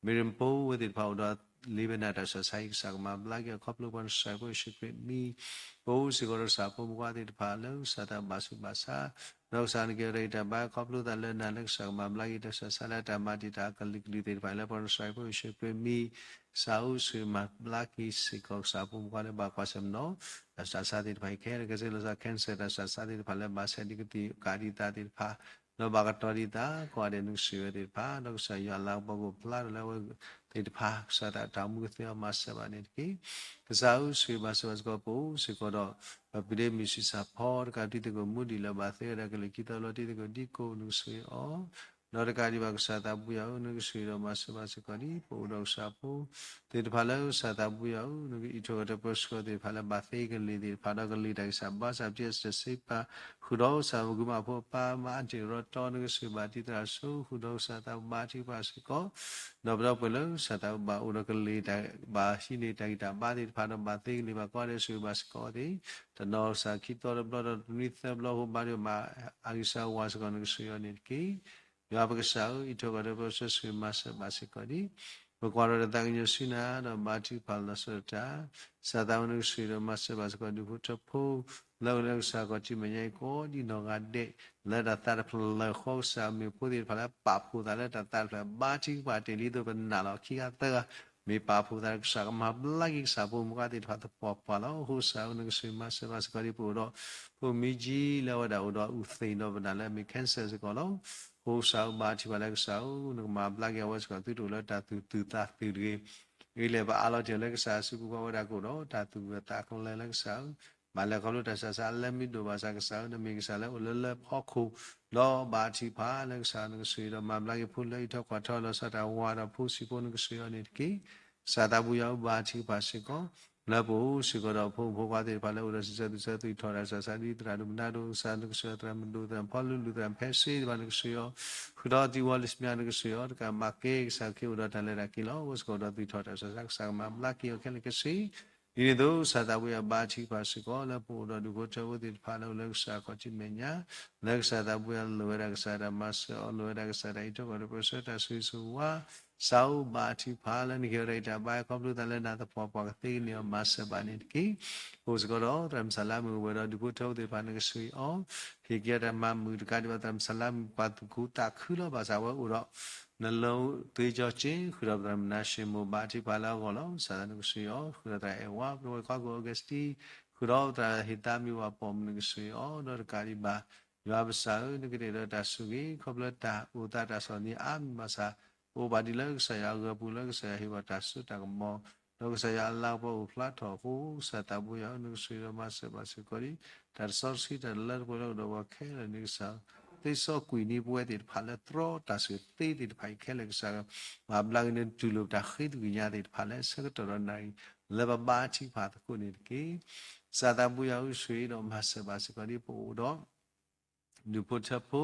မ့ၢ်ရ့ၣ်ပိဝဲသ့ၣ်တဖၣ်အိၣ်ဒီးလ့ပနၢ်တၢ်ဆူးတၢ်ဆါအံၤ ကစၢ်ကမၤဘျါက့ၤအီၤခီဖျိပှၤနစၢ်ဖိယ့ၣ်ၡူးခရံာ်မံၤ ပအိၣ်စ့ၢ်ကီးဒီးကစၢ်ဖိမုၣ်ဖိခွါသ့ၣ်တဖၣ်လၢ ကစၢ်သးဘၣ်ဆူးဘၣ်ဆါ ဒီးကစၢ်နကဲထီၣ်တၢ်ဂံၢ်တၢ်ဘါခီဖျိသးလၢနၤလၢကစၢ်ကမၤဘျါက့ၤတၢ်ဆူးတၢ်ဆါလၢအတၢ်မၤတံာ်တာ်အကလုာ်ကလုာ်သ့ၣ်တဖၣ်လၢပှၤနစၢ်ဖိယ့ၣ်ၡူးခရံာ်မံၤ ကစၢ်အိၣ်ဆိၣ်ဂ့ၤမၤဘျါက့ၤစ့ၢ်ကီးကစၢ်ဖိမုၣ်ဖိခွါလၢဘၣ်ကွၢ်ဆၢၣ်မဲာ်ဒီး တၢ်ဆူးတၢ်ဆါသ့ၣ်တဖၣ်အံၤခဲလၢာ်ခဲဆ့ လီၤဆီဒၣ် cancer တၢ်ဆူးတၢ်ဆါသ့ၣ်တဖၣ်လၢဘၣ်ဆဲးဒံးကသံၣ်ကးဒံးသးသ့ၣ်တဖၣ် ဒီးဘၣ်ကတီၤဒံးသး ကိးဂၤဒဲးနကဆိၣ်ဂ့ၤဝဲသ့ၣ်တဖၣ် ဒီးကစၢ်ယွၤလၤကပီၤကအိၣ်ဖျါထီၣ်လၢအဝဲသ့ၣ်တဖၣ် ကစၢ်သးတၢ်အိၣ်မူကသ့အီၤမၤစၢၤဘၣ်န့ၣ်တက့ၢ်. ကစၢ်ဧၢ ဆိၣ်ဂ့ၤဘၣ်ဆိၣ်ဘၣ်စ့ၢ်ကီးပအိၣ်စ့ၢ်ကီးဒီး ပပျံၤဒ့မုၢ်ဆံးစၢ်ဖီ တကးဒံးသကိးမူဒံးလၢဘၣ်သ့ဝဲဒၣ်ကလုာ်ခံသီလီၤတံၢ်သကိးဒံကိး နကဆိၣ်ဂ့ၤအီၤ ဒီးတကးဒံးဘၣ်ကစၢ်သးဘိယွၤဧၢ နကဆိၣ်ဂ့ၤဒီးမၤစၢၤဘၣ်စ့ၢ်ကီးဒံး ပအိၣ်ဒီးကစၢ်ဖိသ့ၣ်တဖၣ်လၢကစၢ်သးဘိယွၤဧၢ နကအံးထွဲဝဲတၢ်ပၢဆှၢသ့ၣ်တဖၣ်လၢဘၣ်သ့ကလံၤသ့ၣ်တဖၣ် ဒီးကလံၤတၢ်ဂံၢ်စၢ်ဘါစၢ် ပတံၢ်စၢ်စ့ပာ် ဃုာ်ဒီးကစၢ်မ့ၢ်ဂုာ်မးဖိအပၢ်မၤအါတ့ၢ်ရီတီ နကဆိၣ်ဂ့ၤဘၣ်တံၢ်သရၣ်စိ ဃုာ်ဒီးကစၢ်သးဘိဘါထုကဖၣ်စ့ၢ်ကီး ဒီးပဒီပုၢ်ဝဲၢ်လၢကစၢ်သးဘိဘၣ်အိၣ်ဒီးကလံၤတၢ်ဘၣ်ဟံးန့ၢ်တၢ်ဂံၢ်တၢ်ဘါသ့ၣ်တဖၣ် ဒီးဘၣ်သ့ကလံၤဘၣ်ကိးဂၤဒဲး ဆိၣ်ဂ့ၤဘၣ်စ့ၢ်ကီးသ့ၣ် တနီၤကစၢ်ခံသီတဘျီဒီးတနွံသၢဘျီဖိဘါထုကဖၣ် အဂံၢ်စၢ်ဝါစ့ၢ်ကီး နကဆိၣ်ဂ့ၤအီၤန့ၣ်တက့ၢ်. ယွၤပကစၢ်ဧၢ အံးထွဲဃီၤဒီးပၢဆှၢ ဆိၣ်ဂ့ၤမၤစၢၤဘၣ်စ့ၢ်ကီးဒံး ပကွၢ်ထီၣ်တၢ်သးကညီၤဆူနၤ ဒီးဘါထုကဖၣ်လီၤဆီဒၣ်တၢ် ကစၢ်သးဘိယွၤ နကဆိၣ်ဂ့ၤဒီးမၤစၢၤဘၣ်စ့ၢ်ကီး ဒူၣ်ဖိထၢဖိ လၢအိၣ်လၢကစၢ်ခီၣ်ထံးမဲာ်ညါအံၤ ကိးဒံနီၢ်ဂၤဒဲး လၢတၢ်သးတဖျၢၣ်လၢာ်ဃီ ကစၢ်မ့ၢ်ဖိသ့ၣ်တဖၣ်လၢပာ်ဖှိၣ်သးလၢတၢ်သးတဖျၢၣ် ဘါထုကဖၣ်တ့ၢ်လံ သိးပနာ်လီၤခံဂၤသၢဂၤ မ့ၢ်ပာ်ဖှိၣ်သးဒီး ကစၢ်ကမၤဘျါက့ၤ ကစၢ်ဖိမုၣ်ခွါသ့ၣ်တဖၣ်သပှၢ်ပှၢ်လီၤ. အဃိကစၢ်ဧၢ နကဆိၣ်ဂ့ၤမၤစၢၤဘၣ်စ့ၢ်ကီးဒ်ပအိၣ်ဒီး ဖိမံကၠံလၢအဝဲဒၣ်အိၣ်ဒီးအူသ့ၣ်ဒီးပနၢ်လၢအမ့ၢ် cancer စ့ၢ်ကီးလီၤ. အဃိကစၢ်ဧၢ ဘါထုကဖၣ်လၢကစၢ်ဧၢ နကမၤဘျါက့ၤအဝဲစ့ၢ်ကီး သုတအိၣ်လၢတၢ်သူၣ်သုၣ်သးသံၣ်တဂ့ၤ အဂ့ၢ်ဒ်လဲၣ် ပအးလီၤတ့ၢ်လၢကစၢ်စုပူၤ ပဝဲဒၣ်ကအိၣ်ဒီးတၢ်သူၣ်ဂၢၢ်သးကျၢၤလၢကစၢ်ဧၢ ဘၣ်လဲၤခီဖျိတၢ်ဆူးတၢ်ဆါလၢမ့ၢ်ဒိၣ်ဘၣ်ဆၣ် ကစၢ်ဧၢ နမ့ၢ်ကစၢ်လၢအိၣ်လၢလၢဖီခိၣ် ဒီးဘါထုကဖၣ်လၢကစၢ် နကဆိၣ်ဂ့ၤဒီးမၤဘျါက့ၤဖိလၢအံးထွဲကွၢ်ထွဲလီၤဆီဒၣ်တၢ် ဝၤဒီးဖိဆံးဖိ နကဆိၣ်ဂ့ၤအီၤန့ၣ်တက့ၢ်. ကစၢ်သးဘိယွၤဧၢ ဘါထုကဖၣ်စ့ၢ်ကီး လၢပအိၣ်စ့ၢ်ကီးဒီးဖိမုၣ်ဖိခွါသ့ၣ်တဖၣ်လၢအိၣ်ဒီးစံးဆၢသူၣ်ဆၢ သူၣ်ထီၣ်တၢ်ဆူးတၢ်ဆါ ဒ်သရၣ်ဒိၣ်မုၢ်နါဒိၣ် ကစၢ် နကဆိၣ်ဂ့ၤအီၤ သရၣ်မုၣ်ဒိၣ် သရၣ်ဖီလူလူ သရၣ်ဖဲစ့တဖၣ် နကဆိၣ်ဂ့ၤအီၤ ဃုာ်ဒီးသံဝီလံာ်စမံ နကဆိၣ်ဂ့ၤအီၤ တကးမၤကဲ ကစၢ်ခ့အိၣ်ဒီးတၢ်လဲၤတၢ်က့ၤလီၤ. အဝဲစ့ၢ်ကီးဒီးသူၣ်ထီၣ်တၢ်ဆူးတၢ်ဆါ ကစၢ်ကမၤဘျါက့ၤအီၤခဲလၢာ်ခဲဆ့ ဒ်န့ၣ်အသိး ကစၢ်သးဘိယွၤ ဘါထုကဖၣ်စ့ၢ်ကီး လၢပအိၣ်ဒီးဒူၣ်ဖိထၢဖိသ့ၣ်တဖၣ်လၢအိၣ်လၢကစၢ်ခီၣ်ထံးမဲာ်ညါ လၢကစၢ်သးဘိယွၤလိၣ်ဝဲဒၣ်ကစၢ်တၢ်မၤစၢၤအီၤ လိၣ်ဝဲဒၣ်ကစၢ်တၢ်အံးထွဲကွၢ်ထွဲ ပၢဆှၢတၢ်ဆိၣ်ဂ့ၤဆိၣ်ဝါ ကစၢ်ဧၢ ဘါထုကဖၣ်လၢနကဟ့ၣ်ဝဲဒၣ်တၢ်ဘါ ခီဖျိသးလၢနၤသပှၢ်ပှၢ် ကသ့ကန့ၢ်အီၤ မၤစၢၤဘၣ်န့ၣ်တက့ၢ်. အိၣ်စ့ၢ်ကီးဒီးသရၣ်မုၣ်စၤလါမုၣ် အိၣ်ဝဲဒီးဒူၣ်ဖိထၢဖိသ့ၣ်တဖၣ် နကဆိၣ်ဂ့ၤအီၤ ဟ့ၣ်က့ၤအီၤတၢ်မၤမုာ် တကးဒံးဘၣ် သရၣ်မုၣ်စၤလါမုၣ် ပှၤသူၣ်ခုသးခုလီၤ ဘၣ်ဆၣ်ဝဲအိၣ်ဒီး နလၢသွ့ကၠီက့ ဃုာ်ဒီးပသရၣ်မုၣ်နၤၡ့မိၣ် ဘါထုကဖၣ်လၢအဂီၢ်လီၤ. ကစၢ်သး နကဆိၣ်ဂ့ၤအီၤ ဃုာ်ဒီးသရၣ်အဲၣ်ဝါ ပဝဲခွါကိၣ် Augustine ဃုာ်ဒီးသရၣ်ဟ့ၣ်သးမံဝၤပိာ်မုၣ် နကဆိၣ်ဂ့ၤအီၤ ဒီးတကးဒံးဘၣ် ယွၤပကစၢ်ဧၢ နကတဲာ်ဒီးတၢ်ဆိၣ်ဂ့ၤ ခီဖျိတၢ်အိၣ်သးတၢ်ဆီၣ်သနံးအါမံၤဘၣ်ဆၣ် ပအိၣ်ဘၣ်ဒံးလၢကစၢ်ယွၤအဂၢၤပူၤ လၢကစၢ်ယွၤဟ့ၣ်ပှၤတၢ်စိတၢ်ကမီၤ ဒီးကစၢ်ယွၤအလၤကပီၤအိၣ်ဖျါထီၣ်အဃိ ကစၢ်သးဘိယွၤဧၢ နကဆိၣ်ဂ့ၤဒီးမၤစၢၤဘၣ်စ့ၢ်ကီးဒံး တၢ်တစီတဆှံ တၢ်တလၢတပှဲၤလၢအိၣ်ဒီးပှၤခဲလၢာ်န့ၣ် ကစၢ် သ့စီကွံာ်န့ၢ်ပဝဲသ့ၣ်တဖၣ်လၢတြီတၢ်ဆိၣ်သ့သ့ၣ်တဖၣ်အံၤခဲလၢာ် ကစၢ် မၤဘျါက့ၤန့ၢ်တူၢ်လိာ်ပတၢ်ဃ့သကွံာ်ညါသ့ၣ်တဖၣ်လၢဆၢကတီၢ်ဒီးနၣ်ရံၣ် လၢပဘါထုကဖၣ်သကိးန့ၣ်တက့ၢ်. ကစၢ်သးဘိယွၤဧၢ ဆိၣ်ဂ့ၤဒီးမၤစၢၤဘၣ်စ့ၢ်ကီးဒံး ပအိၣ်ဒီး ဒူၣ်ဖိထၢဖိ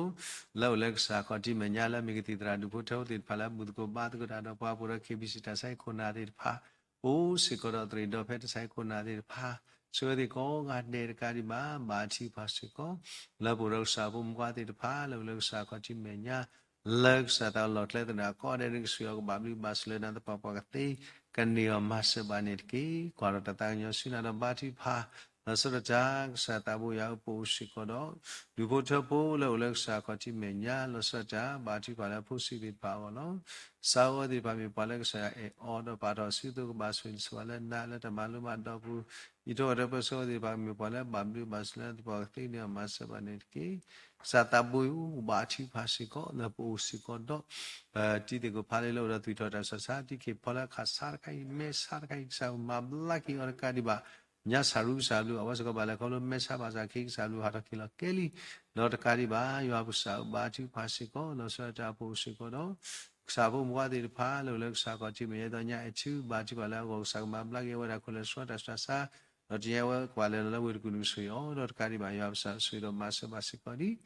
လၢအိၣ်လၢကစၢ်ခီၣ်ထံးမဲာ်ညါ လၢအမ့ၢ်ကသံၣ်သရၣ်ဒူၣ်ဖိထၢဖိသ့ၣ်တဖၣ်လၢဘူၣ်သကိးဘါသကိးတၢ်ဒီးပှၤ ပအိၣ်ဒီး KBC တၢ်ဆါဟံၣ်ခိၣ်နၢ်သ့ၣ်တဖၣ် ပအိၣ်စ့ၢ်ကီးဒီးသရၣ်ဒီဖဲတၢ်ဆါဟံၣ်ခိၣ်နၢ်သ့ၣ်တဖၣ် ဆိၣ်ဂ့ၤသ့ၣ်ကိးဂၤဒဲးတကးဒံးဘၣ် ဘါထုကဖၣ်စ့ၢ်ကီး လၢပအိၣ်ဒီးကစၢ်ဖိမုၣ်ဖိခွါသ့ၣ်တဖၣ် လၢအိၣ်လၢကစၢ်ခီၣ်ထံးမဲာ်ညါ လၢကစၢ်သးလီၢ်ကျဲသနၢၣ်ကိးဂၤဒဲး နကဆိၣ်ဂ့ၤအီၤကဘၣ်ဘျုးဘၣ်ဆိၣ်လၢနၤသပှၢ်ပှၢ်ကသ့ ကန့ၢ်အီၤမၤစၢၤဘၣ်န့ၣ်တက့ၢ်. ကွၢ်ထီၣ်တၢ်သးကညီၤဆူနၤဒီးဘါထုကဖၣ် လီၤဆီဒၣ်တၢ် ကစၢ်သးဘိယွၤဧၢ ပအိၣ်စ့ၢ်ကီးဒီး ဒူၣ်ဖိထၢဖိလၢအိၣ်လၢကစၢ်ခီၣ်ထံးမဲာ်ညါ လီၤဆီဒၣ်တၢ် ဘါထုကဖၣ်လၢအဖိဆံးသ့ၣ်တဖၣ်အဂီၢ်လီၤ. ကစၢ်ဧၢ အဝဲသ့ၣ်တဖၣ်မ့ၢ်ပှၤလၢကစၢ်ယွၤအဲၣ်အီၤဒီးပာ်ထီၣ်အစု သိးကဘၣ်ဆိၣ်ဂ့ၤဆိၣ်ဝါလၢနၤ လၢတၢ်မၤလိမၤဒိးပူၤ အံးထွဲကွၢ်ထွဲပၢဆှၢအဝဲသ့ၣ်တဖၣ် မ့ၢ်ပှၤလၢဘၣ်ဘျုးဘၣ်ဆိၣ်လၢနၤသပှၢ်ပှၢ်ကသ့န့ၢ်အီၤမၤစၢၤဘၣ်န့ၣ်တက့ၢ်. ကစၢ်သးဘိယွၤ ဘါထုကဖၣ်စ့ၢ်ကီး လၢပအိၣ်စ့ၢ်ကီးဒီး တံၤသကိးဖးလ့လၢအိၣ်ဒီးသွံၣ်ထီၣ်တၢ်ဆူးတၢ်ဆါ တံၤခ့ၣ်ဖီလၢခးဆါတခါအံၤ မဲာ်ဆါတခါအံၤ ကစၢ်မၤဘျါက့ၤအီၤတကးဒံးဘၣ် ညါစၢ်ရူကစၢ်ဘျုး အဝဲစ့ၢ်ကီးဘၣ်လဲၤခီဖျိမဲာ်ဆါဘၣ်ဆၣ် ခ့ကစၢ်ဘျုးဟးထီၣ်က့ၤလီၤကဲလံ ဒီးတကးဒံးဘၣ် ယွၤပကစၢ်ဧၢ ဘါထုကဖၣ်စ့ၢ်ကီး လီၤဆီဒၣ်တၢ် ပအိၣ်စ့ၢ်ကီးဒီး ကစၢ်ဖိမုၣ်ဖိခွါသ့ၣ်တဖၣ် လၢအိၣ်လၢကစၢ်ခီၣ်ထံးမဲာ်ညါ ဒီးညါအဲၣ်ထူ ဘါထုကဖၣ်လၢအဂီၢ် ကစၢ်ကမၤဘျါက့ၤဝဲဒၣ် ခိၣ်လၢဆှီတၢ်ဆူးတၢ်ဆါ ဒီးတညါဝဲကွၢ်လဲၤလီၤလၢဝ့ၢ်တကူၣ် နကဆိၣ်ဂ့ၤအီၤ ဒီးတကးဒံးဘၣ် ယွၤပကစၢ်ဆိၣ်ဂ့ၤဒီးမၤစၢၤဘၣ်စ့ၢ်ကီးဒံး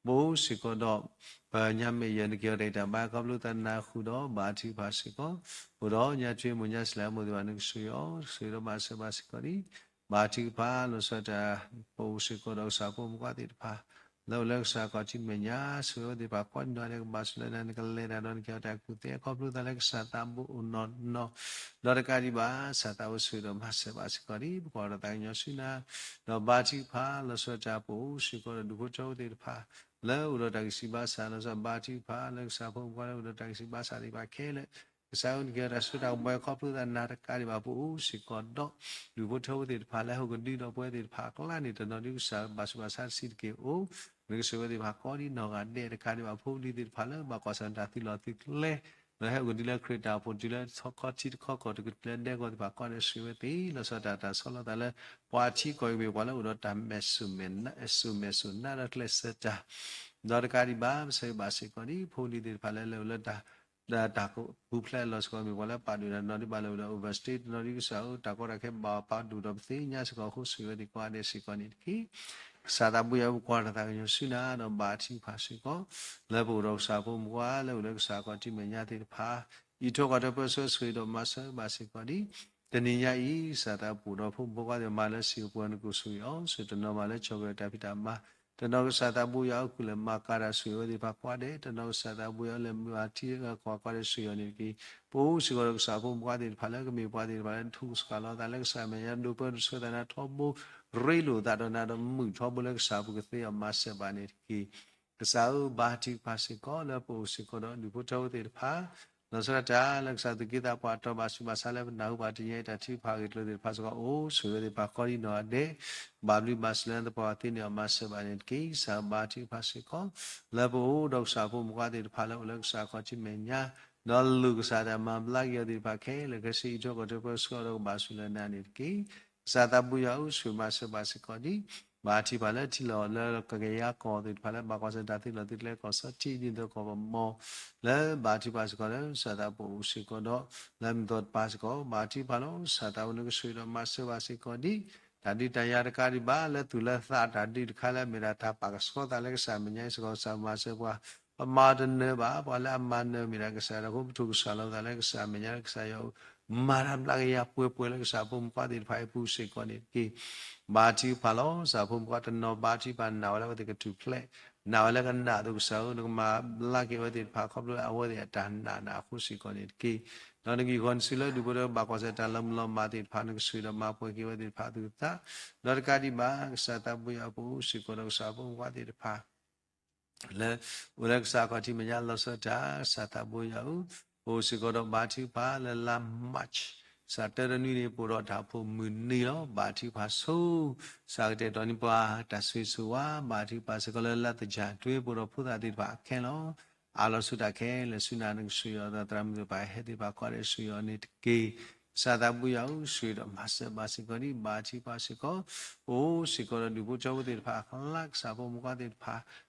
ပအိၣ်စ့ၢ်ကီးဒီး ပညါမဲာ်ယဲၢ် နကဟ့ၣ်ဝဲဒၣ်တၢ်ဘါ ခီဖျိသးနၤဃုာ်ဒီး ဘါထုကဖၣ်စ့ၢ်ကီး အိၣ်ဒီးညါထွံၣ်မိၢ်ညါစလၢမိၢ်သ့ၣ်တဖၣ် နကဆိၣ်ဂ့ၤအီၤ ဆိၣ်ဂ့ၤဒီးမၤစၢၤဘၣ်စ့ၢ်ကီးဒံး ဘါထုကဖၣ် လီၤဆီဒၣ်တၢ် ပအိၣ်စ့ၢ်ကီးဒီးကစၢ်ဖိမုၣ်ဖိခွါသ့ၣ်တဖၣ် လၢအိၣ်လၢကစၢ်ခီၣ်ထံးမဲာ်ညါ ဆိၣ်ဂ့ၤအဝဲသ့ၣ်တဖၣ်ကိးဒံနီၢ်ဂၤဒဲး ကဘၣ်ဆိၣ်လၢနၤ နကလဲၤတၢ်ဒီးနကဟ့ၣ်တၢ်ကူၣ်သ့ ခီဖျိသးလၢကစၢ်သးဘိအိၣ်နီၢ်နီၢ် ဒီးတကးဒံးဘၣ် ကစၢ်သးဘိဆိၣ်ဂ့ၤဒီးမၤစၢၤဘၣ်စ့ၢ်ကီးဒံး ပကွၢ်ထီၣ်တၢ်သးကညီၤဆူနၤ ဒီးဘါထုကဖၣ် လီၤဆီဒၣ်တၢ် ပအိၣ်စ့ၢ်ကီးဒီးဒူၣ်ဖိထၢဖိသ့ၣ်တဖၣ် လၢအိၣ်ဒီးတၢ်ဂံၢ်စၢ်ဘါစၢ် လီၤဆီဒၣ်ဘါထုကဖၣ် လၢကစၢ်ဖိမုၣ်ဖိခွါလၢအိၣ်ဒီးတၢ်ဂံၢ်စၢ်ဘါစၢ်သ့ၣ်တဖၣ်ခဲလၢာ် ကစၢ်ဧၢ နကဟ့ၣ်တၢ်စိတၢ်ကမီၤ ခီဖျိသးနၤတကးဒံးဘၣ် ပအိၣ်စ့ၢ်ကီးဒီး ဒူၣ်ဖိထၢဖိသ့ၣ်တဖၣ်လၢဟဲကဒုဒီးပဝဲသ့ၣ်တဖၣ်အကျါန့ၣ် တနီၤဒုကစၢ်ဘၣ်ဆူးဘၣ်ဆါတဆံးတက့ၢ်အိၣ် နကဆိၣ်ဂ့ၤဝဲသ့ၣ်တဖၣ်ကိးဒံနီၢ်ဂၤဒဲးတကးဒံးဘၣ် ဖိလံၤသ့ၣ်တဖၣ်လၢဘၣ်ကွၢ်ဆၢၣ်တၢ်သုးလီၢ်သုးကျဲ လၢဟဲကဒုလၢခရံာ်တၢ်အိၣ်ဖှိၣ်တုၤလၢခီထံတခီကီၢ် တကတုၤလၢဒဲကဝီၤသ့ၣ်တဖၣ်ကိးဂၤဒဲး ဆိၣ်ဂ့ၤဝဲသ့ၣ် လီၤဆီဒၣ်တၢ် တၢ်ဆီလီၤသးလၢ ပှၤထံကီၢ်အံၤမ့ၢ်ပှၤလၢအိၣ်ဒီးတၢ်မဲာ်စိၢ်မဲာ် စိၢ်မဲာ်စိၢ်နါဒီးကျဲးစၢးတၢ် ဒီးတကးဒံးဘၣ် ပဆိၣ်ဂ့ၤဘၣ်စ့ၢ်ကီးဒံး ဖိလံၤသ့ၣ်တဖၣ်လၢလဲၤအိၣ်လၢ တၢ်ပူၤဖျဲးအလီၢ်စ့ၢ်ကီး မ့ၢ်ပှၤလၢပာ်ဒိၣ်တၢ်နီၤဒံးဘၣ် လဲၤအိၣ်ဒီး overstay တနီၤဒုကစၢ်ဧၢ တၢ်ကီတၢ်ခဲဘၣ်ပာ်ဒိၣ်ဒီးပသ့ၣ်ညါစ့ၢ်ကီးအဃိ ဆိၣ်ဂ့ၤဝဲသ့ၣ်ကိးဂၤဒဲးစ့ၢ်ကီးန့ၣ်တက့ၢ်. ကစၢ်သးဘိယွၤ ပကွၢ်ထီၣ်သးကညီၤဆူနၤ ဒီးဘါထုကဖၣ်စ့ၢ်ကီး လၢပအိၣ်ဒီးကစၢ်ဖိမုၣ်ဖိခွါ လၢအိၣ်လၢကစၢ်ခီၣ်ထံးမဲာ်ညါသ့ၣ်တဖၣ် အံးထွဲကွၢ်ထွဲပၢဆှၢ ဆိၣ်ဂ့ၤဒီးမၤစၢၤဘၣ်စ့ၢ်ကီးဒံး တနံၤညါအံၤ ကစၢ်သးပအိၣ်ဒီးဖိမုၣ်ဖိခွါသ့ၣ် မၤလၢစံာ်ပူၤ နကဆိၣ်ဂ့ၤအီၤ ဆိၣ်တနီၤမၤလၢကၠီၤကရၢၢ်တၢ်ဖံးတၢ်မၤ တနီၤကစၢ်သးဘိယွၤအိၣ် ဃုာ်လဲၤမၤကၤတၢ်ဆိၣ်ဂ့ၤဝဲသ့ၣ်တဖၣ်ကိးဂၤဒဲး, တနီၤကစၢ်သးဘိယွၤအိၣ် လဲၤမၤထံဂၤကီၢ်ဂၤကိးဂၤဒဲး ဆိၣ်ဂ့ၤအီၤန့ၣ်တက့ၢ်. ပအိၣ်စ့ၢ်ကီးဒီးကစၢ်ဖိမုၣ်ဖိခွါသ့ၣ်တဖၣ်လၢ ကမ့ၢ်ပှၤသ့ၣ်တဖၣ်လၢထူၣ်ကစှၤလီၤသးလၢကစၢ်မဲာ်ညါ, ဒိးပၢဆှၢသးနၤထီဘိ, ရ့လိာ်သးဒီးနၤဒီးမုာ်ထီဘိလၢကစၢ်ပူၤ ကသ့အီၤမၤစၢၤဘၣ်န့ၣ်တက့ၢ်. ကစၢ်ဧၢ, ဘါထုကဖၣ်စ့ၢ်ကီး လၢပအိၣ်စ့ၢ်ကီးဒီးဒူၣ်ဖိထၢဖိသ့ၣ်တဖၣ်, လီၤဆီဒၣ်တၢ်လၢကစၢ်သူၣ်က့သးပှၢ်အတီၤ ဘၣ်ဆူးဘၣ်ဆါလၢပနၢ်ဟူဘၣ်တနံၤအံၤ တၢ်ထုကဖၣ်ဂ့ၢ်ကျိၤသ့ၣ်တဖၣ်စ့ၢ်ကီး အိၣ်ဆိၣ်ဂ့ၤဝဲသ့ၣ်တဖၣ်ကိးဒံနီၢ်ဂၤဒဲး, ဘၣ်ဘျုးဘၣ်ဆိၣ်လၢနသပှၢ်ပှၢ်သ့န့ၣ် အီၤမၤစၢၤဘၣ်န့ၣ်တက့ၢ်. ကစၢ်ဧၢ, ဘါထုကဖၣ်စ့ၢ်ကီး လၢပအိၣ်ဒီးကစၢ်ဖိမုၣ်ဖိခွါသ့ၣ်တဖၣ်လၢအိၣ်လၢကစၢ်ခီၣ်ထံးမဲာ်ညါ, ဒီးလိၣ်ကစၢ်တၢ်မၤဘျါက့ၤအီၤသ့ၣ်တဖၣ်ခဲလၢာ်ခဲဆ့ အံးထွဲကွၢ်ထွဲပၢဆှၢအီၤဒီးကဘၣ်ဆိၣ်လၢနၤန့ၣ်တက့ၢ်. ကစၢ်သးဘိယွၤဧၢ, ဆိၣ်ဂ့ၤမၤစၢၤဘၣ်စ့ၢ်ကီးဒံး ဘါထုကဖၣ်လၢထံလီၤလၢကကယၤကီၢ်သ့ၣ်တဖၣ်လၢ ဘၣ်ကွၢ်ဆၢၣ်တၢ်သ့လီၤသုတလဲကီၢ်စီထံ ဒ်သိးကီၢ်ပမီၤ လၢဘါထုကဖၣ်စ့ၢ်ကီးလၢကစၢ်သးဘိအိၣ်စ့ၢ်ကီးဒီး လၢမုၢ်သီတပၤစ့ၢ်ကီး ဘါထုကဖၣ်လီၤ. ကစၢ်သးဘိနကဆိၣ်ဂ့ၤဒီးမၤစၢၤဘၣ်စ့ၢ်ကီးဒံး တၢ်ဒုးတၢ်ယၤတကးဒံးဘၣ် လၢသူၣ်လၢသးတၢ်ဒုးတခါလၢအမ့ၢ်ဒၣ်တၢ်ပာ်ကဆှီသးလၢကစၢ်မဲာ်ညါစ့ၢ်ကီး ကစၢ်မၤစၢၤပှၤ, ပမၤတနၢၤဘၣ် ပှၤလၢအမၤနၢၤမ့ၢ်ဒၣ်ကစၢ်ဒီး အဃိပထူၣ်ကစှၤလီၤသးလၢကစၢ်မဲာ်ညါလၢကစၢ်ယွၤ မၤတၢ်ဘျါက့ၤယၤပှဲၤပှဲၤလၢကစၢ်ဖိမုၣ်ဖိခွါသ့ၣ်တဖၣ်အပူၤစ့ၢ်ကီးန့ၣ်တက့ၢ်. ဘါထုကဖၣ်လီၤ. ကစၢ်ဖိမုၣ်ဖိခွါတနီၤဘါထုကဖၣ်နာ်ဝဲလၢအဝဲသ့ၣ်ကထူၣ်ဖျဲး, နာ်ဝဲလၢကနၣ်အသိးကစၢ်ဧၢ နကမၤဘျါက့ၤအဝဲသ့ၣ်တဖၣ် ခီဖျိအဝဲသ့ၣ်အတၢ်နာ်နၤအဃိစ့ၢ်ကီးန့ၣ်တက့ၢ်. ဒီးနကဂံၢ်ဃီၤနစုလၢဒူၣ်ဖိထၢ ဘၣ်ကွၢ်ဆၢၣ်တၢ်လီၤမုၢ်လီၤမၢ်သ့ၣ်တဖၣ် နကဆိၣ်ဂ့ၤဒီးမၤပှဲၤက့ၤအဝဲသ့ၣ်တဖၣ်အသူၣ်အသး, ဒီးတကးဒံးဘၣ် ကစၢ်သးဘိယွၤပအိၣ်စ့ၢ်ကီးဒီးကစၢ်ဖိမုၣ်ဖိခွါသ့ၣ်တဖၣ် လၢ အိၣ်လၢကစၢ်ခီၣ်ထံးမဲာ်ညါလီၤဆီဒၣ်တၢ် ကစၢ်သးဘိယွၤဧၢ, ပအိၣ်စ့ၢ်ကီးဒီးဘါထုကဖၣ်လၢလါ March စးတၢတနွံန့ၣ် ပအိၣ်ဒီးတၢ်အိၣ်ဖှိၣ်မုၢ်နံၤလီၤ. ဘါထုကဖၣ်ဆိ, ကစၢ်ကတဲာ်ကတီၤန့ၢ်ပှၤတၢ်ဆိၣ်ဂ့ၤဆိၣ်ဝါ, ဘါထုကဖၣ်စ့ၢ်ကီးလၢလါသၢၣ်တၢ်တွ့ ပအိၣ်ဒီးဖိသၣ်သ့ၣ်တဖၣ်ခဲလၢာ် အါလီၤဆူတၢ်ခဲလၢာ်ဆူနၤ နကဆိၣ်ဂ့ၤအီၤဒီးသရၣ်မုၣ်သ့ၣ်တဖၣ် ဟဲသ့ၣ်တဖၣ်ကိးဂၤဒဲး ဆိၣ်ဂ့ၤအီၤန့ၣ်တက့ၢ်. ကစၢ်သးဘိယွၤဧၢ, ဆိၣ်ဂ့ၤဒီးမၤစၢၤဘၣ်စ့ၢ်ကီးဒံး ဘါထုကဖၣ်စ့ၢ်ကီး, အိၣ်စ့ၢ်ကီးဒီးဒူၣ်ဖိထၢဖိသ့ၣ်တဖၣ်အကျါ ကစၢ်ဖိမုၣ်ဖိခွါသ့ၣ်တဖၣ်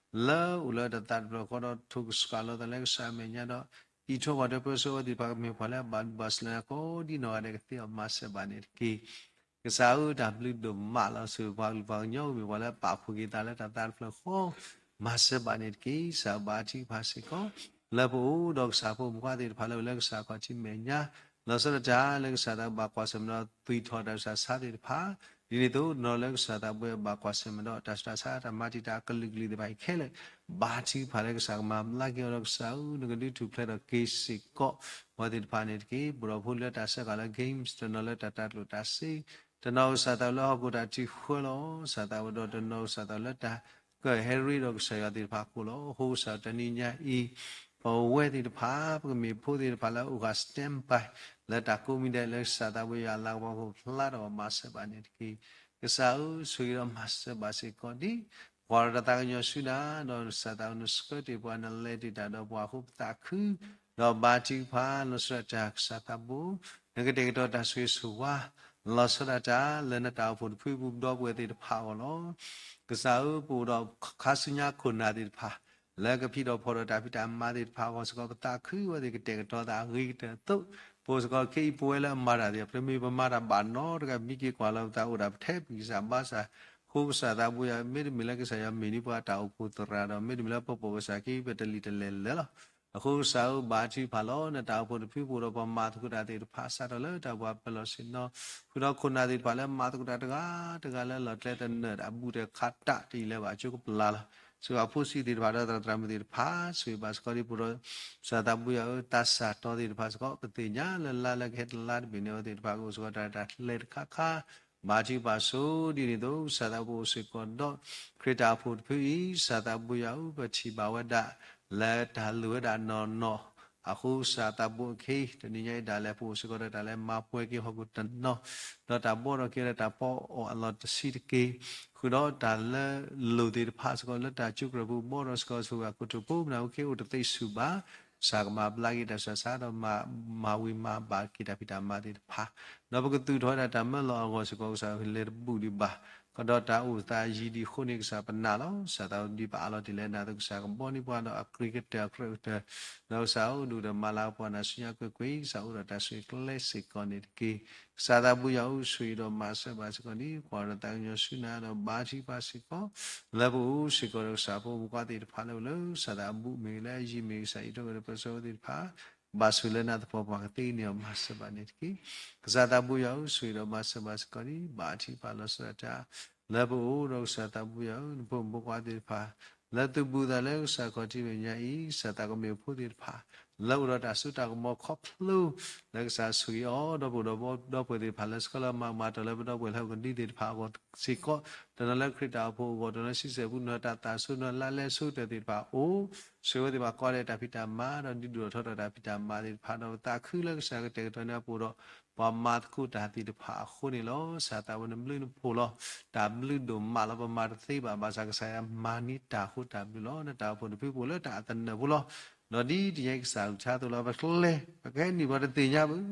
လၢအိၣ်လၢတၢ်သးတဖျၢၣ်ဃီဒီးထူၣ်ကစှၤလီၤသးလၢကစၢ်မဲာ်ညါဒီး အံးထွဲကွၢ်ထွဲပၢဆှၢအဝဲသ့ၣ်တဖၣ် ကမ့ၢ်ပှၤလၢအဘၣ်ဒူၣ်ဘၣ်စၢၤလၢနၤကိးဒံနီၢ်ဂၤဒဲး ကသ့အီၤမၤစၢၤဘၣ်န့ၣ်တက့ၢ်. ကစၢ်ဧၢ, တၢ်ဘျုးဒိၣ်မးလီၤ. ဆိၣ်ဂ့ၤပှၤကလုာ်ပှၤကညီ မ့ၢ်ပှၤလၢပာ်ဖှိၣ်က့ၤသးလၢတၢ်သးတဖျၢၣ်ဃီ မၤစၢၤဘၣ်န့ၣ်တက့ၢ်. ကစၢ်ဘါထုကဖၣ်စ့ၢ်ကီး လၢပအိၣ်ဒီးကစၢ်ဖိမုၣ်ဖိခွါသ့ၣ်တဖၣ်လၢအိၣ်လၢကစၢ်ခီၣ်ထံးမဲာ်ညါ လီၤဆီဒၣ်တၢ်လၢကစၢ်သးဘိဘၣ်ကွၢ်ဆၢၣ်မဲာ်ဒီး သွံၣ်ထီၣ်တၢ်ဆူးတၢ်ဆါသ့ၣ်တဖၣ်, ဒ်န့ၣ်အသိး တနီၤလၢကစၢ်သးဘိဘၣ်ကွၢ်ဆၢၣ်မဲာ်ဒီး တၢ်ဆူးတၢ်ဆါတၢ်မၤတံာ်တာ်အကလုာ်ကလုာ်သ့ၣ်တဖၣ်အံၤခဲလၢာ် ဘါထုကဖၣ်လၢကစၢ်ကမၤဘျါက့ၤအီၤဒီး ကစၢ်ဧၢ, နကဒုးထူၣ်ဖျဲးထီၣ်က့ၤစ့ၢ်ကီး ပှၤသ့ၣ်တဖၣ်န့ၣ်တက့ၢ်. ပအိၣ်ဒီးဖိလၢတၢ်ဆဲးကျိးလၢ games, တနီၤလၢတၢ်တၢ်ကျိၣ်တၢ်စ့, တနီၤကစၢ်သးဘိလၢဟီၣ်ခိၣ်တၢ်ထုးဃၢလီၤ. ကစၢ်သးဘိဒီး တနီၤကစၢ်သးဘိလၢတၢ်ကဟဲရ့ဒီးကစၢ်ယွၤသ့ၣ်တဖၣ်အဃိလီၤ. အဃိကစၢ်တနံၤညါအံၤ ပဝဲသ့ၣ်တဖၣ် ပကမ့ၢ်ဖိသ့ၣ်တဖၣ်လၢအိၣ်ဃာ် standby လၢတၢ်ကိးမံၤဒဲးလၢကစၢ်သးဘိယွၤအလၤကပီၤအဃိ ဖျါထီၣ်မၤစၢၤဘၣ်န့ၣ်တက့ၢ်. ကစၢ်ဧၢ, ဆိၣ်ဂ့ၤဒီးမၤစၢၤဘၣ်စ့ၢ်ကီးဒံး ပှၤဒီးတၢ်သးကညီၤဆူနၤ, ဒီးကစၢ်သးဘိနဆှၢတ့ၢ်ပှၤ နလဲၤတ့ၢ်တၢ်ဒီးပှၤအဃိ ပသးခု ဒီးဘါထုကဖၣ်လီၤဆီဒၣ်တၢ် ကစၢ်သးဘိ နကတဲာ်ကတီၤတၢ်ဆိၣ်ဂ့ၤဆိၣ်ဝါ လီၤဆီဒၣ်တၢ်လၢနတၢ်အိၣ်ဖှိၣ်တဖုပူၤ ပဒီပုၢ်ဝဲၢ်သ့ၣ်တဖၣ်အဂီၢ်လီၤ. ကစၢ်ဧၢ, ပအိၣ်ဒီးခါဆူညါခိၣ်နၢ်သ့ၣ်တဖၣ် လၢကဖံးထီၣ်ဖီၣ်ထီၣ်တၢ်ဖံးတၢ်မၤသ့ၣ်တဖၣ်အဂီၢ်စ့ၢ်ကီး ပသးခုဝဲသ့ၣ်ကတဲာ်ကတီၤသးအဂ့ၤကတၢၢ်အသိး, ပအိၣ်စ့ၢ်ကီးခဲအံၤ ပဝဲလၢအမၤတၢ်သ့ၣ်တဖၣ် ပတမ့ၢ်ပမၤတၢ်ဘၣ်နီတဂၤ ပမံက့ၤကွၢ်လီၤပသးအိၣ်ဒၣ်ပထဲပကစၢ်ဘါစၢ်, အဃိကစၢ်သးဘိယွၤ မ့တမ့ၢ်လၢကစၢ်ယွၤမ့ၢ်န့ၢ်ပှၤတၢ်အိၣ်ဖှိၣ်သရၣ်ဒီး မ့တမ့ၢ်လၢပပိာ်ကစၢ်ခံ ပတလံာ်တလဲၤလၢၤလီၤ. အဃိကစၢ်ဧၢ, ဘါထုကဖၣ်လီၤ နတၢ်အိၣ်ဖှိၣ်တဖု ပအိၣ်ဒီးပှၤမၤသကိးတၢ်သ့ၣ်တဖၣ် စးထီၣ်လၢတၢ်ပှၤပၢၤလီၢ်ဆ့ၣ်နီၤ ဃုာ်ဒီးခိၣ်နၢ်သ့ၣ်တဖၣ်လၢမၤသကိးတၢ်တဂၤတဂၤလၢလီၢ်ကျဲတနၢၤ တၢ်ဘူးတခးတၢ်တယံာ်လၢၤဘၣ် အကၠိကပျၢ်လီၤ. စ့ၢ်ကီးအဖိဆံးသ့ၣ်တဖၣ်ဒီးသရၣ်သရၣ်မုၣ်သ့ၣ်တဖၣ် ဆိၣ်ဂ့ၤဘၣ်စ့ၢ်ကီးဒံး ပအိၣ်ဒီး ကစၢ်သးဘိယွၤဧၢ, သးစၢ်တီသ့ၣ်တဖၣ်စ့ၢ်ကီး ပသ့ၣ်ညါလၢလါလၢကဟဲတလါတဘ့ၣ်န့ၣ် အဝဲသ့ၣ်တဖၣ်ကအိၣ်စ့ၢ်ကီးတၢ် တၢ်လဲၤတခါခါ ဘါထုကဖၣ်ဆိဒ်န့ၣ်အသိး ကစၢ်သးဘိအိၣ်စ့ၢ်ကီးဒီး ခရံာ်တၢ်အိၣ်ဖှိၣ်တဖုအံၤ ကစၢ်သးဘိယွၤဧၢ, ပထံၣ်ဘၣ်ဝဲဒၣ် လၢတၢ်လိၣ်ဝဲဒၣ်နီၢ်နီၢ်, အဃိကစၢ်သးဘိအခံ တနံၤညါအံၤဒၣ်လဲာ် ပအိၣ်စ့ၢ်ကီးဒီးတၢ်လၢမၤပှဲၤက့ၤဟီၣ်ခိၣ်တနီၤ, ဒီးတၢ်ဘှီထီၣ်က့ၤဝဲဒၣ်တၢ်ပီအီၣ်အလီၢ်တဆံးတက့ၢ်, ဃုာ်ဒီးတၢ်လၢလိၣ်သ့ၣ်တဖၣ်စ့ၢ်ကီး လၢတၢ်ကၠိကရၢၢ်ပူၤ ဘှီထီၣ်စ့ၢ်ကီးဆိၣ်ဂ့ၤအခိၣ်ထူၣ်ဖိ ပနၢ်ဟူခဲအိၣ်တသ့ဆူၣ်ဘၣ်, ကစၢ်ကမၤဘျါက့ၤတၢ်ဆူးတၢ်ဆါ ဒီးမၤဝံၤမၤဘၣ်က့ၤတၢ်ဖံးတၢ်မၤသ့ၣ်တဖၣ်, ဒီးပကသူၣ်ထီၣ်ဝဲဒၣ်တၢ်မၢလီၤအဂီၢ်စ့ၢ်ကီး ကစၢ်လဲၤတဘူၣ်ဒံးဘၣ်, ကဒီးတၢ်အိၣ်သးယံာ်ဒံးအဃိန့ၣ် ကစၢ်ပနာ်လီၤ. ကစၢ်သးဘိဒ်ပအးလီၤတ့ၢ်လၢနၤအသိး ကစၢ်ကဘှီန့ၢ်ပှၤဒီးအကြၢးကတၢၢ်အကြၢးကတၢၢ်, ဒီးကစၢ်အိၣ်ဒူၣ်ဒီးမၤလၤကပီၤနၤဆူညါကွ့ၢ်ကွ့ၢ်, ကစၢ်အိၣ်ဒီးတၢ်ဆိၣ်ဂ့ၤကျဲစ့ၢ်ကီးန့ၣ်တက့ၢ်. ကစၢ်သးဘိယွၤဧၢ, ဆိၣ်ဂ့ၤဒီးမၤစၢၤဘၣ်စ့ၢ်ကီးန့ၣ် ပှၤဒီးသးကညီၤဆူနၤဒီးဘါထုကဖၣ်စ့ၢ်ကီး, လၢပအိၣ်စ့ၢ်ကီးဒီးကစၢ်ဖိမုၣ်ခွါသ့ၣ်တဖၣ်လၢအိၣ်လၢ ကစၢ်သးအဘူးမ့ၢ်ဂ့ၤ လၢအယံၤမ့ၢ်ဂ့ၤ ကစၢ်အံးထွဲကွၢ်ထွဲပၢဆှၢအဝဲသ့ၣ်တဖၣ် ဘၣ်ဆိၣ်လၢနၤသပှၢ်ပှၢ်ကသ့န့ၣ်အီၤ မၤစၢၤဘၣ်န့ၣ်တက့ၢ်. ကစၢ်သးဘိယွၤဧၢ, ဆိၣ်ဂ့ၤဒီးမၤစၢၤဘၣ်စ့ၢ်ကီးန့ၣ် ဘါထုကဖၣ်လီၤဆီဒၣ်တၢ် လၢပအိၣ်ဒီးကစၢ်သးပူယၤဧၢ, နဖိမုၣ်ဖိခွါသ့ၣ်တဖၣ် လၢသုဘူးသးလၢကစၢ်ခီၣ်ထံးမဲာ်ညါအံၤ ကစၢ်သးကမ့ၢ်ဖိသ့ၣ်တဖၣ် လၢအိၣ်ဒီးတၢ်စိတၢ်ကမီၤခီဖျိ လၢကစၢ်ဆိၣ်ဂ့ၤအီၤ ဒီပုၢ်ဒီဝဲၢ်ဒီပုၢ်ဝဲၢ်သ့ၣ်တဖၣ် လၢဆှၢလၢမၤကမၣ်တၢ်လၢပဒီပုၢ်ဝဲၢ်လၢဟီၣ်ခိၣ်ဒီသ့ၣ်တဖၣ်အဂီၢ်စ့ၢ်ကီး, တနီၤလၢခရံာ်တၢ်အိၣ်ဖှိၣ်အဂီၢ်, တနီၤလၢဆံဆဲၣ်ပူၤ တနီၤလၢလါလဲဆိတၢ်သ့ၣ်တဖၣ်အိၣ်, ဆိၣ်ဂ့ၤဝဲသ့ၣ်တဖၣ်ကိးဂၤဒဲးတၢ်ဖံးတၢ်မၤ ဒီးဒုးဒိၣ်ထီၣ်ထီထီၣ်တၢ်ဖံးတၢ်မၤသ့ၣ်တဖၣ် ဒီးပသးခုလၢကစၢ်ကတဲာ်ကတီၤန့ၢ်အပူၤဒီး ပှၤမၤသကိးတၢ်သ့ၣ်တဖၣ်အဃိန့ၣ်လီၤ. ကစၢ်သးဝဲနဘျုးနဖှိၣ်လီၤ. တၢ်ဘျုးဒိၣ်မးလီၤ. ပမၤတသ့ဘၣ် ဘၣ်ဆၣ်ကစၢ်ယွၤမၤန့ၢ်တၢ်အဃိတၢ်ဘျုးလီၤ. နတၢ်အိၣ်ဖှိၣ်တဖုပအိၣ်လၢတၢ်အသနၢၣ်ပူၤလီၤ. ဒီးဒ်တနံၤအံၤကစၢ်အုၣ်ကထါအသိးလီၤ. ပကျဲ ပကဟဲနုာ်ပှၤတသ့ၣ်ညါဘၣ်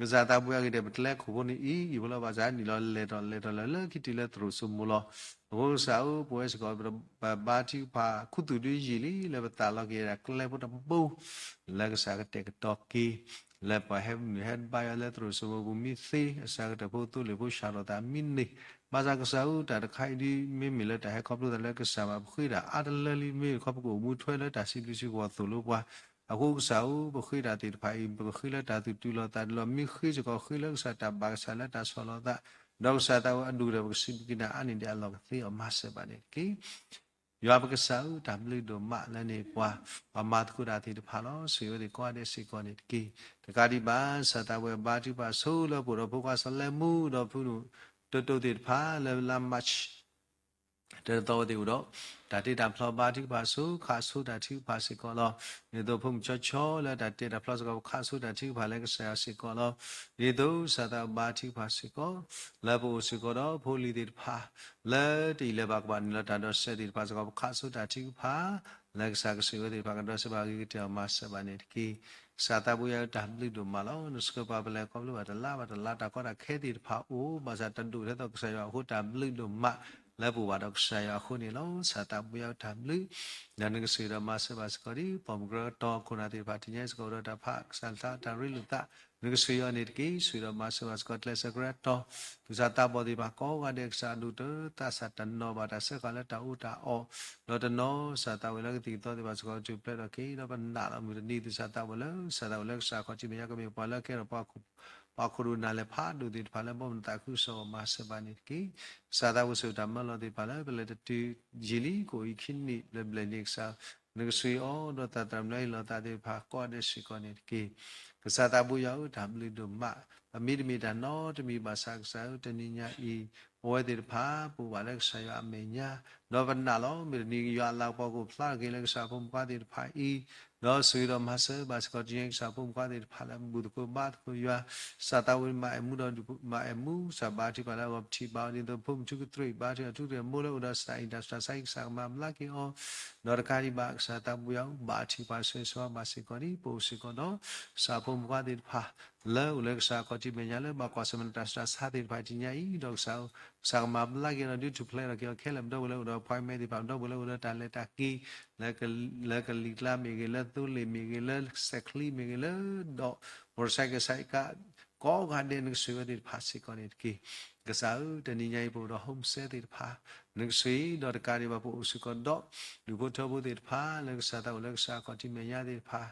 ကစၢ်သးပူယၤဂ့ၤဒဲး ပတလဲခိၣ်ဖိန့ၣ်အံၤ ယံာ်ဖိလီၤ. ဘၣ်ဆၣ်ဟဲနုာ်လီၤလဲၤထီၣ်လဲၤထီၣ်လၢလၢခံတုၤလၢသရိာ်စိမိၤလီၤ. အဃိကစၢ်ဧၢ ပဝဲစ့ၢ်ကီး ပဘါထုကဖၣ် ခူသူၣ်ဒုယံာ်လံ လၢပသးလီက့ၤဒၣ်ကျဲဖိတဘိ လၢကစၢ်ကတဲာ်ကတီၤက့ၤ လၢပှၤဟဲမုာ်ဟဲဘါယွၤလၢသရိာ်စိမိၤပူၤမ့ၢ်သ့ အစှၤကတၢၢ်ဖိသိလ့ၣ်ဖိစှၤထီၣ်သးမ့ၢ်န့ၢ် ဘၣ်ဆၣ်ကစၢ်ဧၢ တၢ်တခါအံၤဒ်မ့မ့ၢ်လၢတၢ်ဟဲခီဖျိသးလၢကစၢ်ဘၣ် ပဃ့တၢ်အါတလၢလံ မ့ၢ်ခီဖျိပကအိၣ်မူထွဲလၢတၢ်စံးဘျုးစံးဖှိၣ်သိၣ်လိပှၤ အဃိကစၢ်ဧၢ ပဃ့တၢ်သ့ၣ်တဖၣ်အံၤ ပကဃ့လၢတၢ်သူၣ်တုၤလီၤသးတုၤလီၤ မ့ၢ်ဃ့စ့ၢ်ကီးဃ့လၢကစၢ်တၢ်ဘၣ်ကစၢ်လၢတၢ်ဆီၣ်လီၤသး ဒီးကစၢ်သးဝဲအဒိၣ်ကတၢၢ် ပကစံးဘျုးက့ၤနၤအါန့ၢ်ဒံးအလီၢ်ကသ့အီၤမၤစၢၤဘၣ်န့ၣ်တက့ၢ်. ယွၤပကစၢ်ဧၢ တၢ်ဘျုးဒိၣ်မးလၢန့ၢ်ပှၤ ပှၤမၤသကိးတၢ်သ့ၣ်တဖၣ်လီၤ. ဆိၣ်ဂ့ၤဝဲသ့ၣ်ကိးဂၤဒဲးစ့ၢ်ကီးန့ၣ်တက့ၢ်. တကးဒံးဘၣ် ကစၢ်သးဝဲဘါထုကဖၣ်ဆိလၢပအိၣ်ဒီးဖိခွါစီၤလဲမူ ဒီးဖုနူၢ်တိတိသ့ၣ်တဖၣ် လၢလါ March တသီဝဲသ့ၣ်အိၣ်ဒီး တၢ်တ့တၢ်ဖျီဘါထုကဖၣ်ဆိ ခးဆိတၢ်ထုကဖၣ်စ့ၢ်ကီးလီၤ. ဒ်သိးဖိမုၣ်ချီချီလၢတၢ်တ့တၢ်ဖျီစ့ၢ်ကီး ပခးဆိတၢ်ထုကဖၣ်လၢကစၢ်ယွၤစ့ၢ်ကီးလီၤ. ဒ်သိးကစၢ်သးဘါထုကဖၣ်စ့ၢ်ကီး လၢပအိၣ်စ့ၢ်ကီးဒီးဖိလံၤသ့ၣ်တဖၣ် လၢတအံၤလၢဘၣ်ကဘၣ်နုာ်လီၤတၢ်ဒီးစဲးသ့ၣ်တဖၣ်စ့ၢ်ကီး ပခးဆိတၢ်ထုကဖၣ် လၢကစၢ်ကဆိၣ်ဂ့ၤဝဲသ့ၣ်တဖၣ်ကဒီးစဲးဘၣ်ဂ့ၤကတၢၢ်အီၤမၤစၢၤဘၣ်န့ၣ်တက့ၢ်. ကစၢ်သးပူယၤဧၢ တၢ်ဘျုးဒိၣ်မးလီၤ. နဆှၢပှၤပလဲၤခီဖျိဘၣ်တလါဘၣ်တလါ တၢ်ကီတၢ်ခဲသ့ၣ်တဖၣ်အိၣ် ဘၣ်ဆၣ်တဒိၣ်ထဲသိးကစၢ်ယွၤအဃိတၢ်ဘျုးဒိၣ်မး လၢပအိၣ်ဘၣ်ဒီးကစၢ်ယွၤအဃိန့ၣ်လီၤ. ကစၢ်သးပူယၤဧၢ တၢ်ဘျုး ဒီးနကဆိၣ်ဂ့ၤဒီးမၤစၢၤဘၣ်စ့ၢ်ကီးဒ် ပိာ်မုၣ်ကရၢကတီၤခိၣ်နၢ်သ့ၣ်တဖၣ် တနံၤအံၤစ့ၢ်ကီးအိၣ်ဒီးတၢ်ဖးကစၢ်လၢတၢ်ရ့လိာ်သး နကဆိၣ်ဂ့ၤအီၤန့ၣ်တက့ၢ်. ဆိၣ်ဂ့ၤဒီးမၤစၢၤဘၣ်စ့ၢ်ကီး ကျဲးစၢးကရၢကတီၤ သူၣ်စၢ်သးဘီၣ်သ့ၣ်တဖၣ်ကိးဂၤဒဲး ကစၢ်အဒိၣ်ကတၢၢ် သးစၢ်တနီၤဘၣ်တၢ်စၢဃာ်လၢတၢ်အီၣ်တၢ်အီ ဒီးတနီၤ ကစၢ်သးဝဲလၢကသံၣ်ကသီသ့ၣ်တဖၣ်စ့ၢ်ကီး ထူၣ်ဖျဲးထီၣ်က့ၤ ဒီးပနာ်လီၤမုၢ်တနံၤ သူၣ်စၢ်သးဘီၣ်လၢ ကစၢ်သးဝဲလၢကစၢ်ခီၣ်ထံးမဲာ်ညါကမ့ၢ်ပှၤလၢကဲထီၣ်ပှၤ ပှၤခိၣ်ဒိၣ်နၢ်လဲၣ်ဖးဒိၣ်သ့ၣ်တဖၣ်လၢဘီမုၢ်သးခုကစီၣ်အီၤမၤစၢၤဘၣ်န့ၣ်တက့ၢ်. ကစၢ်သးဝဲဆိၣ်ဂ့ၤတၢ်မၢလီၤသ့ၣ်တဖၣ်လၢ ပလဲၤတတုၤယံာ်လံ ကအိၣ်အံၤခံနံၣ်ဘျဲၣ်ဘျဲၣ်န့ၣ် ကစၢ် နကဆိၣ်ဂ့ၤအီၤ ဒီးသးသရၣ်မုၣ်လၢဟ့ၣ်လီၤသးသ့ၣ်တဖၣ်ကိးဂၤဒဲးစ့ၢ်ကီးန့ၣ်တက့ၢ်. ကစၢ်သးပူယၤဧၢ တၢ်ဘျုးဒိၣ်မး ပမ့တမ့ၢ်တၢ်နီတမံၤဘၣ်ဆၣ်ကစၢ်ဧၢ တနံၤညါအံၤ ပဝဲသ့ၣ်တဖၣ် ပအိၣ်ဘၣ်လၢကစၢ်ယွၤအမဲာ်ညါ ဒီးပနာ်လီၤ မုၢ်တနံၤ ယွၤအလၤကပီၤကအိၣ်ဖျါထီၣ်က့ၤလၢကစၢ်ဖိမုၣ်ဖိခွါသ့ၣ်တဖၣ်အံၤ ဒီးဆိၣ်ဂ့ၤဒီးမၤစၢၤဘၣ်စ့ၢ်ကီး တနံၤညါအံၤ ကစၢ်ဖိမုၣ်ဖိခွါသ့ၣ်တဖၣ်လၢအဘူးသကိးဘါသကိးယွၤ ကစၢ်သးဝဲမၤအဲၣ်မူဒီးဒုးမၤအဲၣ်မူ ကစၢ်ဘါထုကဖၣ်လၢအဂီၢ် ပထံၣ်ဘၣ်အီၤဒ်သိးဖိမုၣ်ထူကတြ့ၣ် ဘါထုကဖၣ်ထူကတြ့ၣ်မိၢ်လၢအိၣ်ဒီးကစၢ်အံၤတၢ်စှၤဆါအံၤ ကစၢ်ကမၤဘျါက့ၤအီၤ ဒီးတကးဒံးဘၣ် ကစၢ်သးပူယၤဧၢ ဘါထုကဖၣ်ဆိၣ်ဂ့ၤဆိၣ်ဝါဘၣ်စ့ၢ်ကီးဒ် ပအိၣ်စ့ၢ်ကီးဒီး ကစၢ်ဖိမုၣ်ဖိခွါသ့ၣ်တဖၣ် လၢအိၣ်လၢကစၢ်ခီၣ်ထံးမဲာ်ညါလၢဘၣ်ကွၢ်ဆၢၣ်မဲာ်တၢ်စှၤဆါသ့ၣ်တဖၣ်တနံၤညါအံၤ ဒီးကစၢ်ဧၢ ကစၢ်ကမၤဘျါက့ၤဒီးဒုးထူၣ်ဖျဲးထီၣ်က့ၤအီၤခဲလၢာ် ပဒီပုၢ်ဝဲၢ်လၢအိၣ်ဒီး appointment သ့ၣ်တဖၣ် ပဒီပုၢ်ဝဲၢ်လၢအိၣ်ဒီးတၢ်လဲၤတၢ်က့ၤ လၢကလံၤကျါမ့ၢ်ဂ့ၤ လၢသိလ့ၣ်မ့ၢ်ဂ့ၤ လၢစဲးချံမ့ၢ်ဂ့ၤ လၢဒီး motorcycle စဲးကါ ကိးဂၤဒဲး နကဆိၣ်ဂ့ၤဝဲသ့ၣ်တဖၣ်စ့ၢ်ကီးန့ၣ်တက့ၢ်. ကစၢ်ဧၢ တနံၤညါအံၤ ပအိၣ်ဒီး home cell သ့ၣ်တဖၣ် နကဆိၣ်ဂ့ၤ ဒီးတကးဒံးဘၣ် ပအိၣ်စ့ၢ်ကီးဒီး ဒူၣ်ဖိထၢဖိသ့ၣ်တဖၣ် လၢကစၢ်သးအိၣ်လၢကစၢ်ခီၣ်ထံးမဲာ်ညါသ့ၣ်တဖၣ်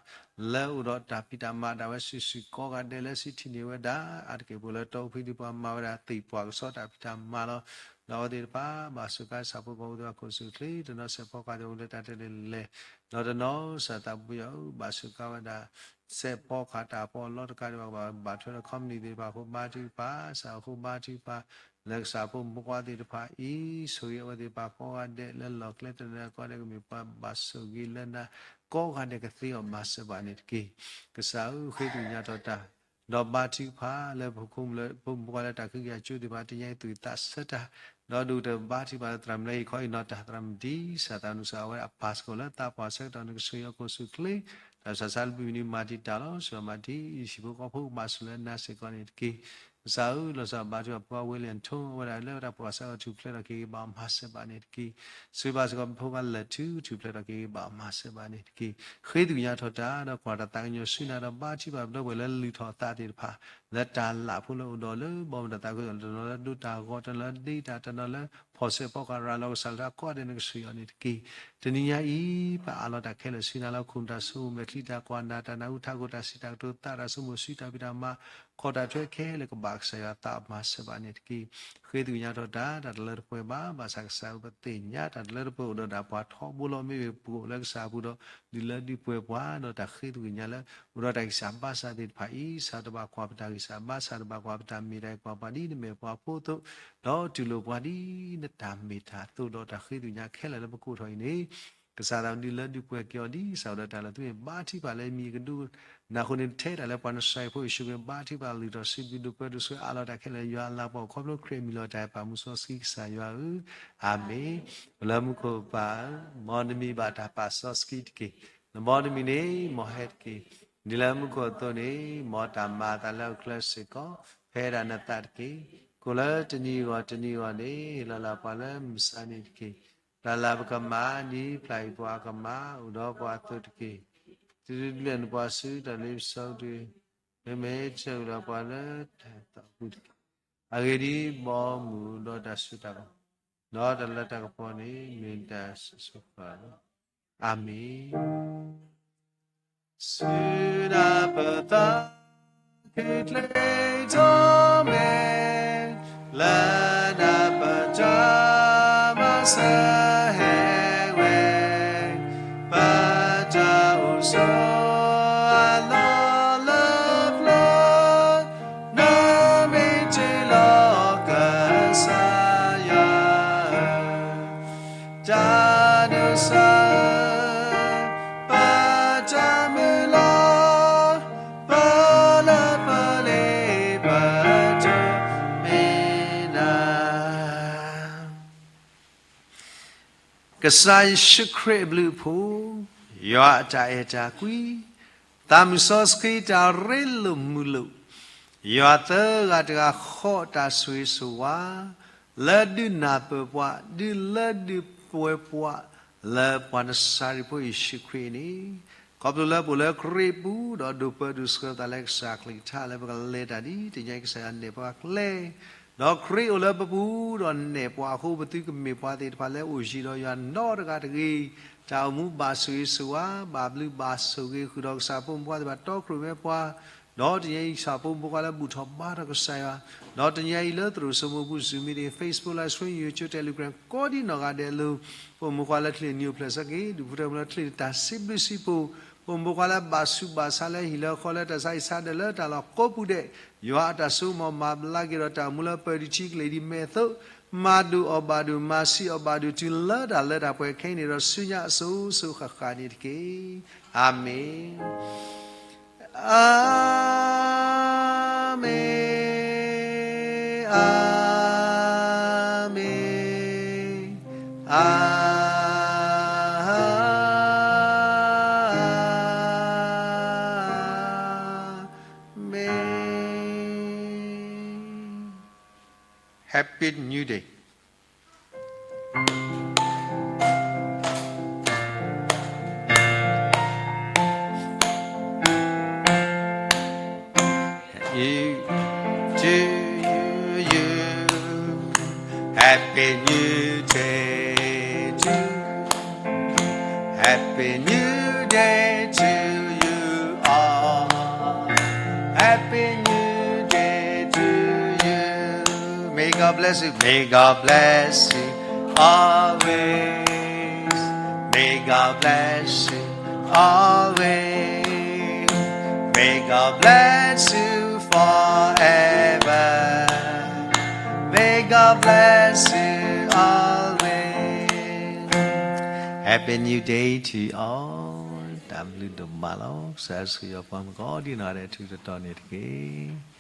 လၢအိၣ်ဒီးတၢ်ဖံးတၢ်မၤဒၣ်ဝဲစုာ်စုာ် ကိးဂၤဒဲးလၢစံးထံၣ်န့ၢ်ဝဲဒၣ် အါတက့ၢ်ပှၤလၢတီဖုဒ်ပှၤမၤဝဲဒၣ်သ့ၣ်ပှၢ်ကစီၣ်တၢ်ဖံးတၢ်မၤလီၤ. ဒီးအဝဲသ့ၣ်တဖၣ် ဘၣ်စူးကါဆၣ်ဖိကီၢ်ဖိသ့ၣ်တဖၣ်ခိၣ်ဆူၣ်ချ့ တနီၤစဲးဖီကီၢ်သ့ၣ်အိၣ်လၢတၢ်တဲလၢလဲၣ် ဒီးတနီၤစၢ်သးပူယၤဧၢ ဘၣ်စူးကါဝဲဒၣ် စဲးဖီခးတၢ်ဖီအလီၢ်တကးဒံးဘၣ် ကဘၣ်ဘၣ်ထွဲဒီး company သ့ၣ်တဖၣ်အဃိ ဘါထုကဖၣ် ကစၢ်အဃိ ဘါထုကဖၣ် လၢကစၢ်ဖိမုၣ်ဖိခွါသ့ၣ်တဖၣ်အံၤ ဆိၣ်ဂ့ၤအဝဲသ့ၣ်တဖၣ်ကိးဂၤဒဲး လၢလီၢ်ကျဲတနၢၤကိးဂၤဒဲး ကမ့ၢ်ပှၤဘၣ်ဆိၣ်ဂ့ၤလၢနၤ ကိးဂၤဒဲးကသ့အီၤမၤစၢၤဘၣ်န့ၣ်တက့ၢ်. ကစၢ်ဧၢ ဃ့သ့ၣ်ညါထီၣ်တၢ် ဒီးဘါထုကဖၣ်လၢပခိၣ်လၢဖိမုၣ်ဖိခွါလၢတၢ်ခုကယၤကၠိသ့ၣ်တဖၣ် တနံၤညါအံၤ သူၣ်သးဆၢတၢ် ဒီးဒိၣ်ကတၢၢ်ဘါထုကဖၣ်လၢသရၣ်မုၣ်လၢဟ့ၣ်ခီဟ့ၣ်နီၤတၢ် သရၣ်မုၣ်ဒ် ကစၢ်သးနုၤစၢ်အဝဲအပၢ်စ့ၢ်ကီး လၢသးပှၢ်ဆၢကတီၢ် နကဆိၣ်ဂ့ၤအီၤခိၣ်ဆူၣ်ချ့ တၢ်စှၤဆါလၢဘုမနုၤမၤတံာ်တာ်လီၤ ဆိၣ်ဂ့ၤမၤတံာ် ဟံၣ်ဖိဃီဖိကဘၣ်ဆိၣ်လၢနၤစ့ၢ်ကီးန့ၣ်တက့ၢ်. ကစၢ်ဧၢ လီၤစၢ်ဘါထုကဖၣ်ဖိခွါဝ့လံၣ်ထိ အဝဲဒၣ်လၢဝဲဒၣ်ပှၤစၢကီၢ်ထူၣ်ဖျဲးထီၣ်က့ၤဂ့ၤဘၣ်အီၤမၤစၢၤဘၣ်န့ၣ်တက့ၢ်. ဆိၣ်ဂ့ၤဘၣ်စ့ၢ်ကီးပဖိခွါလၢာ်ထူ ထူၣ်ဖျဲးထီၣ်က့ၤဂ့ၤဘၣ်အီၤမၤစၢၤဘၣ်န့ၣ်တက့ၢ်. ဃ့သ့ၣ်ညါထီၣ်တၢ် ဒီးကွၢ်တၢ်သးကညီၤဆူနၤ ဒီးဘါထုကဖၣ်ပဒီပုၢ်ဝဲၢ်လၢလုၢ်ထီၣ်အသးသ့ၣ်တဖၣ် လၢတၢ်လၢ်ဖိလၢအိၣ်ဒီးလၢဘီမုၢ်တၢ်သးခုကစီၣ် တနီၤလၢဒိတၢ်ဂီၤ တနီၤလၢဒ့တၢ် တနီၤလၢ ဖီၣ်ဆဲးဖီကရၤလီၤကစၢ်လၢတၢ်ကိးဂၤဒဲး နကဆှၢအီၤန့ၣ်တက့ၢ်. တနံၤညါအံၤ ပအးလီၤတၢ်ခဲလၢာ်ဆူနၤလၢ ခိၣ်နူာ်တၢ်ဆိကမိၣ် မဲာ်ချံတၢ်ကွၢ် နၢ်တၢ်နၢ်ဟူ ထးခိၣ်တၢ်စံးတၢ်ကတိၤ သးတၢ်ဆိကမိၣ် စုတၢ်ဖံးတၢ်မၤ ခီၣ်တၢ်ထွဲခဲလၢာ် ကဘၣ်ကစၢ်ယွၤသးမၤစၢၤဘၣ်န့ၣ်တက့ၢ်. ဃ့သကွံာ်ညါထီၣ်တၢ် တၢ်တလၢတပှဲၤဘၣ်, ဘၣ်ဆၣ်ကစၢ်ဧၢ ပသ့ၣ်ညါတၢ်တလၢတပှဲၤအိၣ်ဒီးဒၣ်ပှၤထီဘိလီၤ. မ့မ့ၢ်ပအိၣ်လၢကစၢ်အပူၤဒီး ဒုးလၢဒုးပှဲၤပှၤ ဒီးတၢ်ဃ့သကွံာ်ညါလၢ အိၣ်ဒီးတၢ်ဂံၢ်စၢ်ဘါစၢ်သ့ၣ်တဖၣ်အံၤ ကစၢ်တဘၣ်ကွၢ်ပတၢ်ဂံၢ်စၢ်ဘါစၢ် တဘၣ်ကွၢ်ပတၢ်မ့ၢ်တၢ်တီ ကွၢ်ပှၤဒ်နမဲာ်ပှၤဖိအသိး, ဒီးတူၢ်လိာ်ပှၤဒ်နတၢ်မ့ၢ်တၢ်တီဒီး တၢ်ဃ့သကွံာ်ညါခဲလၢာ်လၢပကိးထီၣ်အံၤန့ၣ် ကစၢ်သးဒုးလၢဒုးပှဲၤက့ၤအီၤဒ်ကစၢ်အိၣ်ဒီးတၢ်လၢသုမ့ၢ်ဘါထုကဖၣ်လၢမံၤကဒိကနၣ်အဃိန့ၣ် ထဲဒၣ်လၢပှၤနစၤရ့းဖိယ့ၣ်ၡူးခရံာ် ဘါထုကဖၣ်လုၢ်ထီၣ်စံးဘျုးဒိၣ်ပှဲၤဒိၣ် ဆှၢအးလီၤတၢ်ခဲလၢာ် ယွၤအလၤကပီၤ ခီဖျိခရံာ်အမံၤလီၤတၢ်အဲၣ်ပာ်မူစီဆှံ ကစၢ်ယွၤဧၢ, အၤမ့ၣ်. ပလၢမူခိၣ်ပၢ်ဧၢ, မ်နမံၤဘၣ်တၢ်ပာ်စီဆှံတက့ၢ်. နဘီနမံၤန့ၣ် မ်ဟဲတက့ၢ်. ဒ်လၢမူခိၣ်အသိးန့ၣ် မ်တၢ်မၤအသးလၢအကျဲစ့ၢ်ကီး ဖဲဒၣ်နသးတက့ၢ်. ကိၣ်လၢတနံၤအဂီၢ်တနံၤအဂီၢ်န့ၣ် ဟ့ၣ်လီၤလၢပှၤလၢမုၢ်ဆါနံၤတက့ၢ်. တၢ်လၢပကမၤ ဒ်ပျၢ်အံၤပှၤကမၤ အိၣ်ဒီးပှၤအသိးတက့ၢ်. တဒုးဒုးလဲၣ်နပှၤဆူတၢ်လ့ပစီကတၢၢ် မ့မ့ၢ်တၢ်အိၣ်ဒီးပှၤလၢတၢ်သးပူၤတက့ၢ်. အဂ့ၢ်ဒ်အံၤ, ဘီမုၢ်ဒီးတၢ်စိတၢ်ကမီၤ ဒီးတၢ်လၤတၢ်ကပီၤန့ၣ် မ့ၢ်တၢ်ဆၢဆိဃၣ်လီၤ. အၤမ့ၣ်. ဆူနၢ်ပၢၢ်သးခုချ့ထီၣ်မဲာ် လၢနၢ်ပၢၢ်တၢ်မၤစၢၤဟဲဝဲ, ပတၢ်အိၣ်ဆိးအလီၢ်လၢပျၢၤ နမ့ၢ်တ့ၢ်လီၤကစၢ်ယွၤဧၢ, တၢ်နုၤစၢ် ပတၢ်မုၢ်လၢ် ပလၢပလ့ပတိၢ်မ့ၢ်နၤ ကစၢ်ယ့ၣ်ၡူးခရံာ်အဘျုးအဖှိၣ်, ယွၤအတၢ်အဲၣ်တၢ်ကွံ, သးမုၢ်စီဆှံတၢ်ရ့လိာ်မုာ်လိာ်, ယွၤသၢဂၤတဂၤဃီအတၢ်ဆိၣ်ဂ့ၤဆိၣ်ဝါ, လၢဒုးနၢ်ပၢၢ်ပှၤ, ဒုးလၢဒုးပှဲၤပှၤ, လၢပှၤနစၤရ့းဖိယ့ၣ်ၡူးခရံာ်န့ၣ်, ခီဖျိလၢပအိၣ်လၢခရံာ်ပူၤ ဒီးဒိးပၢဒိးဆှၢပသးလၢကစၢ်အကလုၢ်ကထါလၢပကလဲၤတၢ်ဒ်တနံၤအံၤ ကစၢ်ယွၤနဲၣ်ပှၤကျဲ ဒီးခရံာ်အိၣ်လၢပပူၤ ဒီးနဲၣ်ပှၤအဃိ ပသုကမ့ၢ်ပှၤသ့ၣ်တဖၣ်လၢအိၣ်ယံၤဒီးယွၤနီတဂၤတဂ့ၤ, တၢ်အိၣ်မူဘၣ်ဆိၣ်ဂ့ၤဆိၣ်ဝါ, ဘၣ်ဘျုးဘၣ်ဆိၣ်ဂ့ၤဃုာ်ဒီးကစၢ်ဖိမုၣ်ဖိခွါသ့ၣ်တဖၣ် တီခိၣ်ရိၣ်မဲပှၤ, ဒီးတနံၤအံၤ ကစၢ်ဖိမုၣ်ဖိခွါလၢဘူၣ်ထီၣ်ဘါထီၣ်ကစၢ်ယွၤ, ဒီးတနံၤအံၤလၢသရိာ်စိမိၤပူၤ Zoom meeting, Facebook Live Stream, YouTube, Telegram ကိးဒံနီၢ်ဂၤဒဲးအလိၤ, ဖိမုၣ်ဖိခွါလၢချံးန့ၣ် နံၤအိၣ်ဖျဲၣ်ဆၢက့ၤ ဒုးဖုးထၢမုၢ်လၢချံးန့ၣ်တၢ်စံးဘျုးစံးဖှိၣ်, ဖိမုၣ်ဖိခွါလၢဘၣ်ဆူးဘၣ်ဆါလၢဟံၣ်လၢဃီလၢတၢ်ဆါဟံၣ်ဆါဒၢးလၢတၢ်လီၢ်ကိးပူၤဒဲး, ယွၤအတၢ်စိကမီၤမၤဘျါက့ၤဒီးတၢ်အိၣ်မူလၢပၢၤဒံးထံကလ့ၤဒံးမဲာ်အသိး, မၤဒိၣ်အီၣ်ဘၣ်ဒိၣ် မၤဆံးအီၣ်ဘၣ်ဒိၣ် တုၤလၢတၢ်လၢတၢ်ပှဲၤခဲအံၤန့ၣ်ဒီး ဆူညါအစိၤစိၤဃၣ်ဃၣ်န့ၣ်တက့ၢ်. အၤမ့ၣ်. အၤမ့ၣ်, အၤမ့ၣ်, အၤမ့ၣ်. Happy New Day. You, to you, you. Happy New Day to you. Happy New Day to you all. Happy New Day to you. May God bless you. May God bless you always. May God bless you always. May God bless you forever. May God bless you always. Happy New Day to you all. တၢ်ဘျုးဒိၣ်မးလီၤ. ကစၢ်ယွၤဆိၣ်ဂ့ၤပှၤမုၣ်ကိးဒံနီၢ်ဂၤဒဲး ထူးထူးတီၤတီၤန့ၣ်တက့ၢ်.